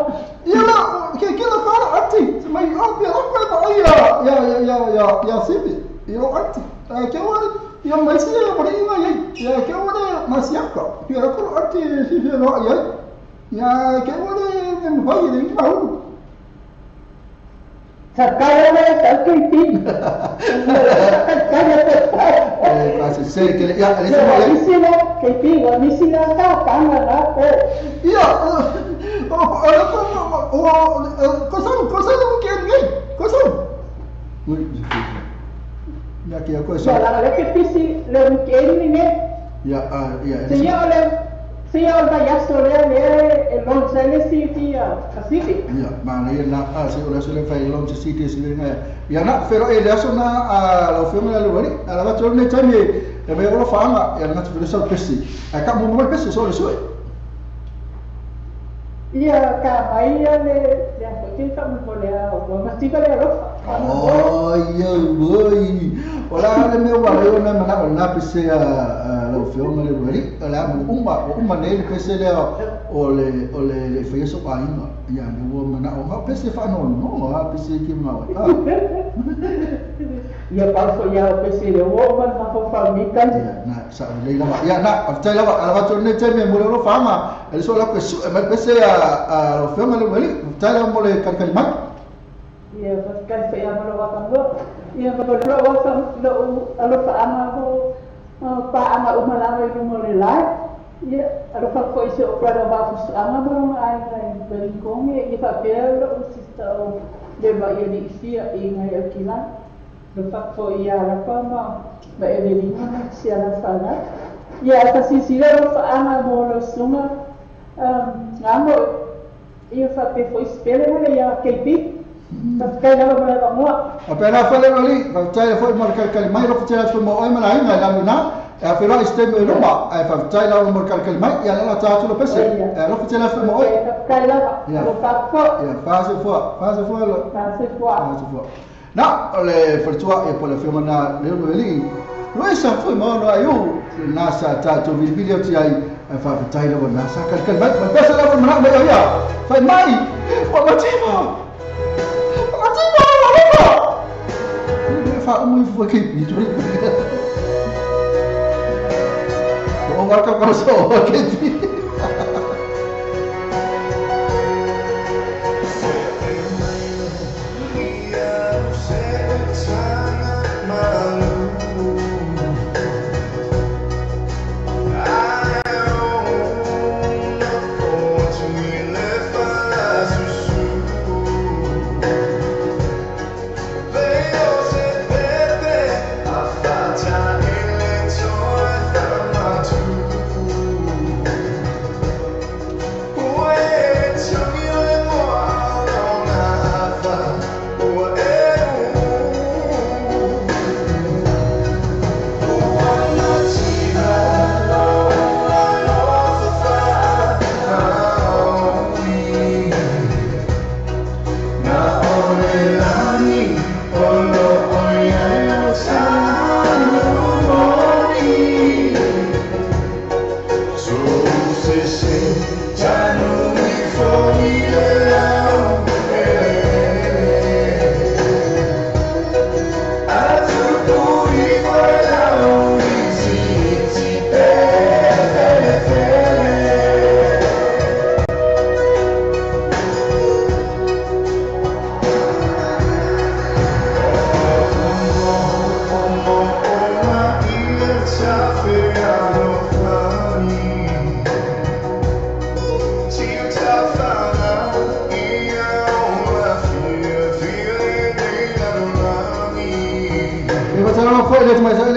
Ia la ke ke la ka ati, se mai o pe o ko ba ia ia ia ia ia sipi. Ia ati. Ke o ia mai si ia mo inga ia. Ia ke o le ma siaka. Pe ko ati si si no ia. Ia ke o le me vai le inga u. Sa kaya le sa ke ti. Kaya te. Eh, se se ke ia le se le si la ke ti wa ni si la ka ka na la ko. Ia o o o ko sa lo ke ngai. Ko sa. Ya ke ko sa. La le ke pisi le ke ni ne. Ya ya. Se ya le se ya va ya so le le el lonse le city a city. Ya, ma le na a se o le se le fa lonse city se le ngai. Ya na fero e le aso na a la ofiona le wari. A la va to ne tami e me o fa ma ya na te so pesi. A ka mo mo pesi so le so. Ia ka mai le le a te fa mo le a o ma tika le ro. Oh, ia oi. Ola le me wa le na mana na pesi a la ofiona le wari. La mo uma ne le pesi le o le o le le fa so pa inga. Ia ne wo mana o ma pesi fa no no a pesi ki ma. Ia pa so ia o pesi le wo ma ma fo fa mi kan. Na sa le la ia na aftai la ala va to ne te me mo lo fa ma ele so la pesi ma pesi a lo fiona le wari. Tai la mo le kan kan mai. Ia fa kan fa ia mo lo wa kan lo. Ia mo lo wa fa lo alo fa ama ko pa ama o ma la mo le la. Ia alo fa ko ise o pra va fu ama mo ai ai beri konge ia fa pe lo sista o le va ia ni isia i ngai o kila. Lo fa ko ia la pa ma ma Evelina ma sia la fa na. Ia fa si si lo fa ama mo lo sunga ngamo ia fa pe foi spele mo ia KP. Fa kai lava mo la mo. A pe na fa le li, fa tai foi mo ka ka mai ro te foi mo ai ma ai la na. A fe la este mo loma, a fa tai la mo ka ka mai ia la ta tu lo pese. A ro te la foi mo ai. Kai lava. Lo fa fo. Ia fa se fo, fa se fo lo. Fa se fo. Fa se fo. Na le fortua e po le firma na le no eli. Luisa foi mo no ayu na sa ta to video ti ai fa tai la na sa ka ka mai pese la mo na me ia. Fa mai. O ma tima. Ma tima lo. Fa o mo foi que bi tu. O va ka so que ti. Thank you.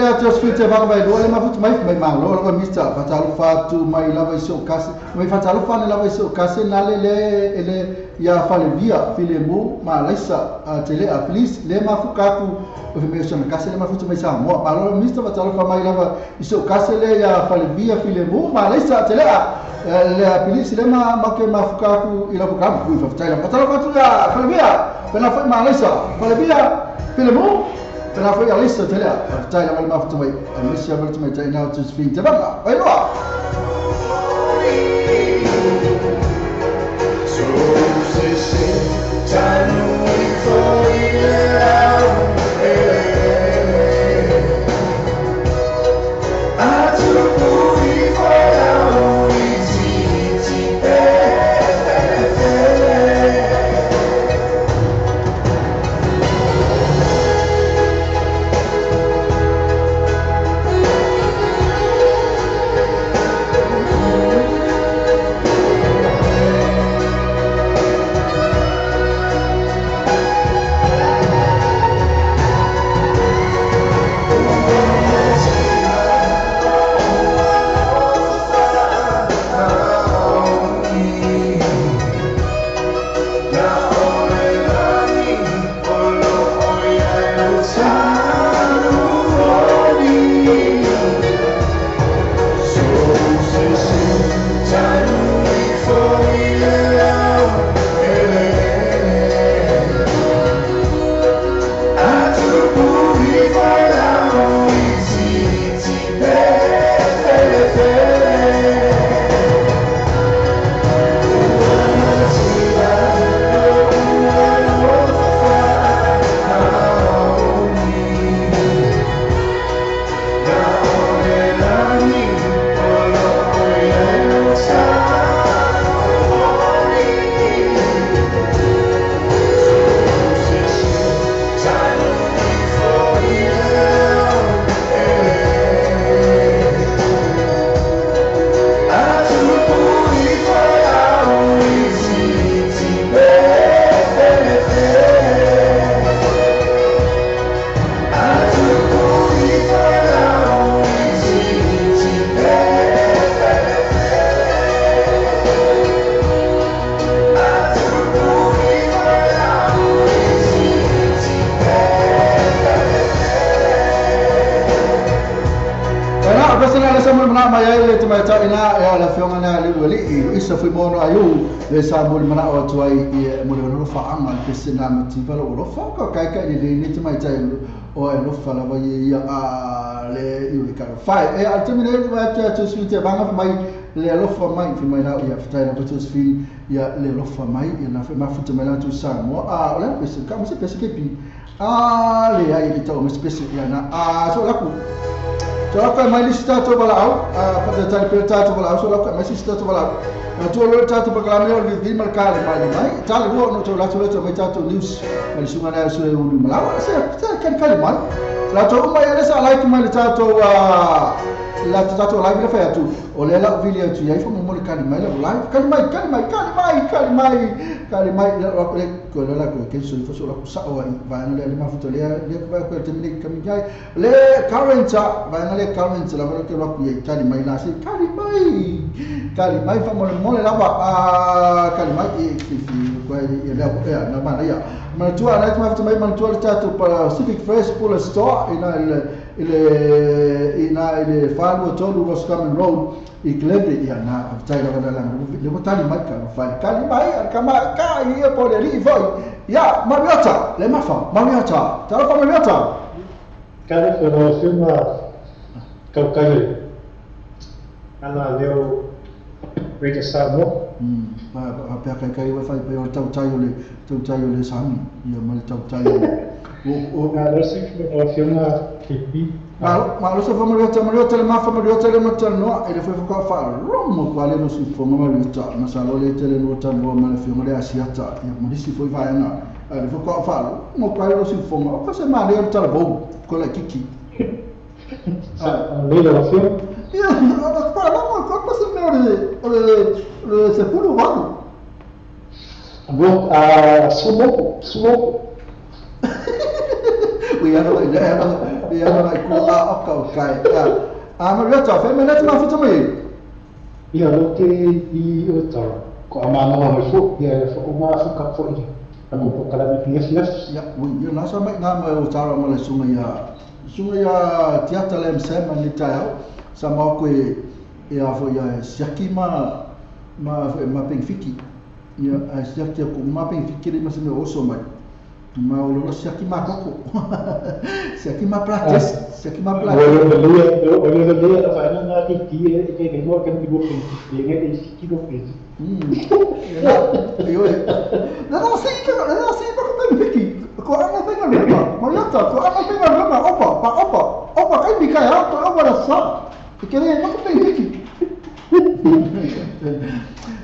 ia Josephine te vanga mai lua le mafutu mai mai malo lava Mr. Fatalofa atu mai lava i so kasi mai fatalofa ne lava i so kasi na le le ele ia falevia filemu ma laisa tele a please le mafuka ku o me so kasi le mafutu mai sa mo malo Mr. Fatalofa mai lava i so kasi le ia falevia filemu ma laisa tele a le please le ma ma ke mafuka ku i la program ku fa tele fatalofa tu ia falevia pena fa ma laisa falevia filemu Tena foi a lista tele a tai la mafutu mai a misia mafutu mai tai na Josephine te vanga vai loa. Le sa mo mana o atu ai i mo le no fa anga le sena mativa lo lo fa ka kai kai le le te mai tai o e lo fa la va ia a le i le ka fa e al te mine va te tu sui te vanga mai le lo fa mai fi mai la ia fa la tu sui ia le lo fa mai ia na fa ma fu te mai la tu sa mo a o le pese ka mo se pese ke pi a le ai le tau mo se pese ia na a so la ku so la ka mai le sta to bala au a fa te tai pe ta to bala au so la ka mai sta to bala na tu lo tatu pakalame o le mal kale mai mai tale wo no to la to to mai tatu news mai sunga na su u malawa se kan kale mai la to mai ale sa like mai le tatu la tatu live le fa tu o le la video tu ai fo mo le kale mai la live kale mai kale mai kale mai kale mai kale mai la le ko la ko ke so fo so la sa o ai va na le ma fu le le va ko te mini kami ai le current va na le current la va ke la ku ai kale mai la se kale mai kali mai fa mole mole lava a kali mai e fi ko e le e na ma ia ma tu ala tu ma mai ma tu ala tatu para Pacific Fresh Pula Store ina ile ina ile Falo Tolu Roscommon Road i Glebe ia na tai la la le botali mai ka fa kali mai ka ma ka ia po le ri voi ia Mariota le ma fa Mariota ta fa Mariota kali no sima kau kai ana leo Rita Samoa. Pa pa kai kai wa fai pa o tau tai o le sami ia ma le tau tai o na lo si o fiona kepi ma lo so fa Mariota Mariota le ma fa Mariota le ma no e le foi fa fa romo quale no si fo Mariota ma sa lo le tele no ta no ma le fiona le asiata ia ma si foi vai na le foi fa mo quale no si fo ma fa se ma le ta bo ko la kiki sa le la fiona ia ma ma ko se me o le se pulu vado Bom, a sumoku. Ui, ano, ano, Pe ana i ku a oka o kai. A Mariota, fe me neti mafuta mai. Ia lo te i o tau. Ko amanga mai fo, ia fo o ma fu ka fo i. Ko ko kala mi fias. Ia, ui, ia nasa mai ngā mai o tara ma le sunga ia tiata le msema ni tai sa ma ko e a fo ia siaki ma ma pengfiki. Ia a siaki ko ma pengfiki le ma se me oso mai. Ma o lo siaki ma koko. Siaki ma plates, siaki ma plates. O le le a fa na ki ki e ke mo ke ni bo ki e e ki bo ki. Io na no sei que na sei ko pengfiki. Ko ana penga luma. Mariota, ko ana penga luma opa, pa opa. Opa kai mi kai ha, ko opa la sa. E ke le mo pengfiki.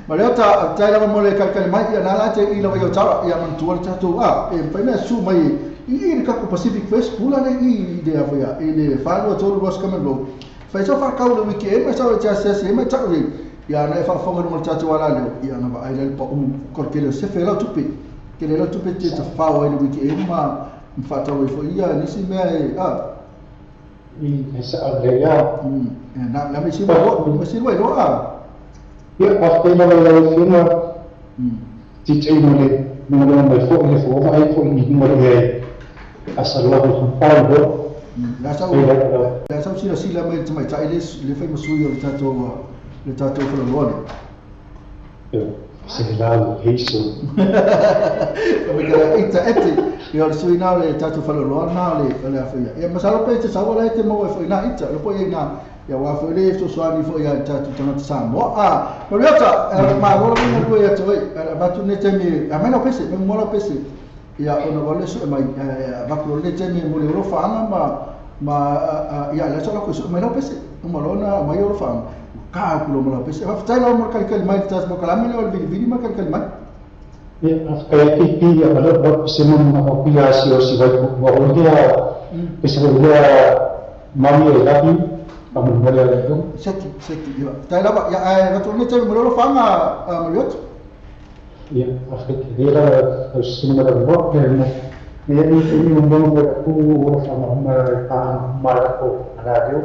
Mariota, tai lava mo le kai mai ia na la te i lava i o tara ia man tua tatu a e fai mea su mai i le kako Pacific West pula le i de avoia i le whanua tolu Roscommon Road. Fai so whakau le wiki e mai sau e te asiasi e mai tau i ia na e whaafonga numa le tatu ala leo ia na vaai le pa kore ke leo sefe lau tupe ke le lau tupe te te whao ai le wiki e ma mwhatau i fo ia nisi mea e a I e sa le ia na me si wa i roa. Ia, whakatei lava i lau whiunga, titei mo le mo mai fo i le fo ai fo i mo le asa loa i pau ho. La sau sila sila mai te mai tai le fai masui o le tatou whalaloa le. Se la le heiso. O me kala ita ete, ia le sui nā le tatou whalaloa nā le awhia. Ia masalo pe te sawa lai te mau e fo i nā ita, le po i nā ia wā fo le so soani fo ia tatu tangata Samoa. A Mariota, ma rola mai lua ia toi, vatu ne temi, a mai na pese, me mola pese. Ia ona wale so mai vaku le temi mo le ro whaanga ma ia le so ko so mai na pese, o malona mai ro whaanga. Ka ku lo mola pese. Fa tai la mo kali kali mai tas mo kala me le vili vili ma kali kali mai. Ia ka ki ki ia ma lo se mo ma ko ia si o si vai mo o ia pese mo ia mami e lapi. Seki, ia. Tai lava, ia, ai, ratu ne te mo whanga Mariota. Ia, awheke le la singa la mo ke mo. Ia ni mo mo ku o whanga ma pa ma ko radio.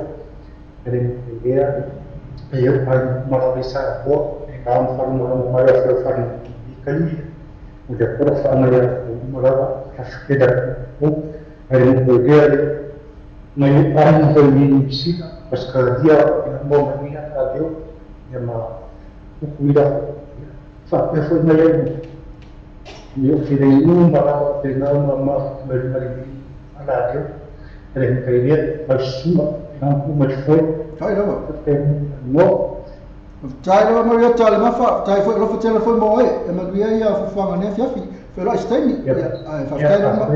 Ere ia ia pa ma la sa ko e ka mo mo mo ma ya fa i kai. O de ko whanga ia mo la ka ke da ko. Ere mo ia mai pa mo ni sika. Parce que dia mo mai radio ia ma kuida fa pe foi mai io fidei nu ma la pe na ma ma mai radio ere kai dia pa suma na ku mai foi tai lava no tai lava Mariota le mafa tai foi lo fetela foi mo e ma ia ia fuanga ne fiafi fe lo steini ai fa tai lava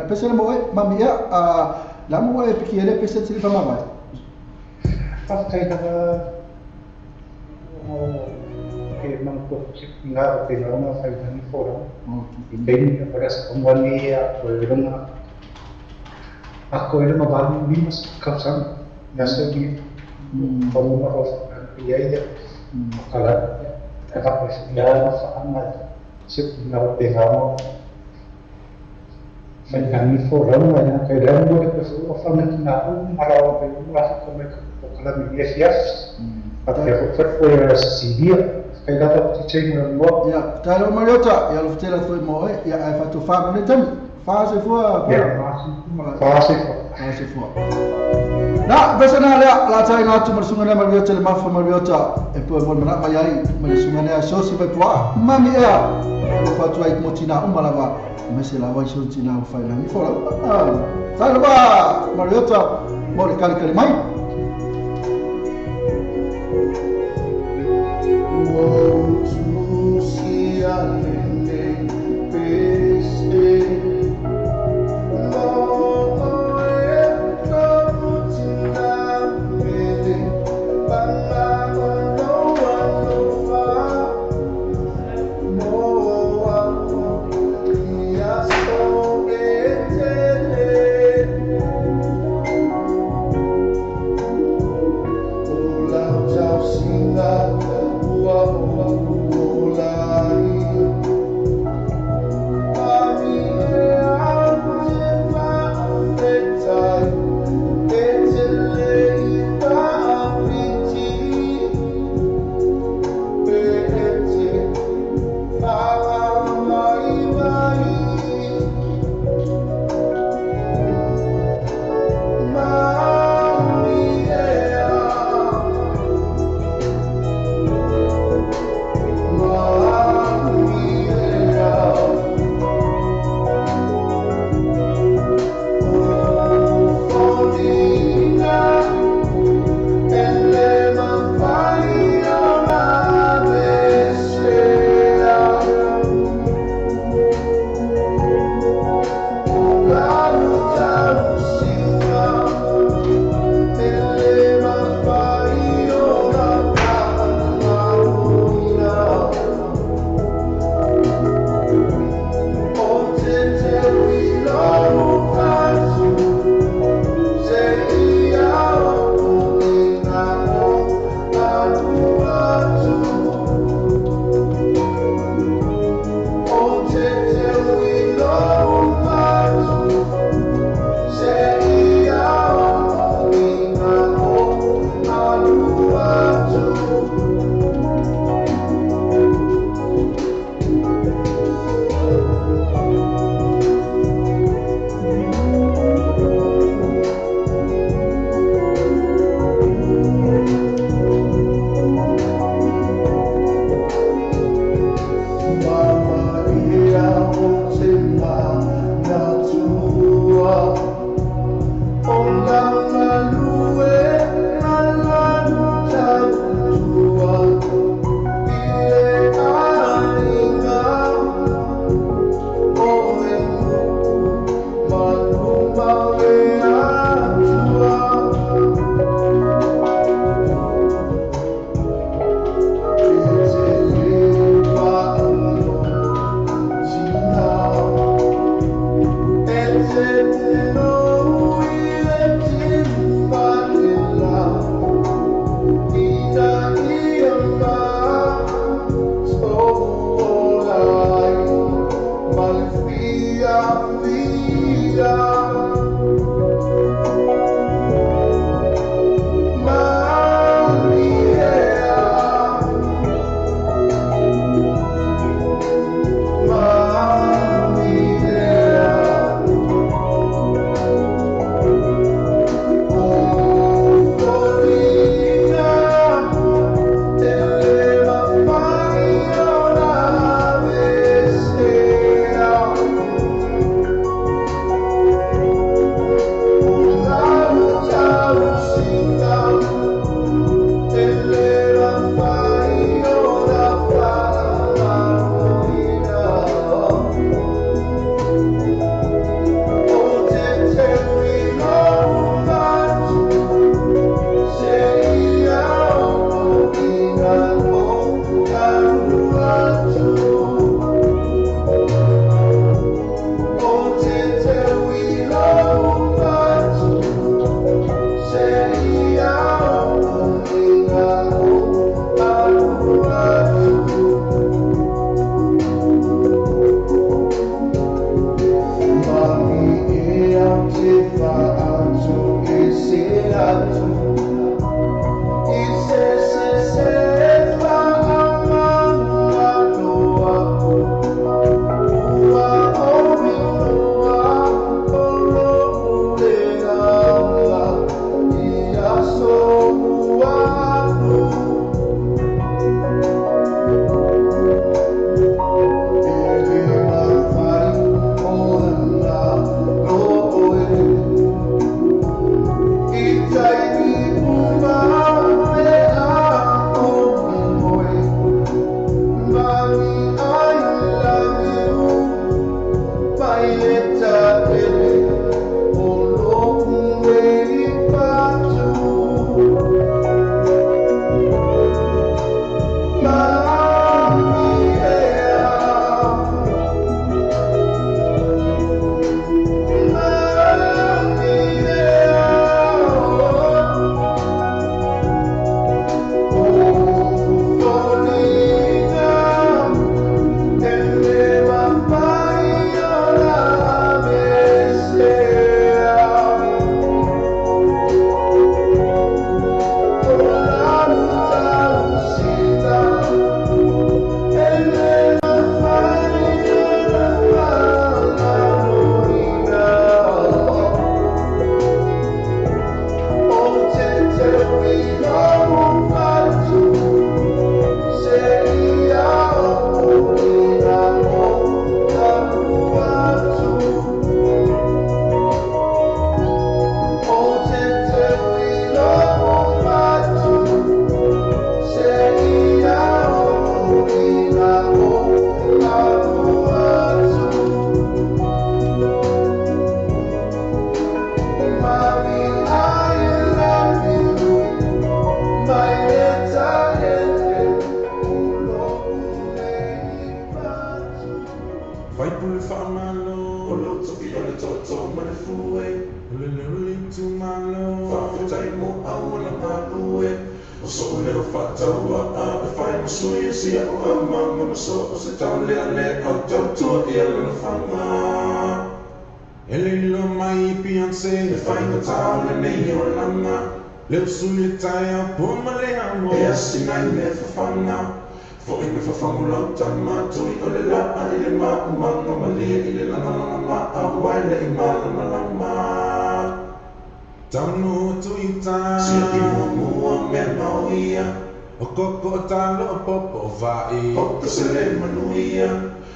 pese mo e ma mia a la mo e piki ele pese tili fa ma Whakatai lava o ke mangko ngā te ngā whai tani fora. I teini a para sa kongwani a ko e runga. A ko e runga wāni mimas kapsang. Ia se ki whamuma o ia ia. Kala e whaka ia na whaanga se ngā te ngā whai tani fora nga ia kai reo mo te o whanaki ngā u marawa pe ua ko me kala mi yes. Pakai foi a Siria, kai lava te tei mo. Ia, tai lo Mariota, ia lo fetela foi mo e, ia ai fatu fa mo tami. Fa se fua. Fa se fua. Na, besa na lea, la tai na tu marsunga na Mariota le mafa Mariota, e po mo mana mai ai, ma le sunga na so si vai poa. Mami ea. Lo fatu ai mo tina uma lava. Me se la vai so tina o fai la mi fora. Tai lo ba Mariota, mo le kali kali mai. Whoa.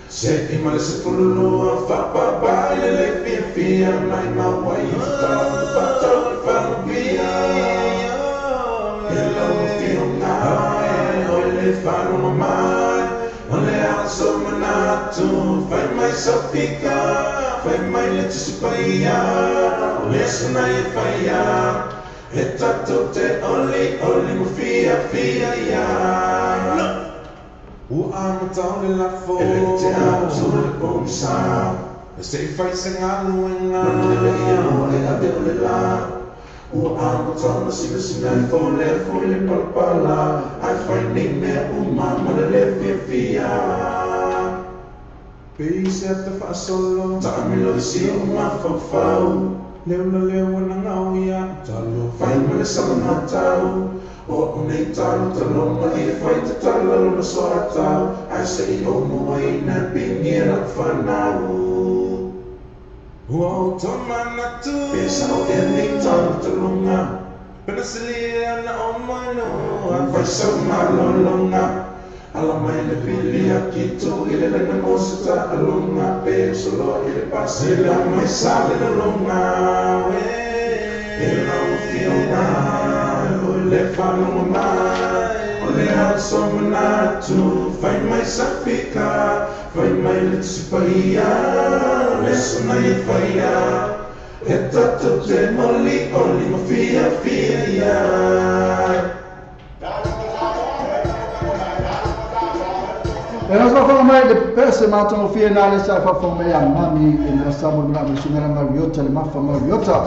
Se i ma le se fululua Whapapa i le le fia fia Mai mawai i whakau Whatau i whanupia E lau whio ngai Oi le whanunga mai O le aso manatu Whai mai sofika Whai mai le tusipaia O le sanai e whaia E tatou te oli oli mo fia fia ia Ua amatau le lafo E le te atu le pomsa E se i whai se ngaluenga Manele ia o e ave o le la Ua amatau na sina sina i fole fole palapala Ai whai nei mea uma ma le le fia fia Peise ata whaasolo Taamilo i si o mawhawhau Leo na leo na ngau ia Talo whai ma le sama matau O nei talo talonga i whai te talalo na soa tau Ai se i o mua i na pingi la whanau Ua o tō Pesa o e nei talo talonga Pena silia na o mainoa Whai sau malolonga Ala mai le pili a ki tō I le lena mosita alonga Pe solo i le pasila mai sale na longa E lau whio ngai O le whanunga mai O le aso manatu Whai mai safika Whai mai le tusipaia Le sanai e whaia E tatou te moli oli ma fia fia ia E nós vamos mai le pese mato fia na le sa fa mai a mami e na sa mo na sungana Mariota le mafa Mariota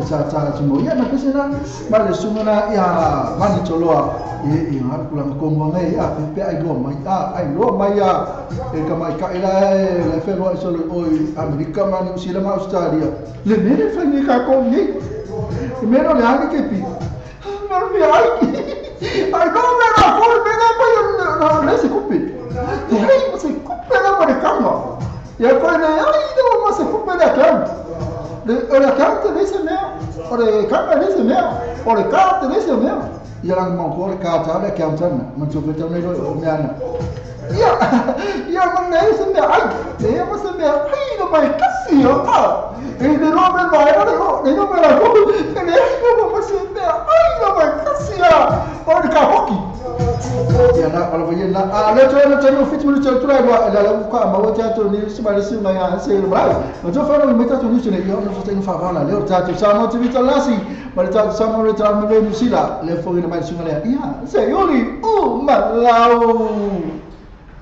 e sa ta mo ia na pese na ma le sungana ia mani toloa e e ha kula ko mo ngai a pe ai lo mai a ai lo mai a e ka mai ka ila le fe lo so o Amerika ma ni usila ma Australia le mene fa ni ka ko ni e meno le ani ke pi ma mi ai ai no me na for me na pa no le se kupi Te hei, ma se kupe na mo le kama. Ia koe nei, ai, no, ma se kupe le account. O le account le se mea, o le kama le se mea, o le ka te le se mea. Ia lang mau ko le ka ta le account ana, ma tu pe nei o mea ana. Ia, ia ma nei se mea, ai, te ma se mea, ai, no mai kasi o ta. E le no me mai no, le no me la ko, e le no ma se mea, ai, no mai kasi a. O le ka hoki. Ia na ala vai na a le to na tenu fit minuto tu lai la la ka ma o teatro ni se ma se ma ya se le ba o to fa no me ta to ni se ne yo no so tengo fa la le o teatro sa mo te vita lasi ma le teatro sa mo le ta me no sila le fo ina mai sunga le ia se yoli u ma lau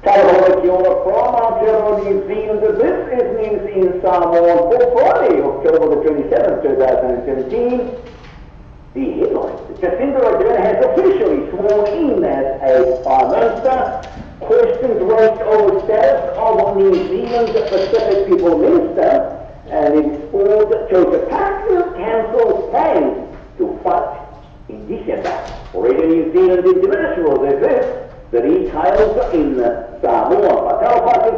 Kia from Aotearoa New Zealand. This is News in Samoa for Friday, October the 27th, 2017. The headlines. Jacinda Ardern has officially sworn in as a Prime Minister. Questions raised over status of New Zealand's Pacific People Minister, and it's called Joseph Parker cancels plans to fight in December. Already New Zealand International, this is the details in Samoa. Patau Patu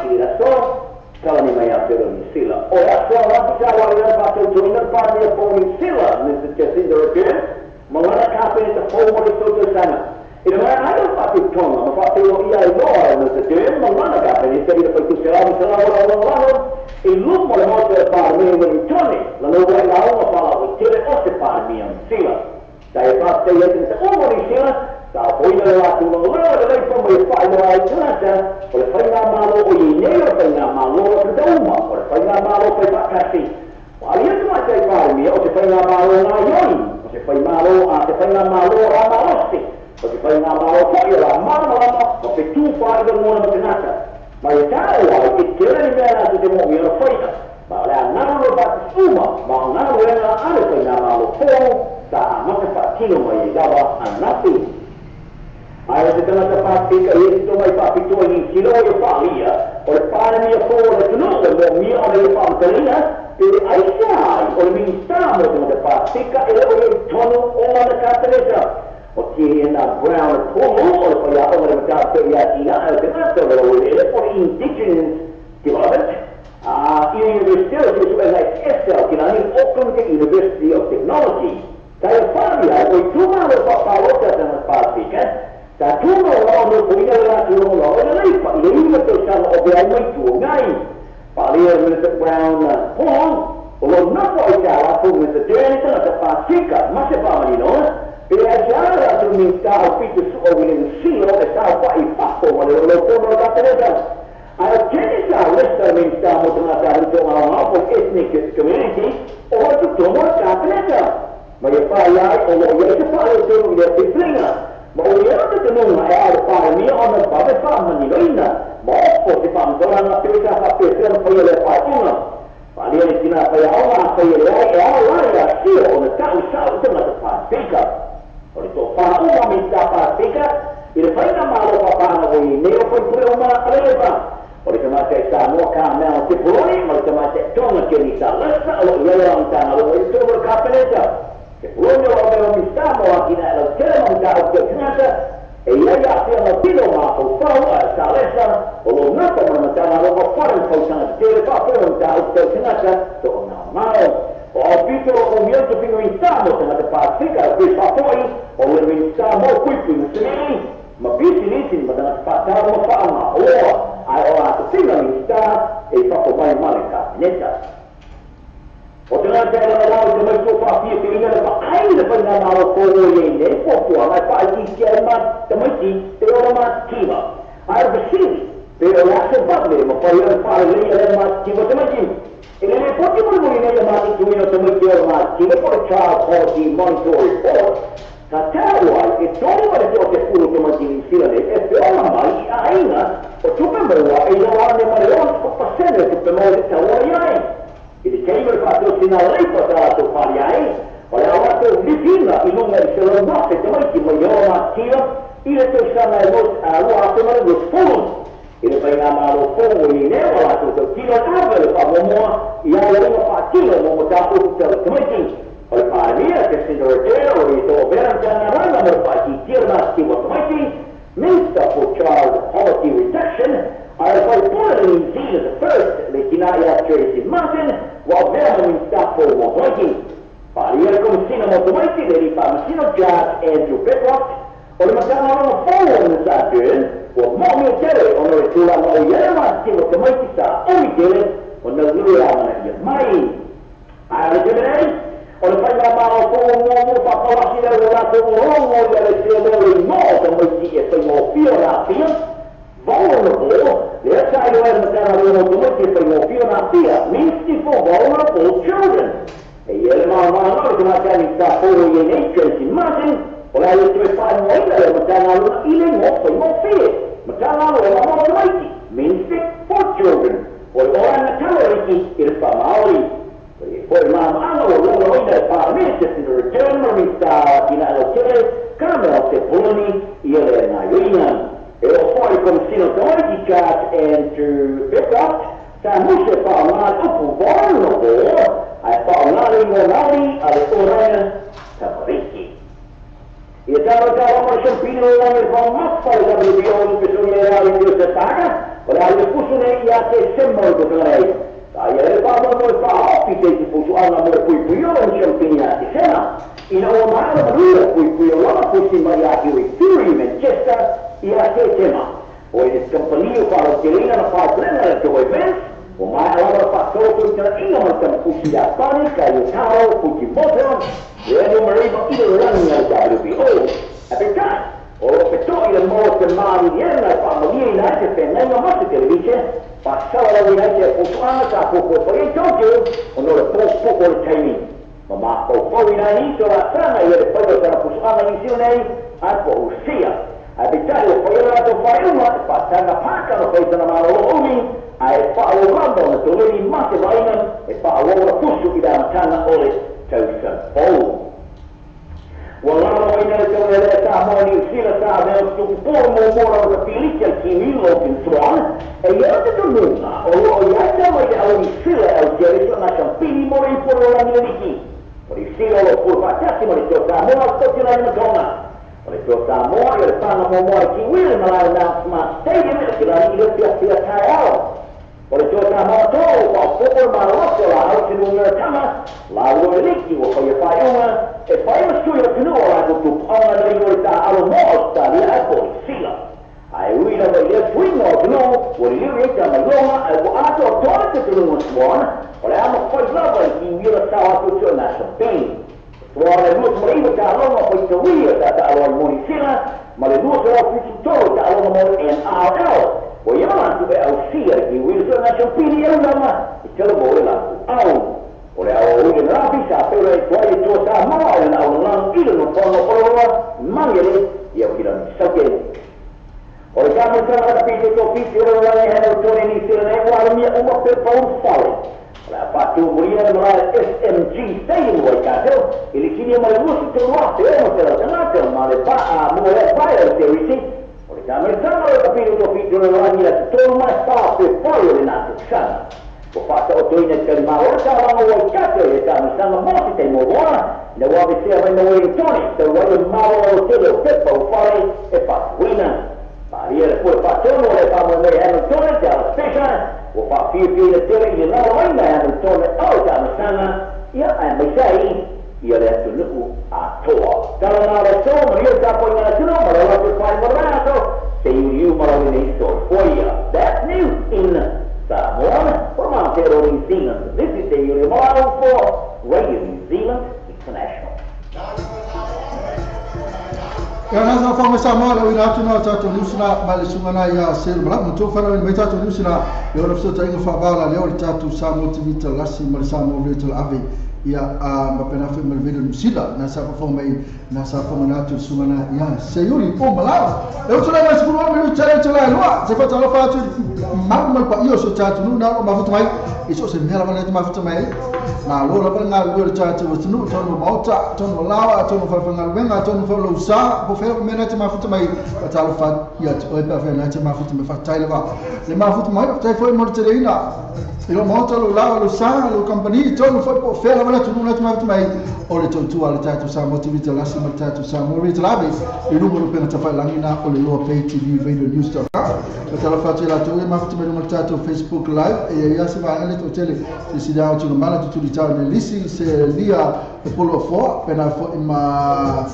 i la so Kalani mai Aotearoa New Zealand. O asoa wapita wale pato tuina pānia po New Zealand, Mr. Jacinda Ardern, Malana Kapene te whomori soto sana. I na mai aio whatu tonga, ma whatu o ia i loa, Mr. Ardern, Malana Kapene te ira whaitu se rau, se rau, rau, rau, i lumo le moto e pārmia wani tone, la no wai la unga whala o tere o te pārmia New Zealand. Ta e whate i ete te omo New Zealand, ta hoina le latu lo leo le leipo mai whai loa ai tangata, o le whai ngā malo o i nei o whai ngā malo o te uma, o le whai ngā malo whai whakasi. O ali atu mai te pārmia o te whai ngā malo ngā ioi, o te whai malo a te whai ngā malo a malosi, o te whai ngā malo poi o la malamalama, o te tūwhai o ngona mo te ngata. Mai e tāo ai, e te rani mea nā te mo i ona whaita, ma o le a ngaro no bati uma, ma o ngaro e ngā ane whai ngā malo pō, ta a mata whaatino mai e gawa anapi. Ai o te tangata pāpika i e tō mai pāpitoa i kilo i o whaalia, o le pāremia pō o le tunu, o mō mia o le whaamatalinga, pe aisa ai o le minista mō te mata pāpika e le o le tono o mana kātareta. O te hena Brown Pomo o le whaia o le matata i a tina o te mata o le o le o le Indigenous Development. I le University o te suena SL ki nani Auckland University of Technology. Ta e wharia o i tūma o whapalota tana pāpika, ta tūma o lao no poina le la tūma o lao e le leipa i le ima tau sana o pea ai mai tuongai. Palia Minister Brown Paul, o lo nofo i tā lātou Minister Dern tangata Pasifika, ma se whamanino, pe ai se ara rātou Minista o Peter Su'a William Silo e tāwha i fafo ma le olo pono o Kapeneta. Ai o tene sa lesta Minista mo tangata ruto ngā ngā po ethnic community o hatu tomo o Kapeneta. Ma ia whai ai o lo ia te whai o tonu i le piplinga. Ma o ia te tenunga e au whaemia o na bawe whamaninoina. Ma ofo te whamtoranga pēta whapēpēra whai o le whaeunga. Whalia le tina whai aonga a whai le ai e au lai a sio o na tau sao tangata Pasifika. O le tō whaunga me tā Pasifika i le whainga malo papanga o i neo whai pure o maa alepa. O le tamata e Samoa ka mea o te puroni ma le tamata e Tonga ke ni sa lesa o lo ia o tāna lo i tō o Kapeneta. Te puroni o au mi Samoa kina e lau tele ma mta o te tangata e ia ia whia mo tino mākou whau a sa lesa o lo ngata ma matanga lo wharen whautanga te tere whapere o mta o te tangata to o ngā mao. O au pito o mio te pingo i Samoa tangata Pasifika o Chris Whapoi o le mi Samoa kuipu i Musimini ma pisi nisi ma tangata whātau ma whaanga oa ai o a te pinga mi sta e whapo mai male Kapeneta. O te ngā te rana wau te mai tō whāpia te ringa le ai le whai ngā māro kōrō i nei pōpua ngai whaai ki te ai mā tamaiti te ora mā tīma. Ai o Vasili, pe o lasa bable ma whai ora whāre lei a le mā tīma tamaiti. E le poti muri muri nei a mā te tuino tamaiti ora mā tīma for a Child Poverty Monitor Report, ka tāu ai e tōru mare te o te puro tamaiti ni sila nei e pe ora mai i ainga o tupe maua e ia ane mare on o pasene tupe maua te tau ai ai. I te teimere whātau sina leipa tā rātou whāri ai, o le au rātou lipinga i lunga i se lau wafe te maiti mai o mā tia, i le tau sana e mos a rua ate mare rus fōrun. I le whai ngā māro fōngo i neo a rātou tau tino ave le whamomoa i au ringa whātino mō mō tā uku tau te maiti. O le whāria te Cinderella o i tō veran tāna ranga mō whāti tia mā tiwa te maiti, Minister for Child Poverty Reduction, ai whai pora le New Zealand the first le tina ia Tracy Martin, wa mea mo Minista for Motomaiti. Wharia le komisina Motomaiti le li whamasino Judge Andrew Becroft, o le matanga ranga fō o Nasa Dern, ua mō mea tere o no le tūranga o ia mā tiwa tamaiti sa omi tere o na lure a mana ia mai. Ai le teme nei, o le whai ngā māro fō mō mō whapawasi rau o rātou o rongo ia le te o le mō tamaiti e whai ngō whio nā whia, vulnerable, le tai o e matanga reo tamaiti e whai ngō whio nā whia, Ministry for Vulnerable Children. E ia le maa maa ngau te matani sa fō i e nei Tracy Martin, o la ia te whai moina le matanga luna i le ngō whai ngō whia, matanga reo mō tamaiti, Ministry for Children. O le ora na tamariki i le wha Māori. Ko e maa maanga o longa oina e Parliament in the return mo Minista tina alo tere, ka mea o te pulani i ele ngā ringa. E o whai komisino tamaiti Judge Andrew Becroft, tā muse wha ngā upu vulnerable, ai wha ngā ringo Māori a le oranga tamariki. I e tāro tā wama champino o langi wha mawha i WBO ni pesoni e rau i te tāka, o le au le pusu nei i a te sema o te nei. Tā ia e wha mo e wha hopi te te pusu anga mo e pui pui o ni champini a te sena. Ina o maara marua pui pui o lama pusi mai a hiwi Fury Manchester i a te tema. O e te kampani o wharo te reina na whaiplenga le te events, o mai alama wha tōtō i tana inga mai tana pusi a pani ka i o taro puti moto, le anu marima i le rangi au WBO. A pe tai, o lo peto i le mō te maari ni ena e whaamalia i nai te whengainga mata televise, wha sawa lau i nai te putuanga tā pōpō whai e tōtō, o no le pōpō o le taimi. Ma mākou pau i nai ni tō rā tāna i ele whai o tana putuanga ni sio nei, ai po usia. Ai pe tai o whai o rātou whaiunga, e whātanga pāka no whai tana māro o umi, ai e wha o ramba o na tō mate vaina, e wha o ora pusu i rā matanga ole tausa fō. Ua lalo ina le tau ele tā moa ni usila tā mea o tuku pōro mō mōra o ka piliki al kimi Logan Swan, e ia te tonunga o lo o ia te mai le au ni sila au te ariso ngā champini mora i poro langi le niki. O le sila o lo puro whātasi mo le tō tā moa o tō tila ni matonga. O le tō tā moa i le pānga mō moa i ki wili malai nā Smart Stadium e te lani i le pia pia tai ao. O le tō tā moa tō o pōpō mā roto la au te nunga tama, la ua liki o whai e whai e whai o sui o tunu o rātou tupanga nei o le tā alo mō o tā ria e pō sila. Ai ui lava i lea suiga o atunuu ua liliu i ai tamailoga ae ua atoatoa le talitonuga o Swan o le a mafai lava i Kiuila sao atu i na sabini. Tua le 29 taaloga faitauia sa taaloa i mo Nisila ma le 273 taaloga mo le NRL. Ua ia manatu e ausia le Kiuila na sabini e ulama i tele mo le latou au. O le ao ui le rapi sa pera e tuai e tua sa moa o le au lang i le nofono o mangere ia o kila sauke. O le tamu sana ka pito to pito o le langi hana o tone ni sila nei o alamia uma pe paun fale. O le apatu muria le marae SMG Stadium Waikato i le kini ma le musi te roa te ono te rau tangata ma le pa a mua lea pae o te risi. O le tamu sana o ka pito to pito o le langi la te tolu mai pā pe fale o le nātu sana. O whata o toina te maora tā ranga Waikato i le tamu sana mo te te mōmoa na wawe sea mai mo e tone te wai maora o te leo pepa o whare e whatuina. Paria le pue whatono le whamua mei Hamiltone te ala spesa o whawhiwhi le tere i le lawa maina Hamiltone o tamu sana ia ai maisai ia le atunuku a toa. Tala nā le tō maria tāpoi ngā tino marawa te whai marato te iuriu marawe nei soifoia. That's news in Samoa from Aotearoa, New Zealand. This is the Yuri Malau for Radio New Zealand International. Ia nasa whangai Samoa le uina atu nā tātou niusina ma le sunga ia selu mala mo whana mai tātou niusina le ora fso tainga whaawala le ora tātou Samoa TV talasi ma le Samoa Radio ave ia ma pena fe ma le video Nusila na sa whangai mai na sa whangai nā atu sunga ia seyuri o malau le utula mai sikuru wa milu tele tele lua se whata alofa atu malu mal pa iyo so tātou nu nā o mafuta mai iso se mea lava le mafuta mai ma lo lava ngā lua le tātou tunu tonu mauta tonu lawa tonu whawhangaluenga tonu whalousa po whera mea te mafuta mai patalo ia te oe pea whea te mafuta mai whatai lava le mafuta mai whatai foi mo te reina i lo mauta lo lawa lo sa lo company tonu foi po whera lava tunu na te mafuta mai o le tautua le tātou Samoa TV te lasi ma le tātou Samoa Radio Lave i runga lo pena tawhai langina o le Loa Pay TV Radio News Patalo whatu i lātou e mafuta mai runga le tātou Facebook Live e ia se vaanga le tōtele se sida o tuna mana tutuli tau ne lisi se lia e polo foa pena fo i ma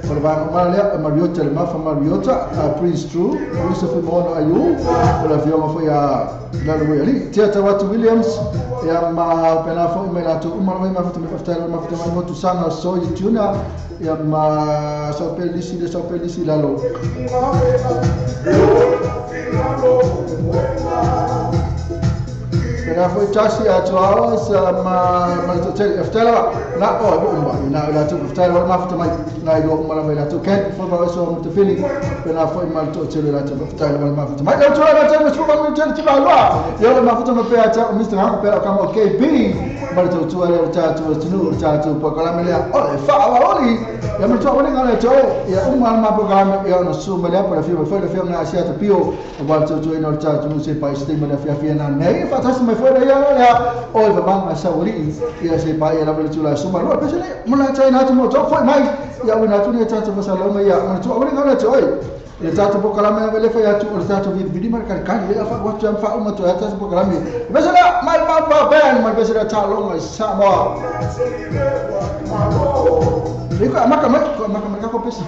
wharewaanga mana lea Mariota le mafa Mariota Prince True Yusuf Mono Ayu o la fionga fo ia Lalo Ali Tia Tawatu Williams ia ma pena fo i mai lātou umara mai mafuta mai whaftaila mafuta mai motu sanga so i tuna ia ma sau pe lisi le sau pe lisi lalo. Pena foi tasi a 2 hours ma le tele aftela na o uma na la tu aftela ma futa mai na ilo uma mai la tu ken fo va so mo te fili pena foi ma to tele la tu aftela ma futa mai tu la tele mo ma tele ti ba lo yo ma futa ma pe a Mr. Hank pe ka mo KB ma le tu ale ta tu tu ta tu po kala me le o le fa wa oli ya mo tu oli ngale to ya uma ma po kala ya no su me le po la fi mo le fi na sia te pio wa tu tu ino ta tu se pa ste me le fi fi na nei fa ta me foi ia ia o va banga sa uri ia se pa ia la le tu la su ma lo pe se le mo la ta na tu mo to foi mai ia una tu ne ta tu sa lo me ia mo tu oli ngale to le tatu po kalame le fa ya tu le tatu vi vi mar kar kan le fa wa tu fa uma tu ta po kalame be se la mal mal pa ben mal be se la ta lo sa mo le ko amaka mai ko amaka mai ko pesi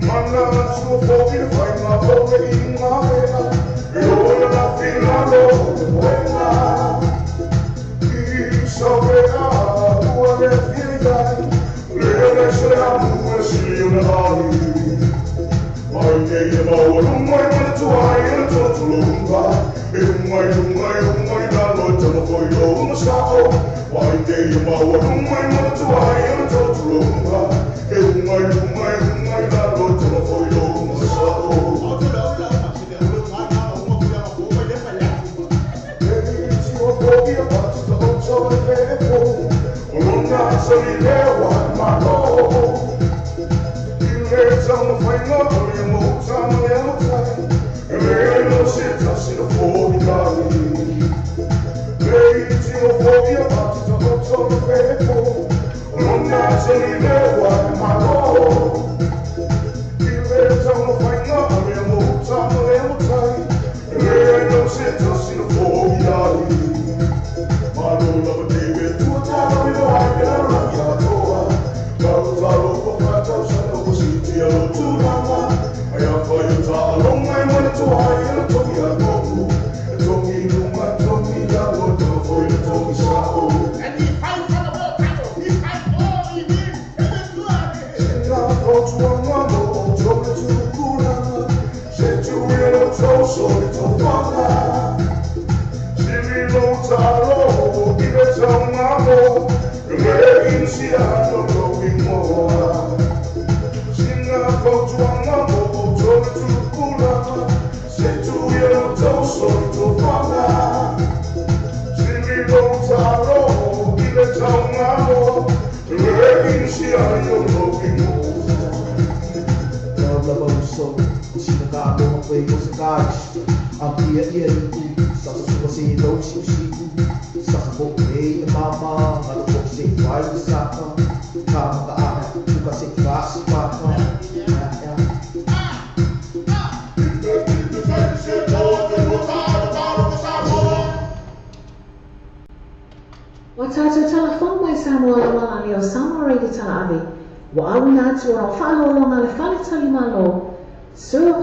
Mana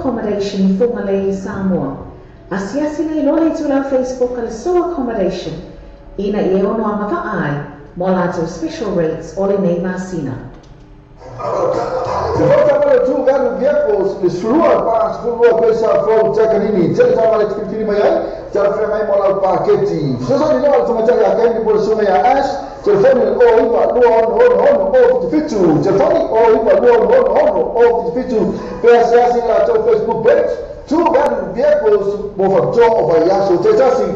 Accommodation formerly Samoa. Asiasi nei loa i tūlau Facebook a le So Accommodation. Ina i e ono anga vaai, mo lātou special rates o le nei masina. Te whakatawale tū ganu vehicles, le sulua pa sulua kwesa flow takanini, te tawale te mai ai, te awhea mai mo lau paketi. Sosani loa le tomatari a kaini po le sunga ia Ash, telefoni o iwa lua ono ono ono o fitu fitu, telefoni o iwa lua ono ono ono o fitu fitu, pea se asi la tau Facebook page, tū ganu vehicles mo whakatoa o vaiaso te tasi.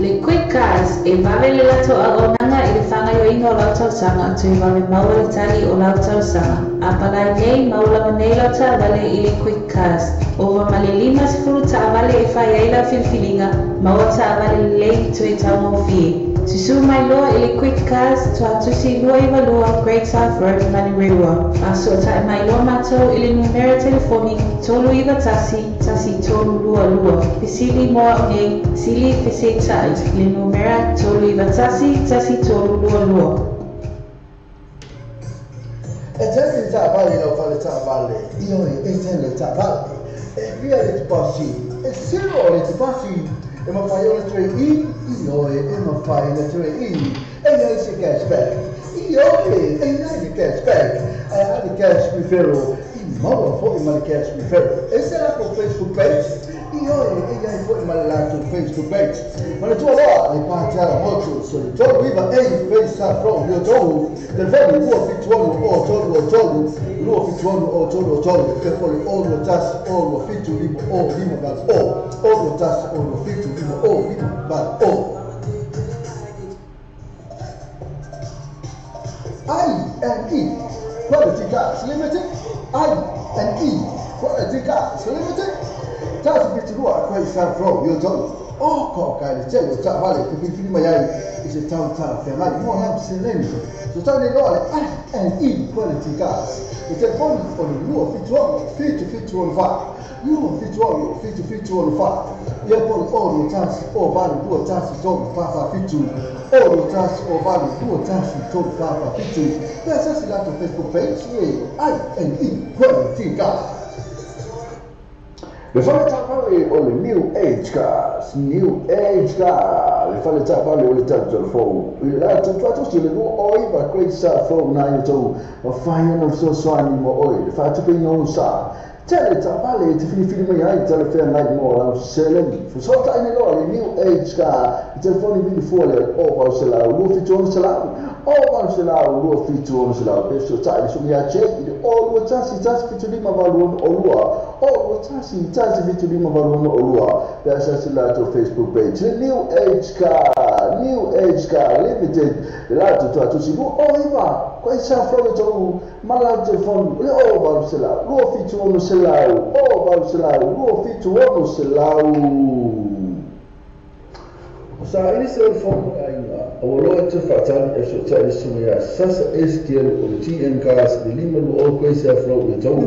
Le Quick Cars e vave le lato auaunaga i le fagaioiga o lau tausaga toe vave maua le tali o lau tausaga. A palai nei mau lava nei lau taavale i le Quick Cars. Ova ma le 50 taavale e fai ai lau filifiliga, maua taavale lelei toe taugofie. Susu mai loa i le Quick Cars tuatusi 22 Great South Road Manurewa. Faasootai mai loa matou i le numera telefoni 391 1322. Fesili mo au nei, sili fesetai le numera 391 1322. E tele taavale lau fale taavale, ioe e tele taavale, e via le tupasi, e siro le tupasi, e mawhai o le ture i, ioe e mawhai le ture i, e iai se cashback, ioe e iai le cashback, e a le cash referral, i maua foi ma le cash referral, e se lako Facebook page, ioe e iai foi ma le latou Facebook page, ma le tua loa le pātiara motu, so le tolu iwa e face sa from yo tolu, telefoni lua fitu ono o tolu o tolu, lua fitu ono o tolu o tolu, telefoni o lua tasi o lua fitu lima o lima valu o, o lua tasi o lua fitu lima o lima valu o. I&E Quality Cars Limited, I&E Quality Cars Limited, tasi fitu lua koe sa from yo tolu, o ko kai le tele o taavale te filifili mai ai i se tau talafeagai mo lau seleni. So tau nei loa le I&E Quality Cars. Le telefoni o le lua fitu ono fitu fitu ono fa, lua fitu ono fitu fitu ono fa. Ia po le o lua tasi o valu lua tasi tolu fa fa fitu, o lua tasi o valu lua tasi tolu fa fa fitu. Pea sasi latou Facebook page e I&E Quality Cars. Le fale taavale o le New Age Cars, New Age Car, le fale taavale o le tatou fou. I le latou tuatosi le 29 Great South Road na i tou, mafai ona fesoasoani mo oe, le faatupeina o sa. Tele taavale e te filifili mai ai talafeagai mo lau seleni. Fesoatai nei loa le New Age Car, i telefoni vili fua le 0800 27 0800 27 pe fesoatai le suga ia Jake i le 021 175 862 021 175 862 pe asasi le latou Facebook page le New Age Car, New Age Car Limited le latou tuatusi 29 Koe sa fro e tau ma lau telefoni le 0800 27 0800 27 Sa ili se o fono aiga, o loa te whaatani e so tai suga ia sasa STL o le TM Cars le lima lu o koe sa fro e tau.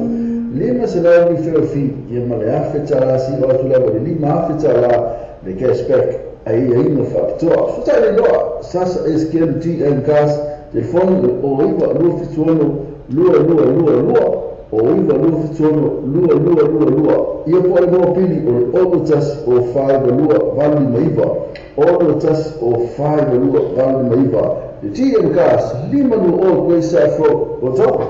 Lima se lau ni whio ia ma le afe tala si o atu lava le lima afe tala le cashback ai ai no whaapitoa. So tai le loa sasa STL TM Cars telefoni le o iwa lua fituono lua lua lua lua o iwa lua fituono lua lua lua lua ia po le moa pili o le ono tasi o whaiwa lua valu lima iwa ono tasi o whaiwa lua valu lima iwa le TM Cars lima lua o koe sa fro o tau.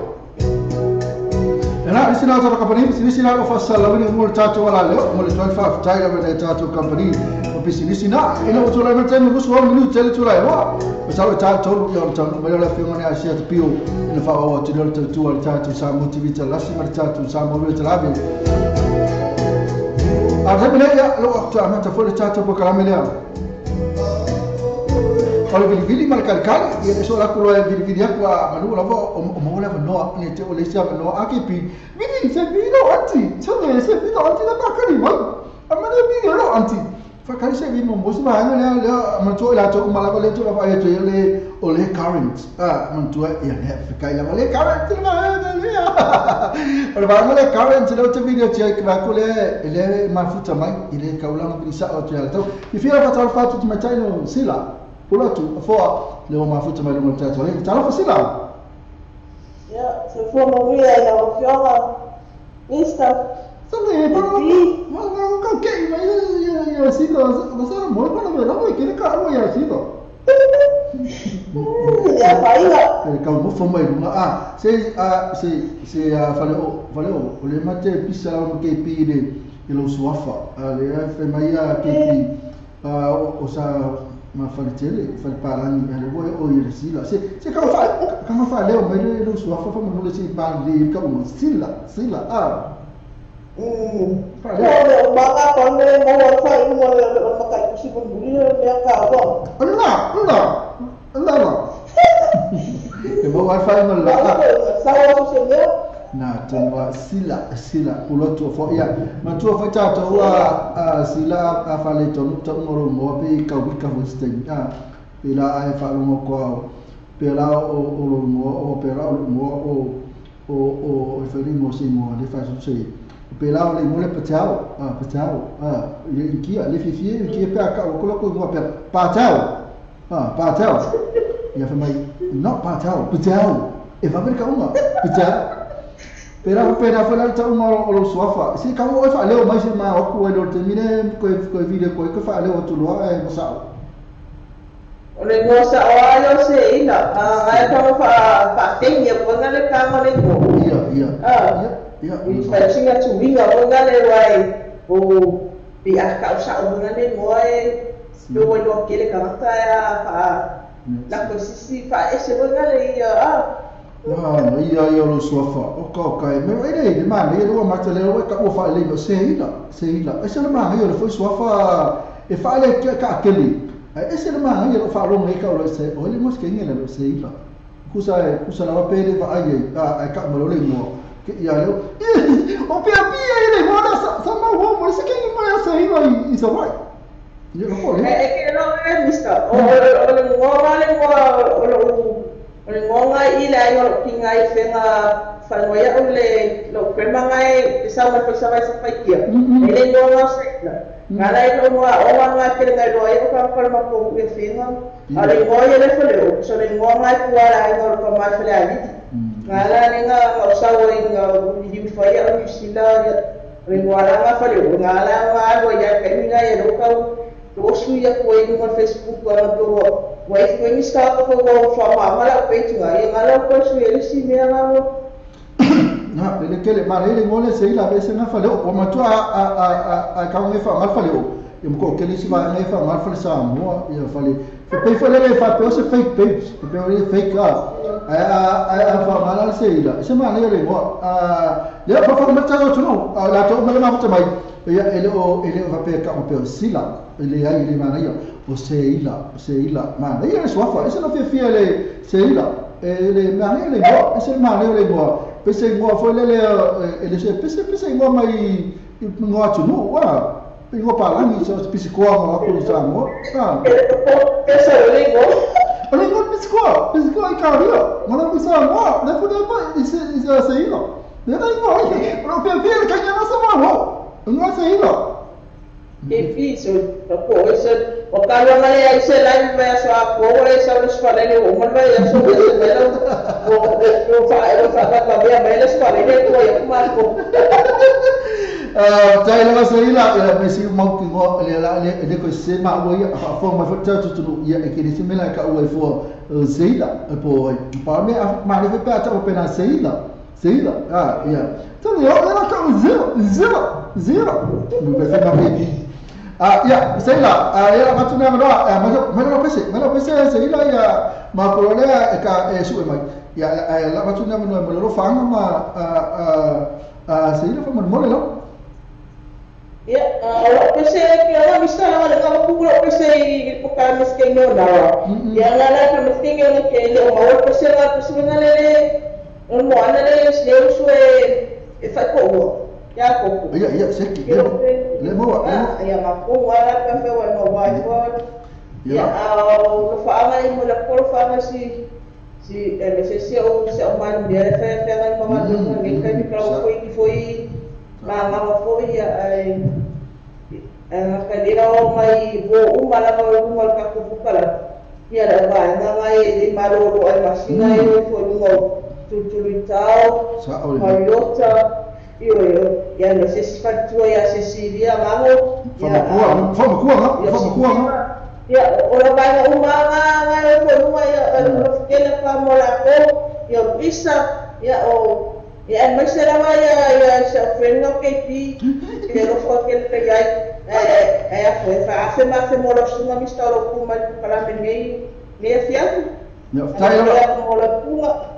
Ena isi la tata company, isi la o fasala ni mo tatou ala leo, mo le tuai fa tai la le tatou company, o pisinisi na, ina o tulai mai tenu musu o minu tele tulai wa. O sa o tatou ia o tatou mai la fionga ni asia te pio, ina fa o te le tau le tatou sa motivita lasi ma le tatou sa mo le talabe. A te mele ia lo o ta mata fo le tatou po kalame lea. O le vilivili ma le kalikali, ia e so la kulo e vilivili aku a manu lava o mo lava noa, ni te o le sia noa a ke pi. Vili se vilo anti, se le se vilo anti la pakari mai. A mane vilo anti. Fa kali se vilo mo se ba le le ma to la to ma la le to la fa e to le o le current. Ah, man to ia le fa kai la le current le le. O le ba le current le te video che ka ko le le ma futa mai ile kaulanga pisa o te to. I fia fa tal fa tu ma tai no sila. Pula tu foa le o mafuta mai lunga tatou le tala fasila. Ya, se fua maria ina o fioga. Mista. Sa le pa ma ma ka ke mai ya silo ma sa mo pa no lo ke ka o ya silo. Ya faiga. E ka mo fo mai lunga a se a se se a fale o le mate pisa o ke pi le lo suafa a le fe mai a ke pi a o sa ma fale tele fale parani ale wo o ile sila se se ka fa leo me le lo suafa fa mo le si pa le ka mo sila sila a fa le o ma ka pa me mo fa i mo le o ma ka si mo le me ka o la la la la e mo fa mo la sa o se me na tongwa sila sila uloto fo ia ma tu fo ta to a sila a fale to to ngoro mo pe ka wika fo sten a pe la a fa lo ko pe la o o lo mo o pe la o mo o o o fe ri mo si mo le fa su se pe la o le mo le patao a patao a le ki le fi fi ki pe ka o ko ko mo pe patao a patao ia fa mai no patao patao e va per ka uma patao Pera pera foi lá então uma o suafa. Se ka o fa leo mais ma o ku e termine ko ko vide ko ko fa leo tu lo e mo sa. O le mo sa o a yo se ina a ai pa fa fa tenha po na le ka ma le mo. Ia ia. Ah. Ia. I fa tinha tu winga o na le wai o bi a ka o sa o na le mo e do o lo que le ka ta fa la ko si fa ese mo na le ia a Ah, ia ia lo suafa. O ka ka me ele le ma le lo ma tele o ka o fa le no se ila, se ila. Ese le ma ia lo foi suafa e fa le ka keli. Ese le ma ia lo fa lo ngai ka o se o le mos ke ngi le se ila. Kusa la pe le va ai a ka mo le mo. Ke ia le. O pe pe ele mo la sa ma wo mo se ke ngi mo se ila i sa vai. Ia lo ko le. E ke no e mista. O le mo le mo o lo o le ngonga i le ai o kinga i whenga whangoia o le lo grandma ngai e sa mai sa mai sa pai kia. E le ngonga se na. Nga lai lo ngoa o nga kele ngai lo ai o ka ka ma ko e whenga. A le ngoia le fale o so le ngonga i kua la ai ngoro ka mai fale ali. Nga la le nga o sa o i nga i whaia o New Zealand Le ngoa fa le ngala wa wa ya ka ni ya lo ka lo su ya ko i no Facebook wa to wa i ko ni sta ko ko fa ma ma la pe tu ya ngala ko su ele si me ala na le kele ma le ngole se ila be se na fa le o ma tu a ka ngi fa ma fa le o e mo ko kele si ma ngi fa ma fa le sa mo ya fa le pe fa le fa pe se fake page pe le fake a fa ma la se ila se ma le ngo a le fa fa ma ta tu no la to ma ma fa mai ya ele o va pe ka o pe sila ele ai le ma ya o se ila ma ya so fa se no fe fi le se ila ele ma le ngo se ma le ngo pe se ngo fo le ele se pe se ngo mai ngo tu no wa pe ngo pa la ni so pisikoa ngo ko sa ngo ah pe se le ngo le ngo pisikoa pisikoa i ka rio ngo la sa ngo le fu de pa se se ila le na ngo ro pe pe ka nya sa ma ngo ngo se ila e fi so ko se o ka lo ma le se la me sa ko le sa lo fa le o ma le so le se le o o fa o fa la via me le fa le ko ya ma ko tai la se ila me si mo ki ngo le la le ko se ma wo ya fa fo ma fo ta tu tu ya e ke se me la ka o fo se ila po pa me ma le pe ta o pe na se ila ah ya tu le la ka zero zero zero me fa ma pe ah ya se ila ya ma tu na ma ma ma pese ma pese se ila ya ma ko le ka e su mai ya la ma tu na ma lo fa ma a se ila fa ma mo le lo ya o pese que ela me está lá ela ko pese i ko ka mes ke no na ya la la ka mes ke no ke le o pese la pese na le o mo ana le se o su e fa ko ya ko ya ya se ke le mo ya ma ko wala ka fe wa no wa ya o fa ama i mo la ko fa ma si si me se se o se o ma me fe fe na ma ma me ka ni ka o foi foi ma ma foi ai a kalira o mai bo uma la ma ka ko kala ya la va na mai ma lo ro ai masina e foi no tu tu tao Mariota io ya no sé si fa ya Cecilia mamo ya fa ma ya o la va uma ma o uma ya lo que la fa mo la ko ya pisa ya o ya me será ya ya se freno que ti que lo fa que te ya foi fa ma fe mo lo suma mi sta lo kuma para me me fiato ya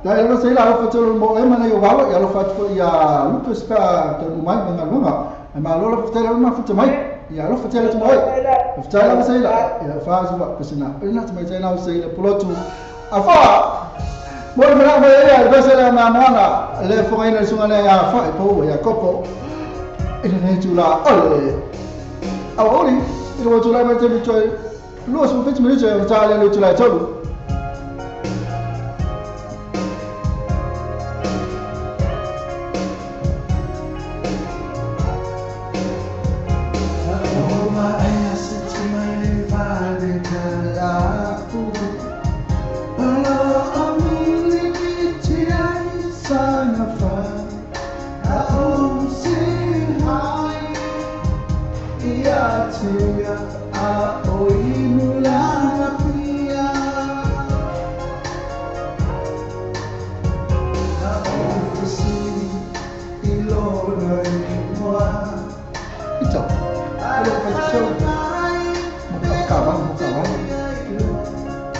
dai lo sei la fa tolo mo e mana yo valo ya lo fa ya Lucas pa to mai ma nganga ma lo lo fa ma fa mai ya lo fa tele mai fa la sei la ya fa fa pesina ina mai sei la sei la polotu afa mo me la me ya ba se la ma na le fo ina sunga le ya fa po ya kopo ina ne tu la ole a oli ina tu la ma te mi choi lo su fe mi choi ta le tu la cholu.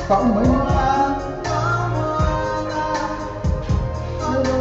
I love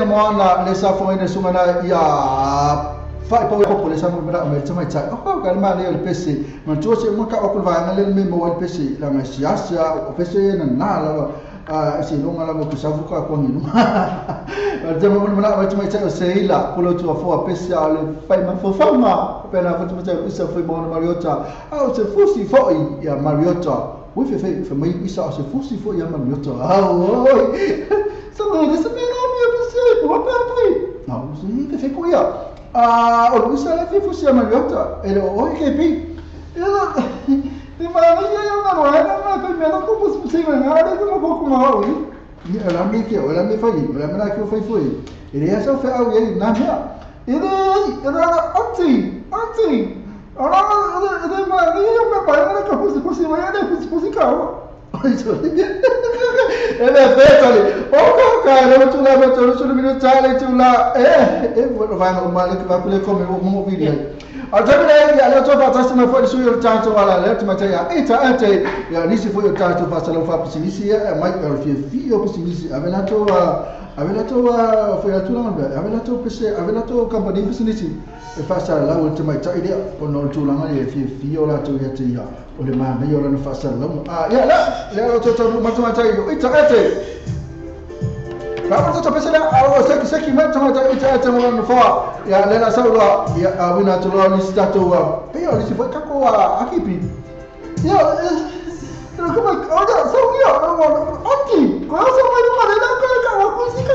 Moana le sa foina sungana ia fa po ko le sa mo mera me tsamai tsa o ka ma le pese ma tu se mo ka o ko va le me mo le pese la ma sia sia o pese na na la a se longa la mo ko sa ka ko ni no ma te mo mera me tsamai tsa o se ila ko lo tu fo pese a le fai ma fo fa ma pe na fo tsamai tsa fo mo Mariota a o se fusi fo ia Mariota o fe fe fe mai isa o se fusi fo ia Mariota a o so this no, si fe kuia. Ah, o lo sa fe fusi Mariota, ele o ke pi. Ele ma na ya na no na na pe me no ko se ma na re ko ko ma o ni ela me ke ela me fai, ela me na ke fai foi. Ele ya sa fe au ye na mea. Ele ela anti, anti. Ora ele ma ni yo me pa na ko fusi fusi ma ya fusi fusi ka. Ele é feito ali. O cara, eu tu lá, eu tu no tale tu lá. É, vai no mal que vai poder comer o mundo vídeo. A também ela tô fazendo uma foi suyo tanto wala le tu matai ita ate ya nisi foi tanto fazendo fa pisinisi mai o fi o pisinisi avela to foi a tu lá avela to pese avela to company pisinisi e faça lá o tu mai idea o no tu lá e fi o lá tu ya te ya o le ma me yo no faça lá ah ya lá le to to mai ita ate Vamos a pensar a o que se que mai ita ate no fa ya le la saula ya a wina tu lo ni stato a e o se foi kako a akipi ya pero como oye so yo anti ko so mai no le ko ka ko si ko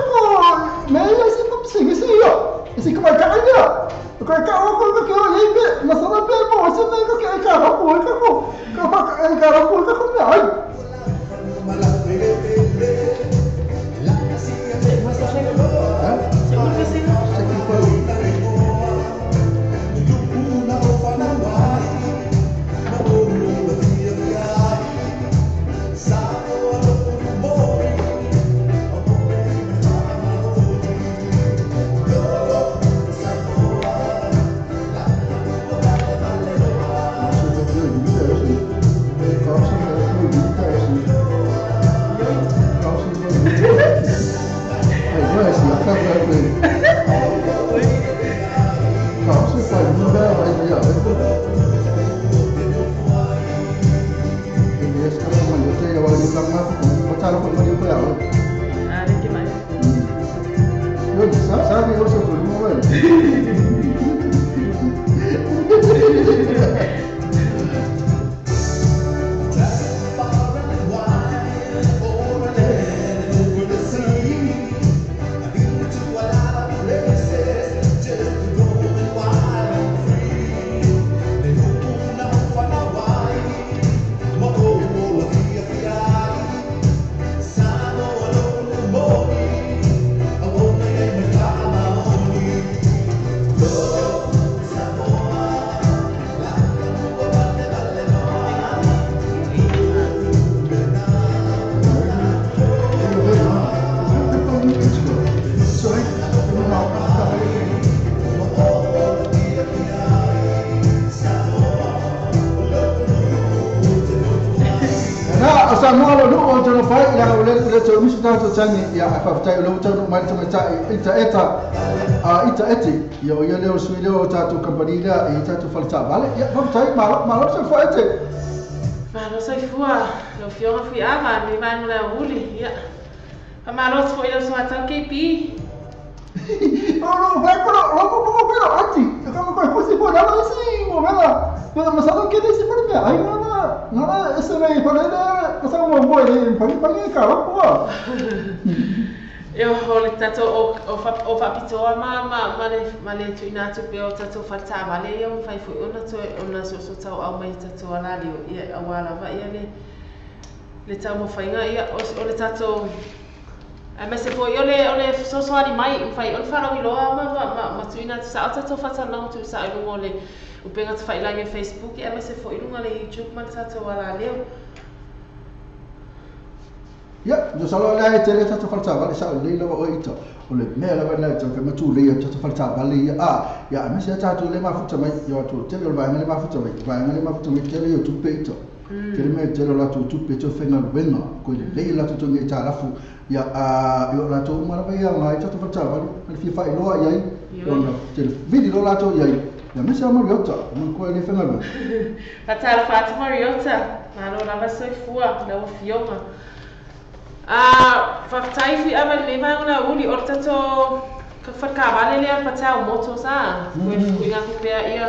me ya se ko se se yo se como ka ya ko ka ko ko ko le be na so be mo se me ko ka ka ko ko ko ka ka ko ko ko me ai. fai i langa o le tau misu tātou tangi ia a whawhtai o le utau no mai tamaitai ita eta a ita ete ia o ia leo sui leo o tātou kampani lea i tātou whale ia whawhtai malo sa fua ete. Malo soifua lau Afioga Fuiava le vaega o le aouli ia. Faamalo atu foʻi lau suatau KP. No vai pro logo como pero ati como ko ko si por ala si mo vela pero masalo que desse por me ai no no ese me por ele o sea mo mo ele pa pa ka ko. E o le tatou o faapitoa ma le tuuina atu pea o tatou faletavale ia mafai foʻi ona toe ona soosoo mai tatou alalio ia auā lava ia le taumafaiga ia o le tatou aemaise foʻi o le fesoasoani mai mafai ona faalauiloa ma tuuina atu saʻo tatou faatalanoaga tuusaʻo i luga o le upega tafailagi Facebook aemaise foʻi luga le YouTube ma le tatou alaleo. Ia, no salo le ai tele tatou faletavale sa le lava o ita. O le mea lava na tau ka matu le tatou faletavale ia a. Ia, me se tatou le mafuta mai ia atu tele o vaega le mafuta mai. Vaega le mafuta mai tele o tupe ita. Tele me tele la tu tupe to fenga wenga ko le le la tu to ngi talafu ia a yo la tu mara ia ngai tatou faletavale le fi fa iloa ia i. Ona tele vidi lo la tu ia i. Ia me se Mariota, mo ko le fenga wenga. Fatala Fatima Mariota, malo lava soifua lau Afioga. Faafetai Fuiava le vaega o le aouli o le tatou falekavale lea patau moto sa koe fukuiga atu pea ia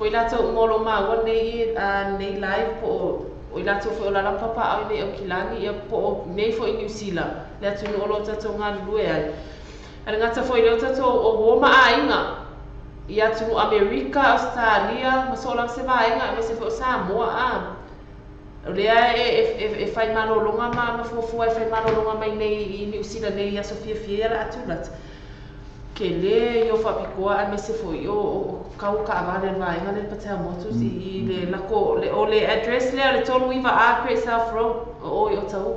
o i latou uma o lo maua nei nei live po o i latou foi o lala papaʻau i nei Aukilani ia po o nei foi New Zealand le atunuu o lo tatou galulue ai. A le gata foi lea o tatou o uo ma aiga i atunuu Amerika, Australia ma so o lava se vaega aemaise foi o Samoa a. O lea e fai malologa ma fuafua e fai malologa mai nei i Niu Sila nei i aso fiafia ia la atulata. Ke le i o faapikoa aemaise foʻi o kau kaʻavale le vaega le Patel Motors i le lako o le address lea le 39A Great South Road o oi o Tahu.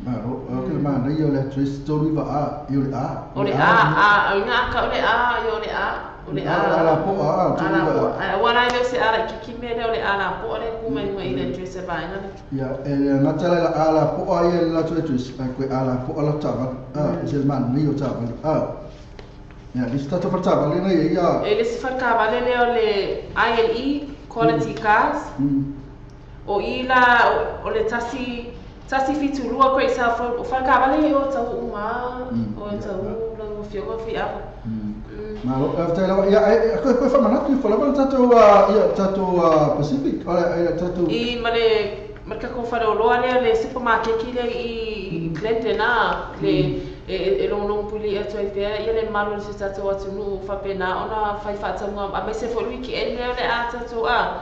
Malo, o ke mana ia o le address 39A i o le A. O le A, a o ina aka o le A i o le A. O le A la po a a wala ile se ala kiki me le o le a la po le ku mai mai le address e vaega le. Ia e ngata la a la po a ia la tu address ai ko a la po a la tava a se man ni o tava a. Ia lista to tava le nei ia. E le se fa le le o le ILE Quality Cars. O ila o le tasi 172 Great South Road o fa le o tau uma o tau la fioga fi apa. Malo, ia ko ko fa manatu fo lava tatou ia tatou Pacific o tatou i male marka ko fa lo le le supermarket le i Glendon a le e long puli atu ai pea ia le malo se tatou atunuu faapena ona fai faatauga aemaise foi le weekend lea o le a tatou a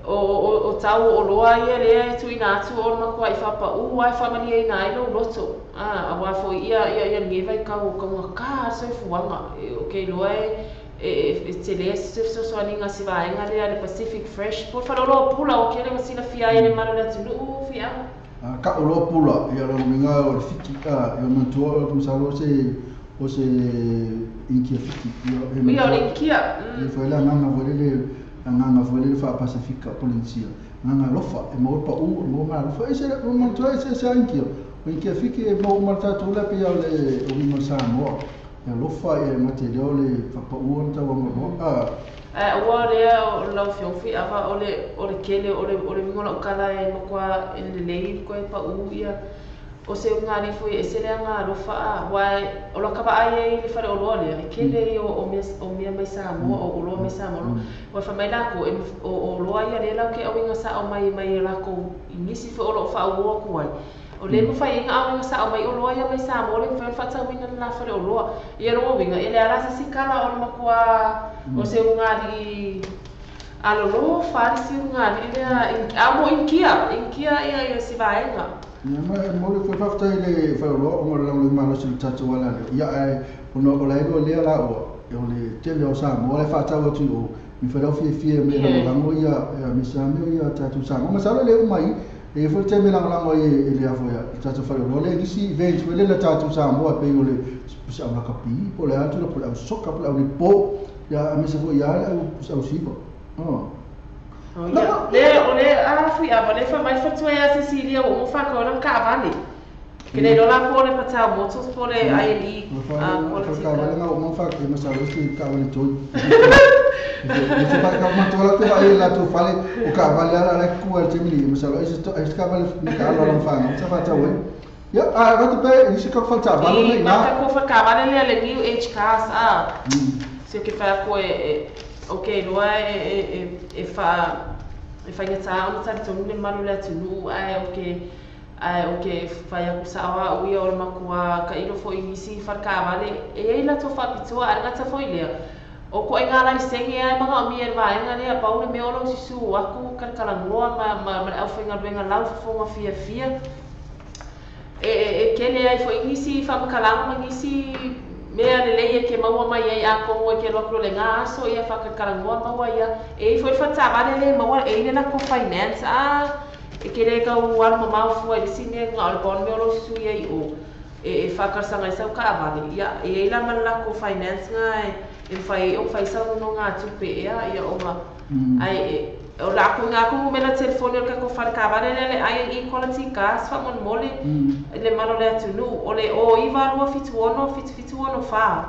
o tau o loa ia lea e tuuina atu o le makuaʻi faapaʻu ae faamalieina ai lou loto a auā foʻi ia ia lenei vaitau o kaugatā soifuaga o ke iloa e tele se fesoasoaniga si vaega lea le Pacific Fresh po le faleoloa pula o kele ua silafia ai le malo le atunuu fiaga. Kaʻuloa pula ia lona uiga o le fiki ia manatua o masalo o se inikia fiki ia o le inikia ia foi le agaga foi lele agaga foi lele faapasifika Polynesia agaga alofa e maua le paʻu e maua maalofa e se manatua e se a inikia o inikia fiki e maua ma le tatou lea pei o le uiga o Samoa e alofa e gate lea o le faapaʻu ona tauagaloa. Ua lea o lau Afioga Fuiava o le kele o le uiga o lau kala e makuā e lelei koe paʻu ia o se ugalii foi ese le aga alofa a uae o laka vaai ai i le faleoloa lea e kele o mea mai Samoa o oloa mai Samoa ua faamai lakou o oloa ia lea lau ke auiga saʻo mai lakou i nisi foi o loo faaauō atu ai o le mafai ai ga auiga saʻo mai oloa ia mai Samoa le mafai ona faatauina le la faleoloa ia loga uiga e le ala se sikala o le makuā o se ugalii alolō falisi ugalii lea a mo inikia ia si vaega. Ia ma mo le faafetai le faleoloa ona o le lagolago malosi i le tatou ala lea ia ae ona o la iloa lea la ua o le tele o Samoa le faatau atu i o mi falau fiafia me lagolago ia me sa mea ia tatou Samoa masalo le uma ai e foi te me lagolago ai e le afo ia tatou faleoloa le nisi event foi le tatou Samoa pei o le sa au lakapi po le atu po le au soka po le au lipo ia me se foi ia le au siva. Le o le a fui ava le fa mai fatua ia Cecilia o mo fa ko na ka vale. Ke le lola po le patau motors po le ILE quality. Ka vale nga mo fa ke ma sa le si ka vale toi. Le fa ka ma tola te vai la tu fale o ka vale ala la ku al temili ma sa le si ka vale ni ka ala fa nga sa fa ta we. Ya a ga tu pe si ka fa ta vale ni na. Ka ko fa ka vale le le New Age cars a. Se ke fa ko e okay loa e fa e fa ngata o ta tonu le malu le atunu ai okay ai okay fa ya ku sa o ia o le makua ka ilo fo isi fa ka vale e ei la to fa pitua a ngata fo ile o ko e ngala isenge ai manga o mi e va nga le pa o le me o lo sisu aku ka kala ngoa ma ma au fa nga lau fo nga fia fia e kele ai fo isi fa makalanga ma isi mea le leia ke maua mai ai a kongo ke loa le ngā aso ia whakakarangoa maua ia e i foi whatavale le maua e ile la ko finance a e ke le ka ualu mamau fua i si mea ngā o le paon mea o lo susu ia i o e whakarasanga i sau ka avale ia e ila mana la ko finance ngā e whai o whai sau no ngā tupe ea ia o ngā ai o la ko ngā kumu mela telefoni o le kako wharekavale le le INE quality gas wha mon mole le malo le atunu o le o iwa lua fitu ono fitu fitu ono wha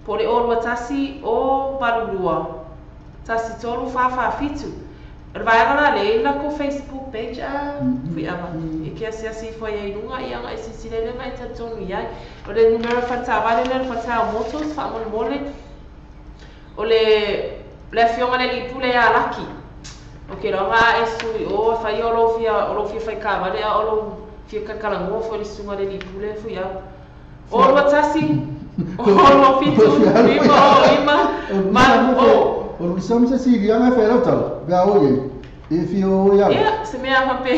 po le o lua tasi o valu lua tasi tolu wha wha fitu o le vaega la le ila ko Facebook page a fui ava e ke asiasi fo ia ilunga ia nga e sisile le nga e tatonu iai o le numero whatavale le whatao motors wha mon mole o le le fionga le lipu le alaki. O ke ronga e sui o fai o lo fia fai ka vale o lo fia kakala ngo fo le sunga le lipu le fui au. O lo tasi o lo fitu lima o lima ma o o lo sam se si ya fa la tal. Ga o ye. E fi o ya. Ya se me a pe.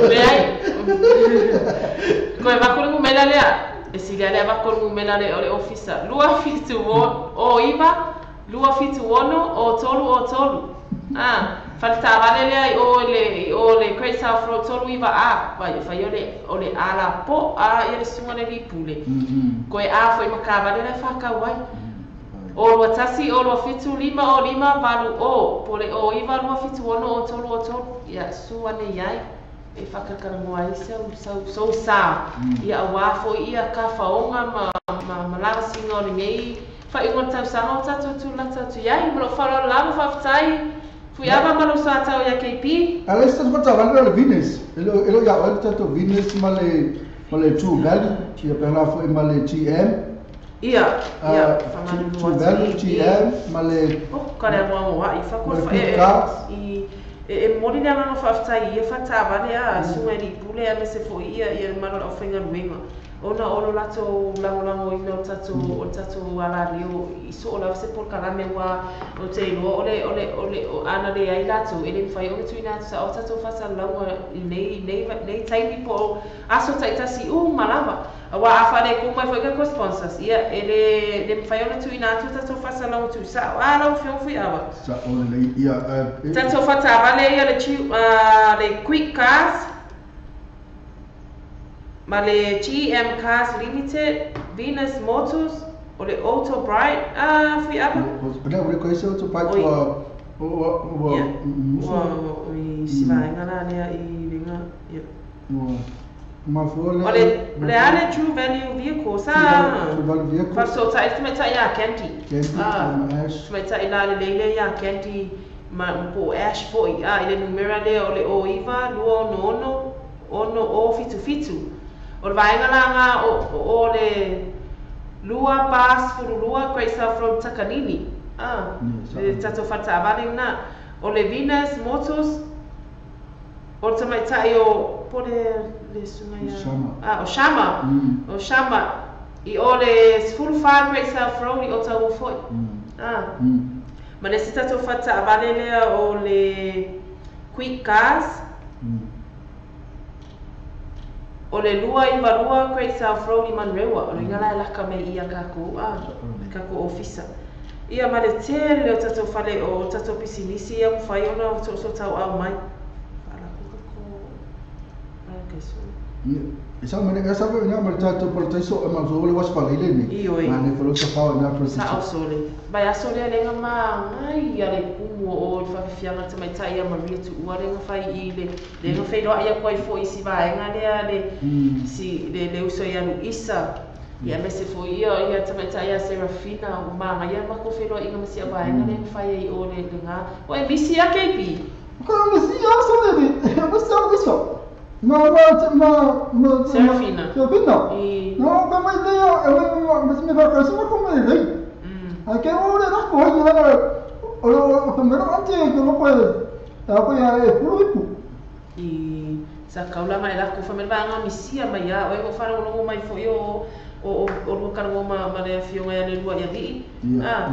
Le ai. Ko e va ko mela le e si le va ko mela le o le officer. Lua fitu o iva lua fitu ono o tolu o tolu. Ah, faltava le o le Great South Road tolu iva a, vai fai o le ala po a ia le sunga le lipule. Ko e a foi makava le fa ka wai. O lua tasi o lua fitu lima o lima valu o po le o iva lua fitu ono o tolu o tolu. Ia sua ne iai e whakakarangoa i sau sa. Ia awa fo ia ka whaonga ma lavasinga o le nei fa ingo tau sanga o tātou tu lata tu iai, malo wharo lava whawhitai, fui ava malo sa tau ia KP. Ala isi tatu whata le Venus, elo ia oe tātou Venus ma le True Value, ia pēnā fo ma le GM. Ia, ia, True Value, GM, ma le... Oh, ka rea moa moa, i whakua e mori le anganga whawhitai ia whatavale a sunga i pule a mese fo ia ia malo lau whainga ruenga. Ona o lo lato langolango ina o tatou ala leo i so o lava se polokalame ua o te iloa ole o ana le ai latou e le mafai ona tuuina atu sa o tatou faasalalauga i nei taimi po o aso taitasi uma lava auā a faalekū mai foʻi kako sponsors ia e le mafai ona tuuina atu tatou faasalalauga tuusao a lau afioga fui ava sa'o lelei ia tatou faatavale ia le Quick Cars ma le GM Cars Limited, Venus Motors, o le Auto Bright, fui ava. O le ko ese Auto Bright ua ua ua i sivaenga la lea i lenga ia. Ma fo le o le ale True Value Vehicles a. True Value Vehicles. Fa so ta isi mai ia Candy. Candy Ash. Mai ta ila le le ia Candy ma po Ash fo i a ile numera le o le o iva lua ono ono ono o fitu fitu. O le vaega laga o le lua pas furulua Great South Road Takanini. Le tatou fataavale lena. O le Venus Motors o le tamaitai o po le suga ia o Shama. O Shama i o le 14 Great South Road i Otaua foʻi. Ma le isi tatou fataavale lea o le Quick Cars. O le lua iwa lua Great South Road i Manrewa, o le inga la e laka me ia kako, kako ofisa. Ia ma le tele o tatou fale o tatou pisinisi ia mwhai ona o so tau au mai. Whaala ko kako, ai kai so. Sa me sa ve nga ma ta to por taiso ma zo le was pa le ni. Ma ne folo sa pa na pro sa sole. Ba ya sole le nga ma ngai ya le kumu o fa fianga te mai tai ya Maria tu ua le nga fai i le le nga fai lo ya koi fo isi va nga le le si le le uso ya lu isa. Ya me se fo ia ia te mai tai ya Serafina o ma nga ya ma ko fe lo inga ma si va nga le fai i o le nga. O e misi ya KP. Ko misi ya so le ni. Ma sa so. Ma Serafina. Serafina. No, come idea, ma mi fa così ma come lei. Anche ora da qua io o primero antes que no puede. Poi è puro. I sa kaula mai la ko fa me va nga misia mai ya o fa lo mai fo io o o ka ma ma le fionga ya le lua ya li. Ah.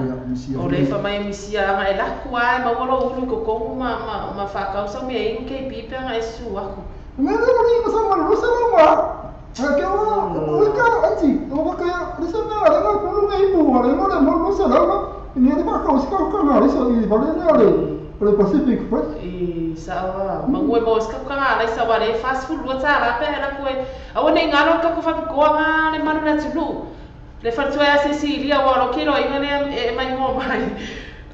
O le fa mai misia ma la ko ai ma wolo ulu ko ko ma ma fa kausa me in ke pipe nga esu aku. Me lo ni ma sa ma lo sa ma. Ke o o ka anti, o ka le sa na le ko lo ngai bu, le lo le mo lo sa la ni de ba ka o sa ka na le sa i ba le le le Pacific Fresh. I sa wa ma ngoi mo ska ka la sa wa le fast food lo tsa la pe la ko a o ne ngalo ka ko fa ko nga le manu na tulu. Le fa tu ya Cecilia wa lo ke lo inga le e mai mo mai.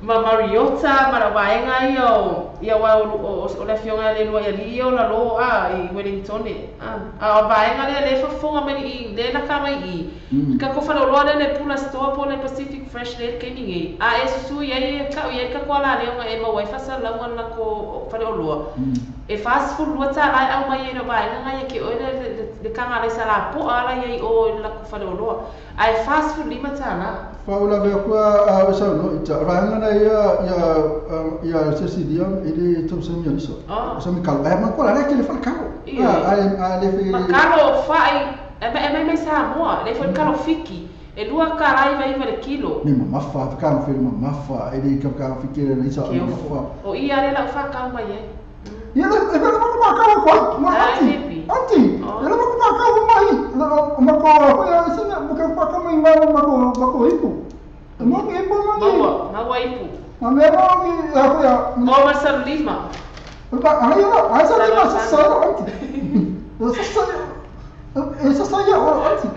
Ma Mariota, ma la vaenga io, ia wa o le fionga le lua ia li o la lo a i Wellington a vaenga le le fofonga mai i le na ka mai i ka ko fa lo le le pula store po le Pacific Fresh le ke ni a e su ia e ka ia ka ko la le e ma wai fa sa la la ko fa lo lo e fast food lo tsa la au mai no vaenga ia ke o le le ka nga le sa la po ala ia o la ko fa lo lo a e fast food lima tsa la Paula ve kwa a sa no ita ranga na ia ia ia Cecilia ele to sa mi so. Sa mi kalo. Ma ko la le ke le fa kalo. A le fe. Ma kalo fa e e me sa mo le fa kalo fiki. E lua karai vai vai le kilo. Ni ma fa ka fe ma fa ele ka ka fiki le sa ma fa. O ia le la fa ka mai e. Ia le e ma ka ko ma anti. Anti. Ele ma ka ka mai ma ko ya se ma ka ka mai ma ma ko ma ko ipu. Ma ko ipu ma ni. Ma wa ipu. Ma me ma ni ya ko ya. Ma ma sa lima. Ma ai la ai sa lima sa sa anti. Sa sa sa sa ya anti.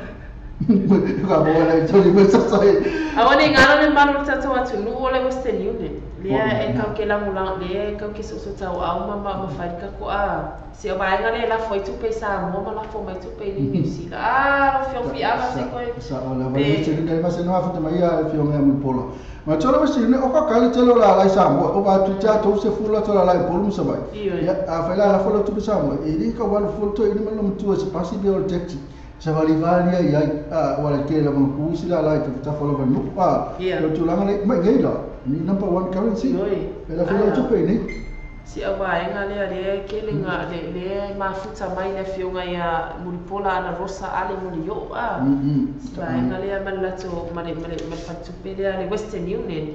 Ka mo la toli mo sa sa. A wa ne ngalo ne manu tata wa tunu o le Western Union. Lea e kau ke langulang lea e kau ke so tau au ma ma fai ka ko a se o vaenga le la foi tu pe sa mo ma la fo mai tu pe ni New Zealand a lo fio fi a se ko sa o la va se le ma se no fa te mai a fio me mo polo ma tolo se ne o ka ka le tolo la la sa mo o ba tu ta to se fu la tolo la polo mo sa mai ya a fa la fo lo tu sa mo e ri ka wa fo to ni ma lo tu se pasi be o taxi sa va li va li ai a wa le ke la mo ku si la la ta fo lo va no pa lo tu la le mai ngai la ni number one currency. E la fo lo tu pe ni si a vaenga le le ke le nga le le mafuta mai le fionga ia Mulipola ana Rosa ale Mulio a si vaenga le ma la to ma le ma le fa tu pe le Western Union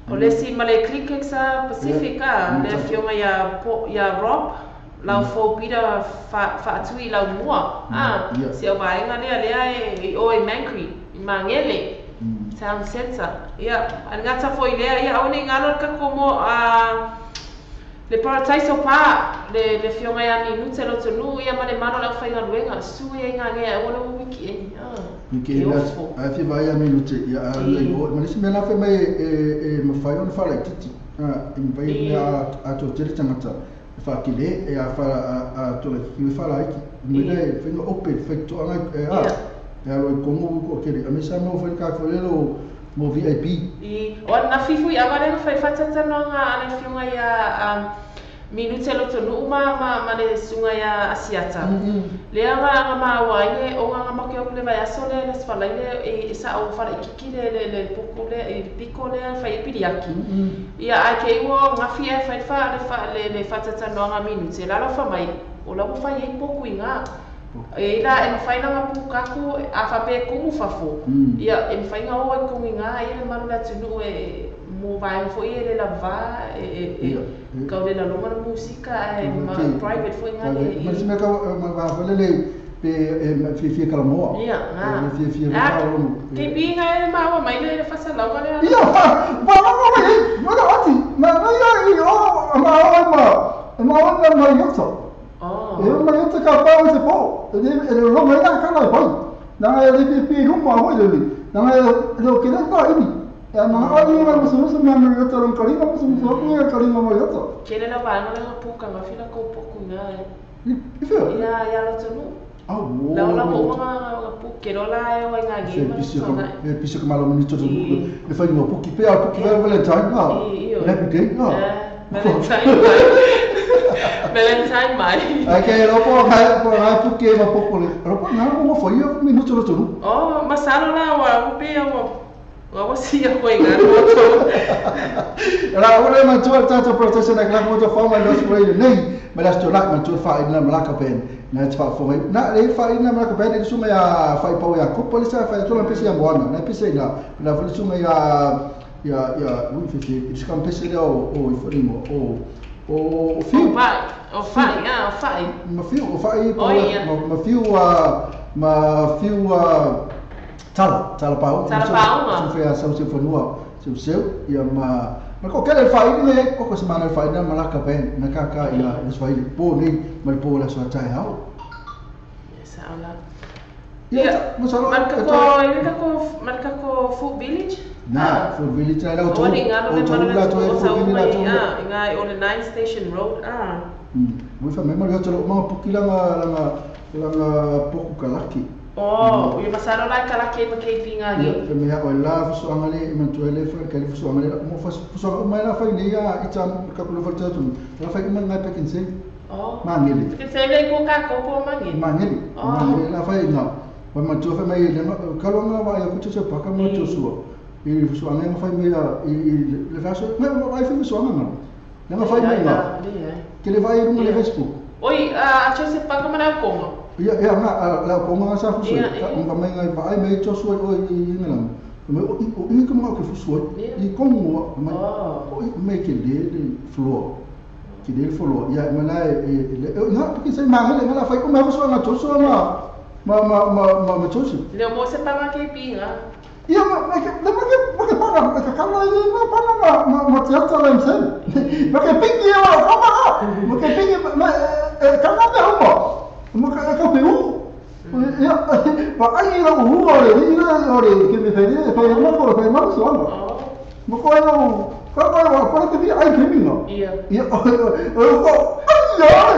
o le si ma le click sa Pacific a le fionga ia ia Rob lau fo pira fa fa tui lau mua a si a vaenga le le e o e Mankri Mangele Town Center ia ngata foi le ia o ni ngalo ka como a le Paradiso pa le le fionga ia minute lo tonu ia ma le mano la fai ngaluenga su ia nga nge o lo wiki e wiki e a fi vai a minute ia le o ma se me la fe mai e ma fai on fa la titi a e vai a to tere tangata fa ki le e a fa a to le ki fa la ki me le fe no open fe to anga e a e a lo kongo ko ke a me sa mo fe ka fo le lo mo VIP i o na fifu ia vale fai fatata no nga ale fionga ia minute lo tonu ma ma le sunga ia asiata le nga nga ma wa ile o nga ma ke o le vai asole le sfala ile e sa o fara ikiki le le poko le e piko le fai piriaki ia a ke o nga fi e fai fa le fa le fatata no nga minute la lo fa mai o la fai e poko inga e la e fai nga pukaku a fa pe kumu fafo ia e fai nga o e kuminga e le malu la tunu e mo vai fo e le la va e ka le la loma música e ma private fo nga le ma se me ka ma va fa le le pe e fi fi kala mo ia nga fi fi ka lo ke bi nga e ma wa mai le fa sa la le ia fa ma ma ma ma ma ati ma ma ia i o ma ma ma ma ma ma yo. E ma yo te ka pa o se po e le lo mai na ka la pai na e le pi pi lu ma ho le na e lo ke le pa ini e ma o ni ma musu musu ma me yo tolo kali ma musu musu ko ya kali ma yo to ke le la va no le pu ka ma fila ko po ku na i fe ya ya lo tonu. Ah, wo. La la mo ma pu ke lo la e o nga gi ma e piso que malo ministro le fai no pu ki pe a pu ki Valentine na happy day na Valentine Valentine mai. Okay, lo po ka pu ke ma po ko le. Lo po na mo fo yo minuto lo tonu. Oh, masalo la wa pu pe o wa si ya ko inga no to. La ore ma tu ta ta protection na la mo to forma los play nei. Ma la sto la ma tu fa ina malaka pen. Na fa fo na le fa ina malaka pen e suma ya fa pa ya ko polisa fa to la pesi ya ngwana na pesi na la fo suma ya ya ya wi fi fi ska pesi le o o ifo o o fiu o fa ya o fa ma fiu o fa ma fiu ma fiu tala tala pau tala pau ma fe a sau se fonua seu seu ia ma ma ko kele fa ile ko ko semana fa ina malaka pen na ka ka ia le Swahili po ni ma po la so tai hao sa ala ia ma ko marka ko food village na food village na la to o la to nga o le 9 station road ah mo fa me ma yo to ma pukila nga la poku kalaki. Oh, o passaram lá aquela queima que vinha ali. Eu me olhava só ali, mas tu ele foi que ele foi ali, mo faz só uma ela foi nem a e tam capulo foi tudo. Ela foi uma na pequena sei. Oh. Mangeli. Porque sei ele com caco com mangeli. Mangeli. Mangeli ela foi não. Mas tu foi meio ele calonga vai eu curto seu paca mas tu sua. E sua nem foi meio e le faz não vai foi só não. Não foi meio não. Que ele vai no Facebook. Oi, a tia paca mas não como. Ia ia na la konga sa fusu ka unga mai ngai pa ai mei tosu o i ngala me o i ko mo ke fusu i kongo mai o i me ke le floor ke le floor ia ma la e na porque sei mangele ngala fai ko me fusu nga tosu ma ma ma ma ma tosu le mo se paga ke pinga ia ma ke le ma ke ma ke paga ka kala i ma paga ma ma tiata la msen ma ke pingi ma ma ma ke pingi ma ka ma pe mo ma ka pe u ia ma ai la u ore ila ore ke me fai fai ma ko fai ma so ma ko ai o ka ka wa pa te vi ai ke mi no ia ia o ko ai ai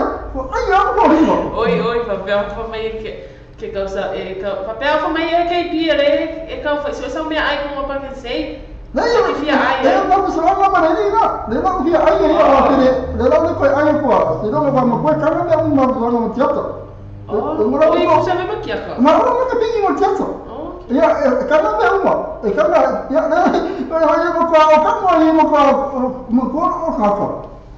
ai ko ringo oi oi papel fa mai ke causa e ka papel fa mai ke pi ele e ka fa so sa me ai ko pa ke sei le fia ai le ma so ma ma le na le ma fia ai le o te le la le ko ai ko se no ma ma ko ka na ma ma ma tiata. Oh, oi, você mesmo aqui, cara. Mas eu não tenho uma chance. Ya, kana me uma. E kana ya na, eu vou com o kana eu vou com o ko ka ka.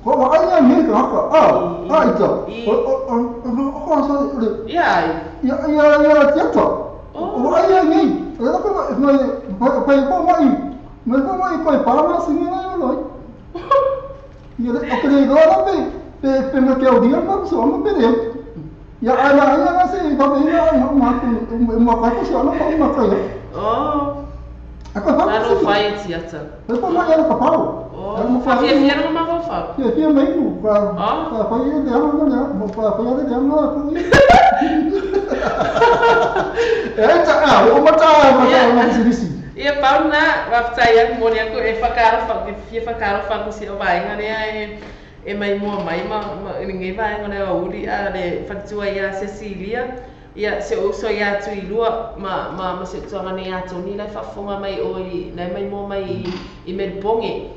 Ko ai ya mi ka ka. Ah, ah ito. O o o o so Ya. Ya ya ya tiata. O ai ya mi. Eu não ko ko ko mai. Mas ko mai ko para mas ni na lo. E eu acredito lá pe pe me que o dia não só me perdeu. Ya ala ya se ba me na ma ma ma ko so na ma ka ya. Oh. Ako fa. Não vai tiata. Eu ko ma ya ka pau. Oh. Fa fia não ma vou fa. Fia fia mai ku fa fa fa ye de ma na mo fa fa ye de ma ko. Eh ta ah o ma ta ma ta ma se disi. Ia pau na va fa ya mo ne ko e fa cara fa fia fa cara fa ko se o vai ngane e e mai mua mai ma ninguém vai ngone o uri a le fatua ia Cecilia ia se o so ia tu ilua ma ma ma se tu ngane ia toni la fa fonga mai o i na mai mua mai i Melbourne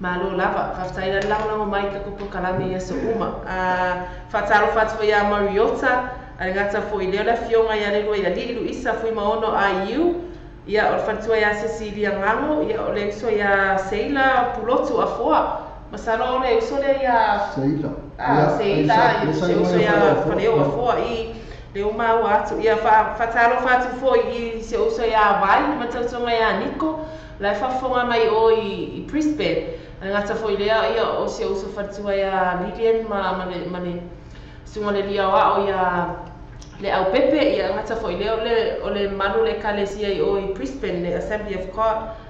ma lo lava fa tai la la mai ka ko kalame ia so uma a fatalo fatua ia Mariota a ngata fo ile la fionga ia le ia li Luisa fui maono a iu ia o fatua ia Cecilia ngango ia o le so ia Seila Pulotu afoa Masalo le uso le ia Seila. Ah, Seila, se uso ia faleu afoa i le uma o atu ia fa fatalo fatu fo i se uso ia vai matautonga ia Nico la fa fonga mai o i Brisbane. Ngata fo ile ia o se uso fatua ia Lilian ma ma le sunga le lia o ia le au Pepe ia ngata fo ile o le malu le kalesia i o i Brisbane le Assembly of God.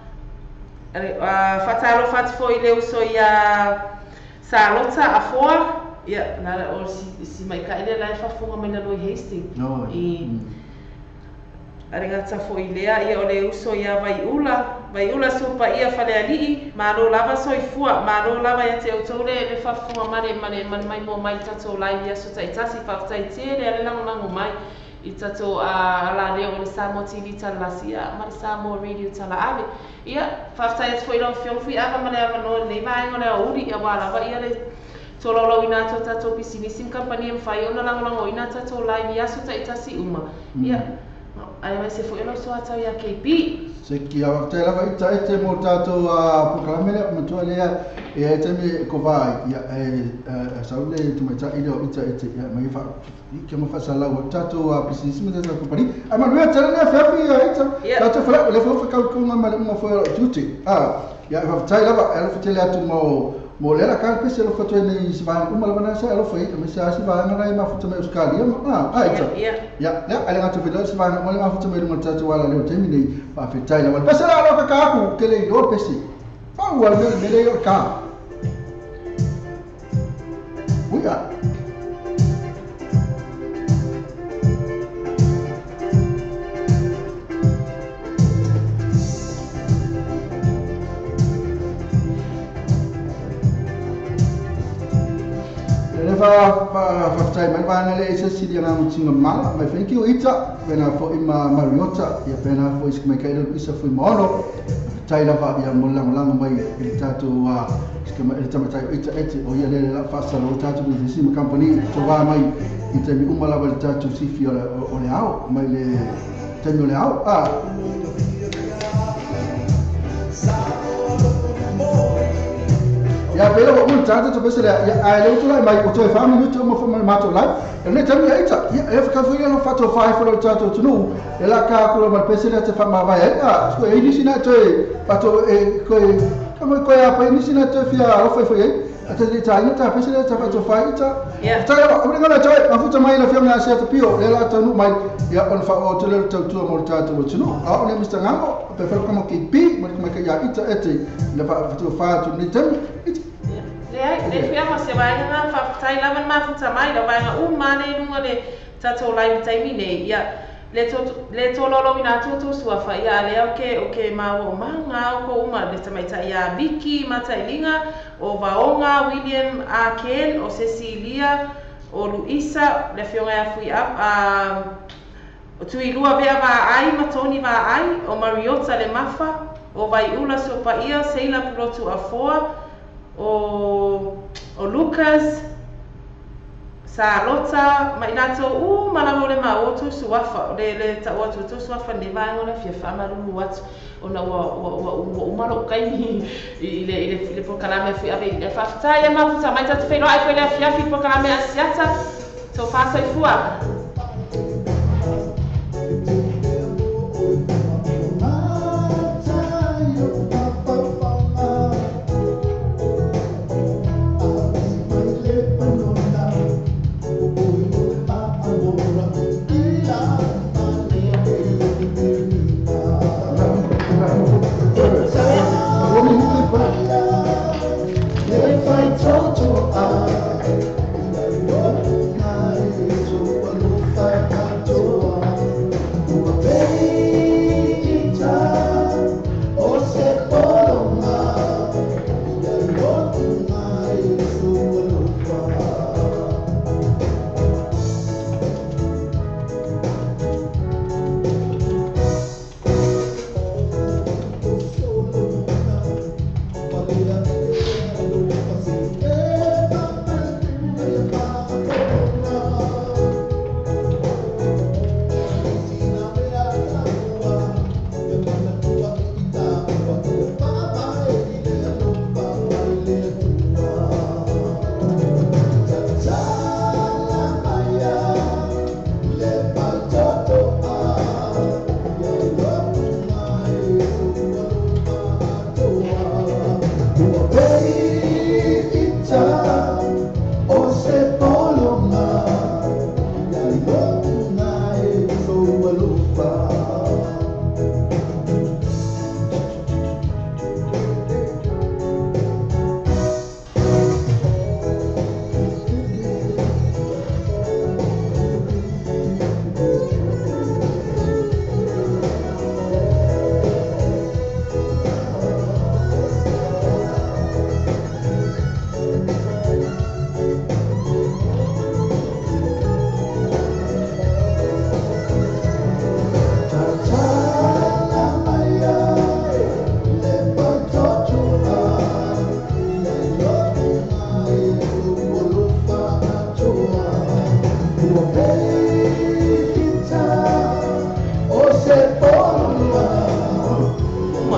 Fatalo fatu fo ile uso ia Salota afoa Ia na o si mai ka ile la fa fonga mai lalo i Hastings. I Aregata fo ilea ia o le uso ia Vaiula sopa ia faleali'i malo lava soifua malo lava ia te outou le faafofoga ma le mai mo mai tatou live ia so taitasi faafetai le lagolago mai i tatou ala leo o le Samoa TV Talalasia ma le Samoa Radio Talaave ia faafetai atu foi lau Afioga Fuiava ma le avanoa lenei vaega o le aoauli ia ua lava ia le tolaulau ina atu tatou pisinisi ma kampani e mafai ona lagolagoina tatou live ia so taitasi uma ia ai mai se foi lau soatau ia KB. Se ki a te lava i ta te mo tatou programe le matua lea e te me ko vai ia e saule te mai ta ile o ita ete ia mai fa ke mo fa sala o tatou pisinisi ma tatou company a ma le tele le fa fi ia ita tatou fa le fa ka ko ma le mo fo tuti a ia fa tai lava e fa tele atu mo mo le la ka pese lo fa ni si va uma lava na sa lo fa me sa si va na ma fa me Australia ma a ita ya le ale ngatu fi si va mo le ma fa me mo tatou ala le temi ni fa fi tai lava pese la lo ka ku ke le lo pese fa u al me le ka uia fa mai vana le se si dia na tinga mala mai thank you ita pena fo ima Mariota ia pena fo is mai kai isa fo mono tai lava ia mo lango lango mai il tato a skema il tamatai ita ete o ia le la fa sa lo tato ni si company to va mai ita mi uma lava il tato si fi o le ao mai le temi le ao a Ya pero un tanto to pese ya a le utula mai o to fa minuto mo fo ma to live e le tami ita ya e fa foi lo fa to fa fo tato tunu e la ka ko ma pese le te fa ma vai a so e ni sina to e pa to e ko como ko ya pa ni sina to fi a o foi foi a te le ta ita pese le te fa to fa ita ta ya o le to a fu to mai la fi na se to pio le la to nu mai ya on fa o to le to to mo tato tunu a o le Mr Ngango pe fa como ki pi mo ka ya ita ete le fa to fa to ni tami Le fia se vai nga fa tai lava ma futa mai la vai nga ma le lunga le tatou live taimi nei ia le to lolo ina to sua fa ia le o ke ma o ma nga o ko uma le tamaita ia Vicky Matailinga o Vaonga William A Ken o Cecilia o Luisa le fionga ia fui a o Tuilua vea va ai ma Tony va ai o Mariota le Mafa o Vaiula Sopa ia Seila Pulotu Afoa o Lucas Salota mai latou malava le ma o tu suafa le ta o tu suafa ne vai ona fia fa malu atu ona ua uma lo kai i le prokalame fi ave le fa tai ma futa mai ta fe lo ai le fia fi prokalame asiata so fa soifua.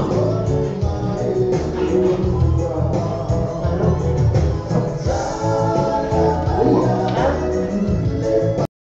uma.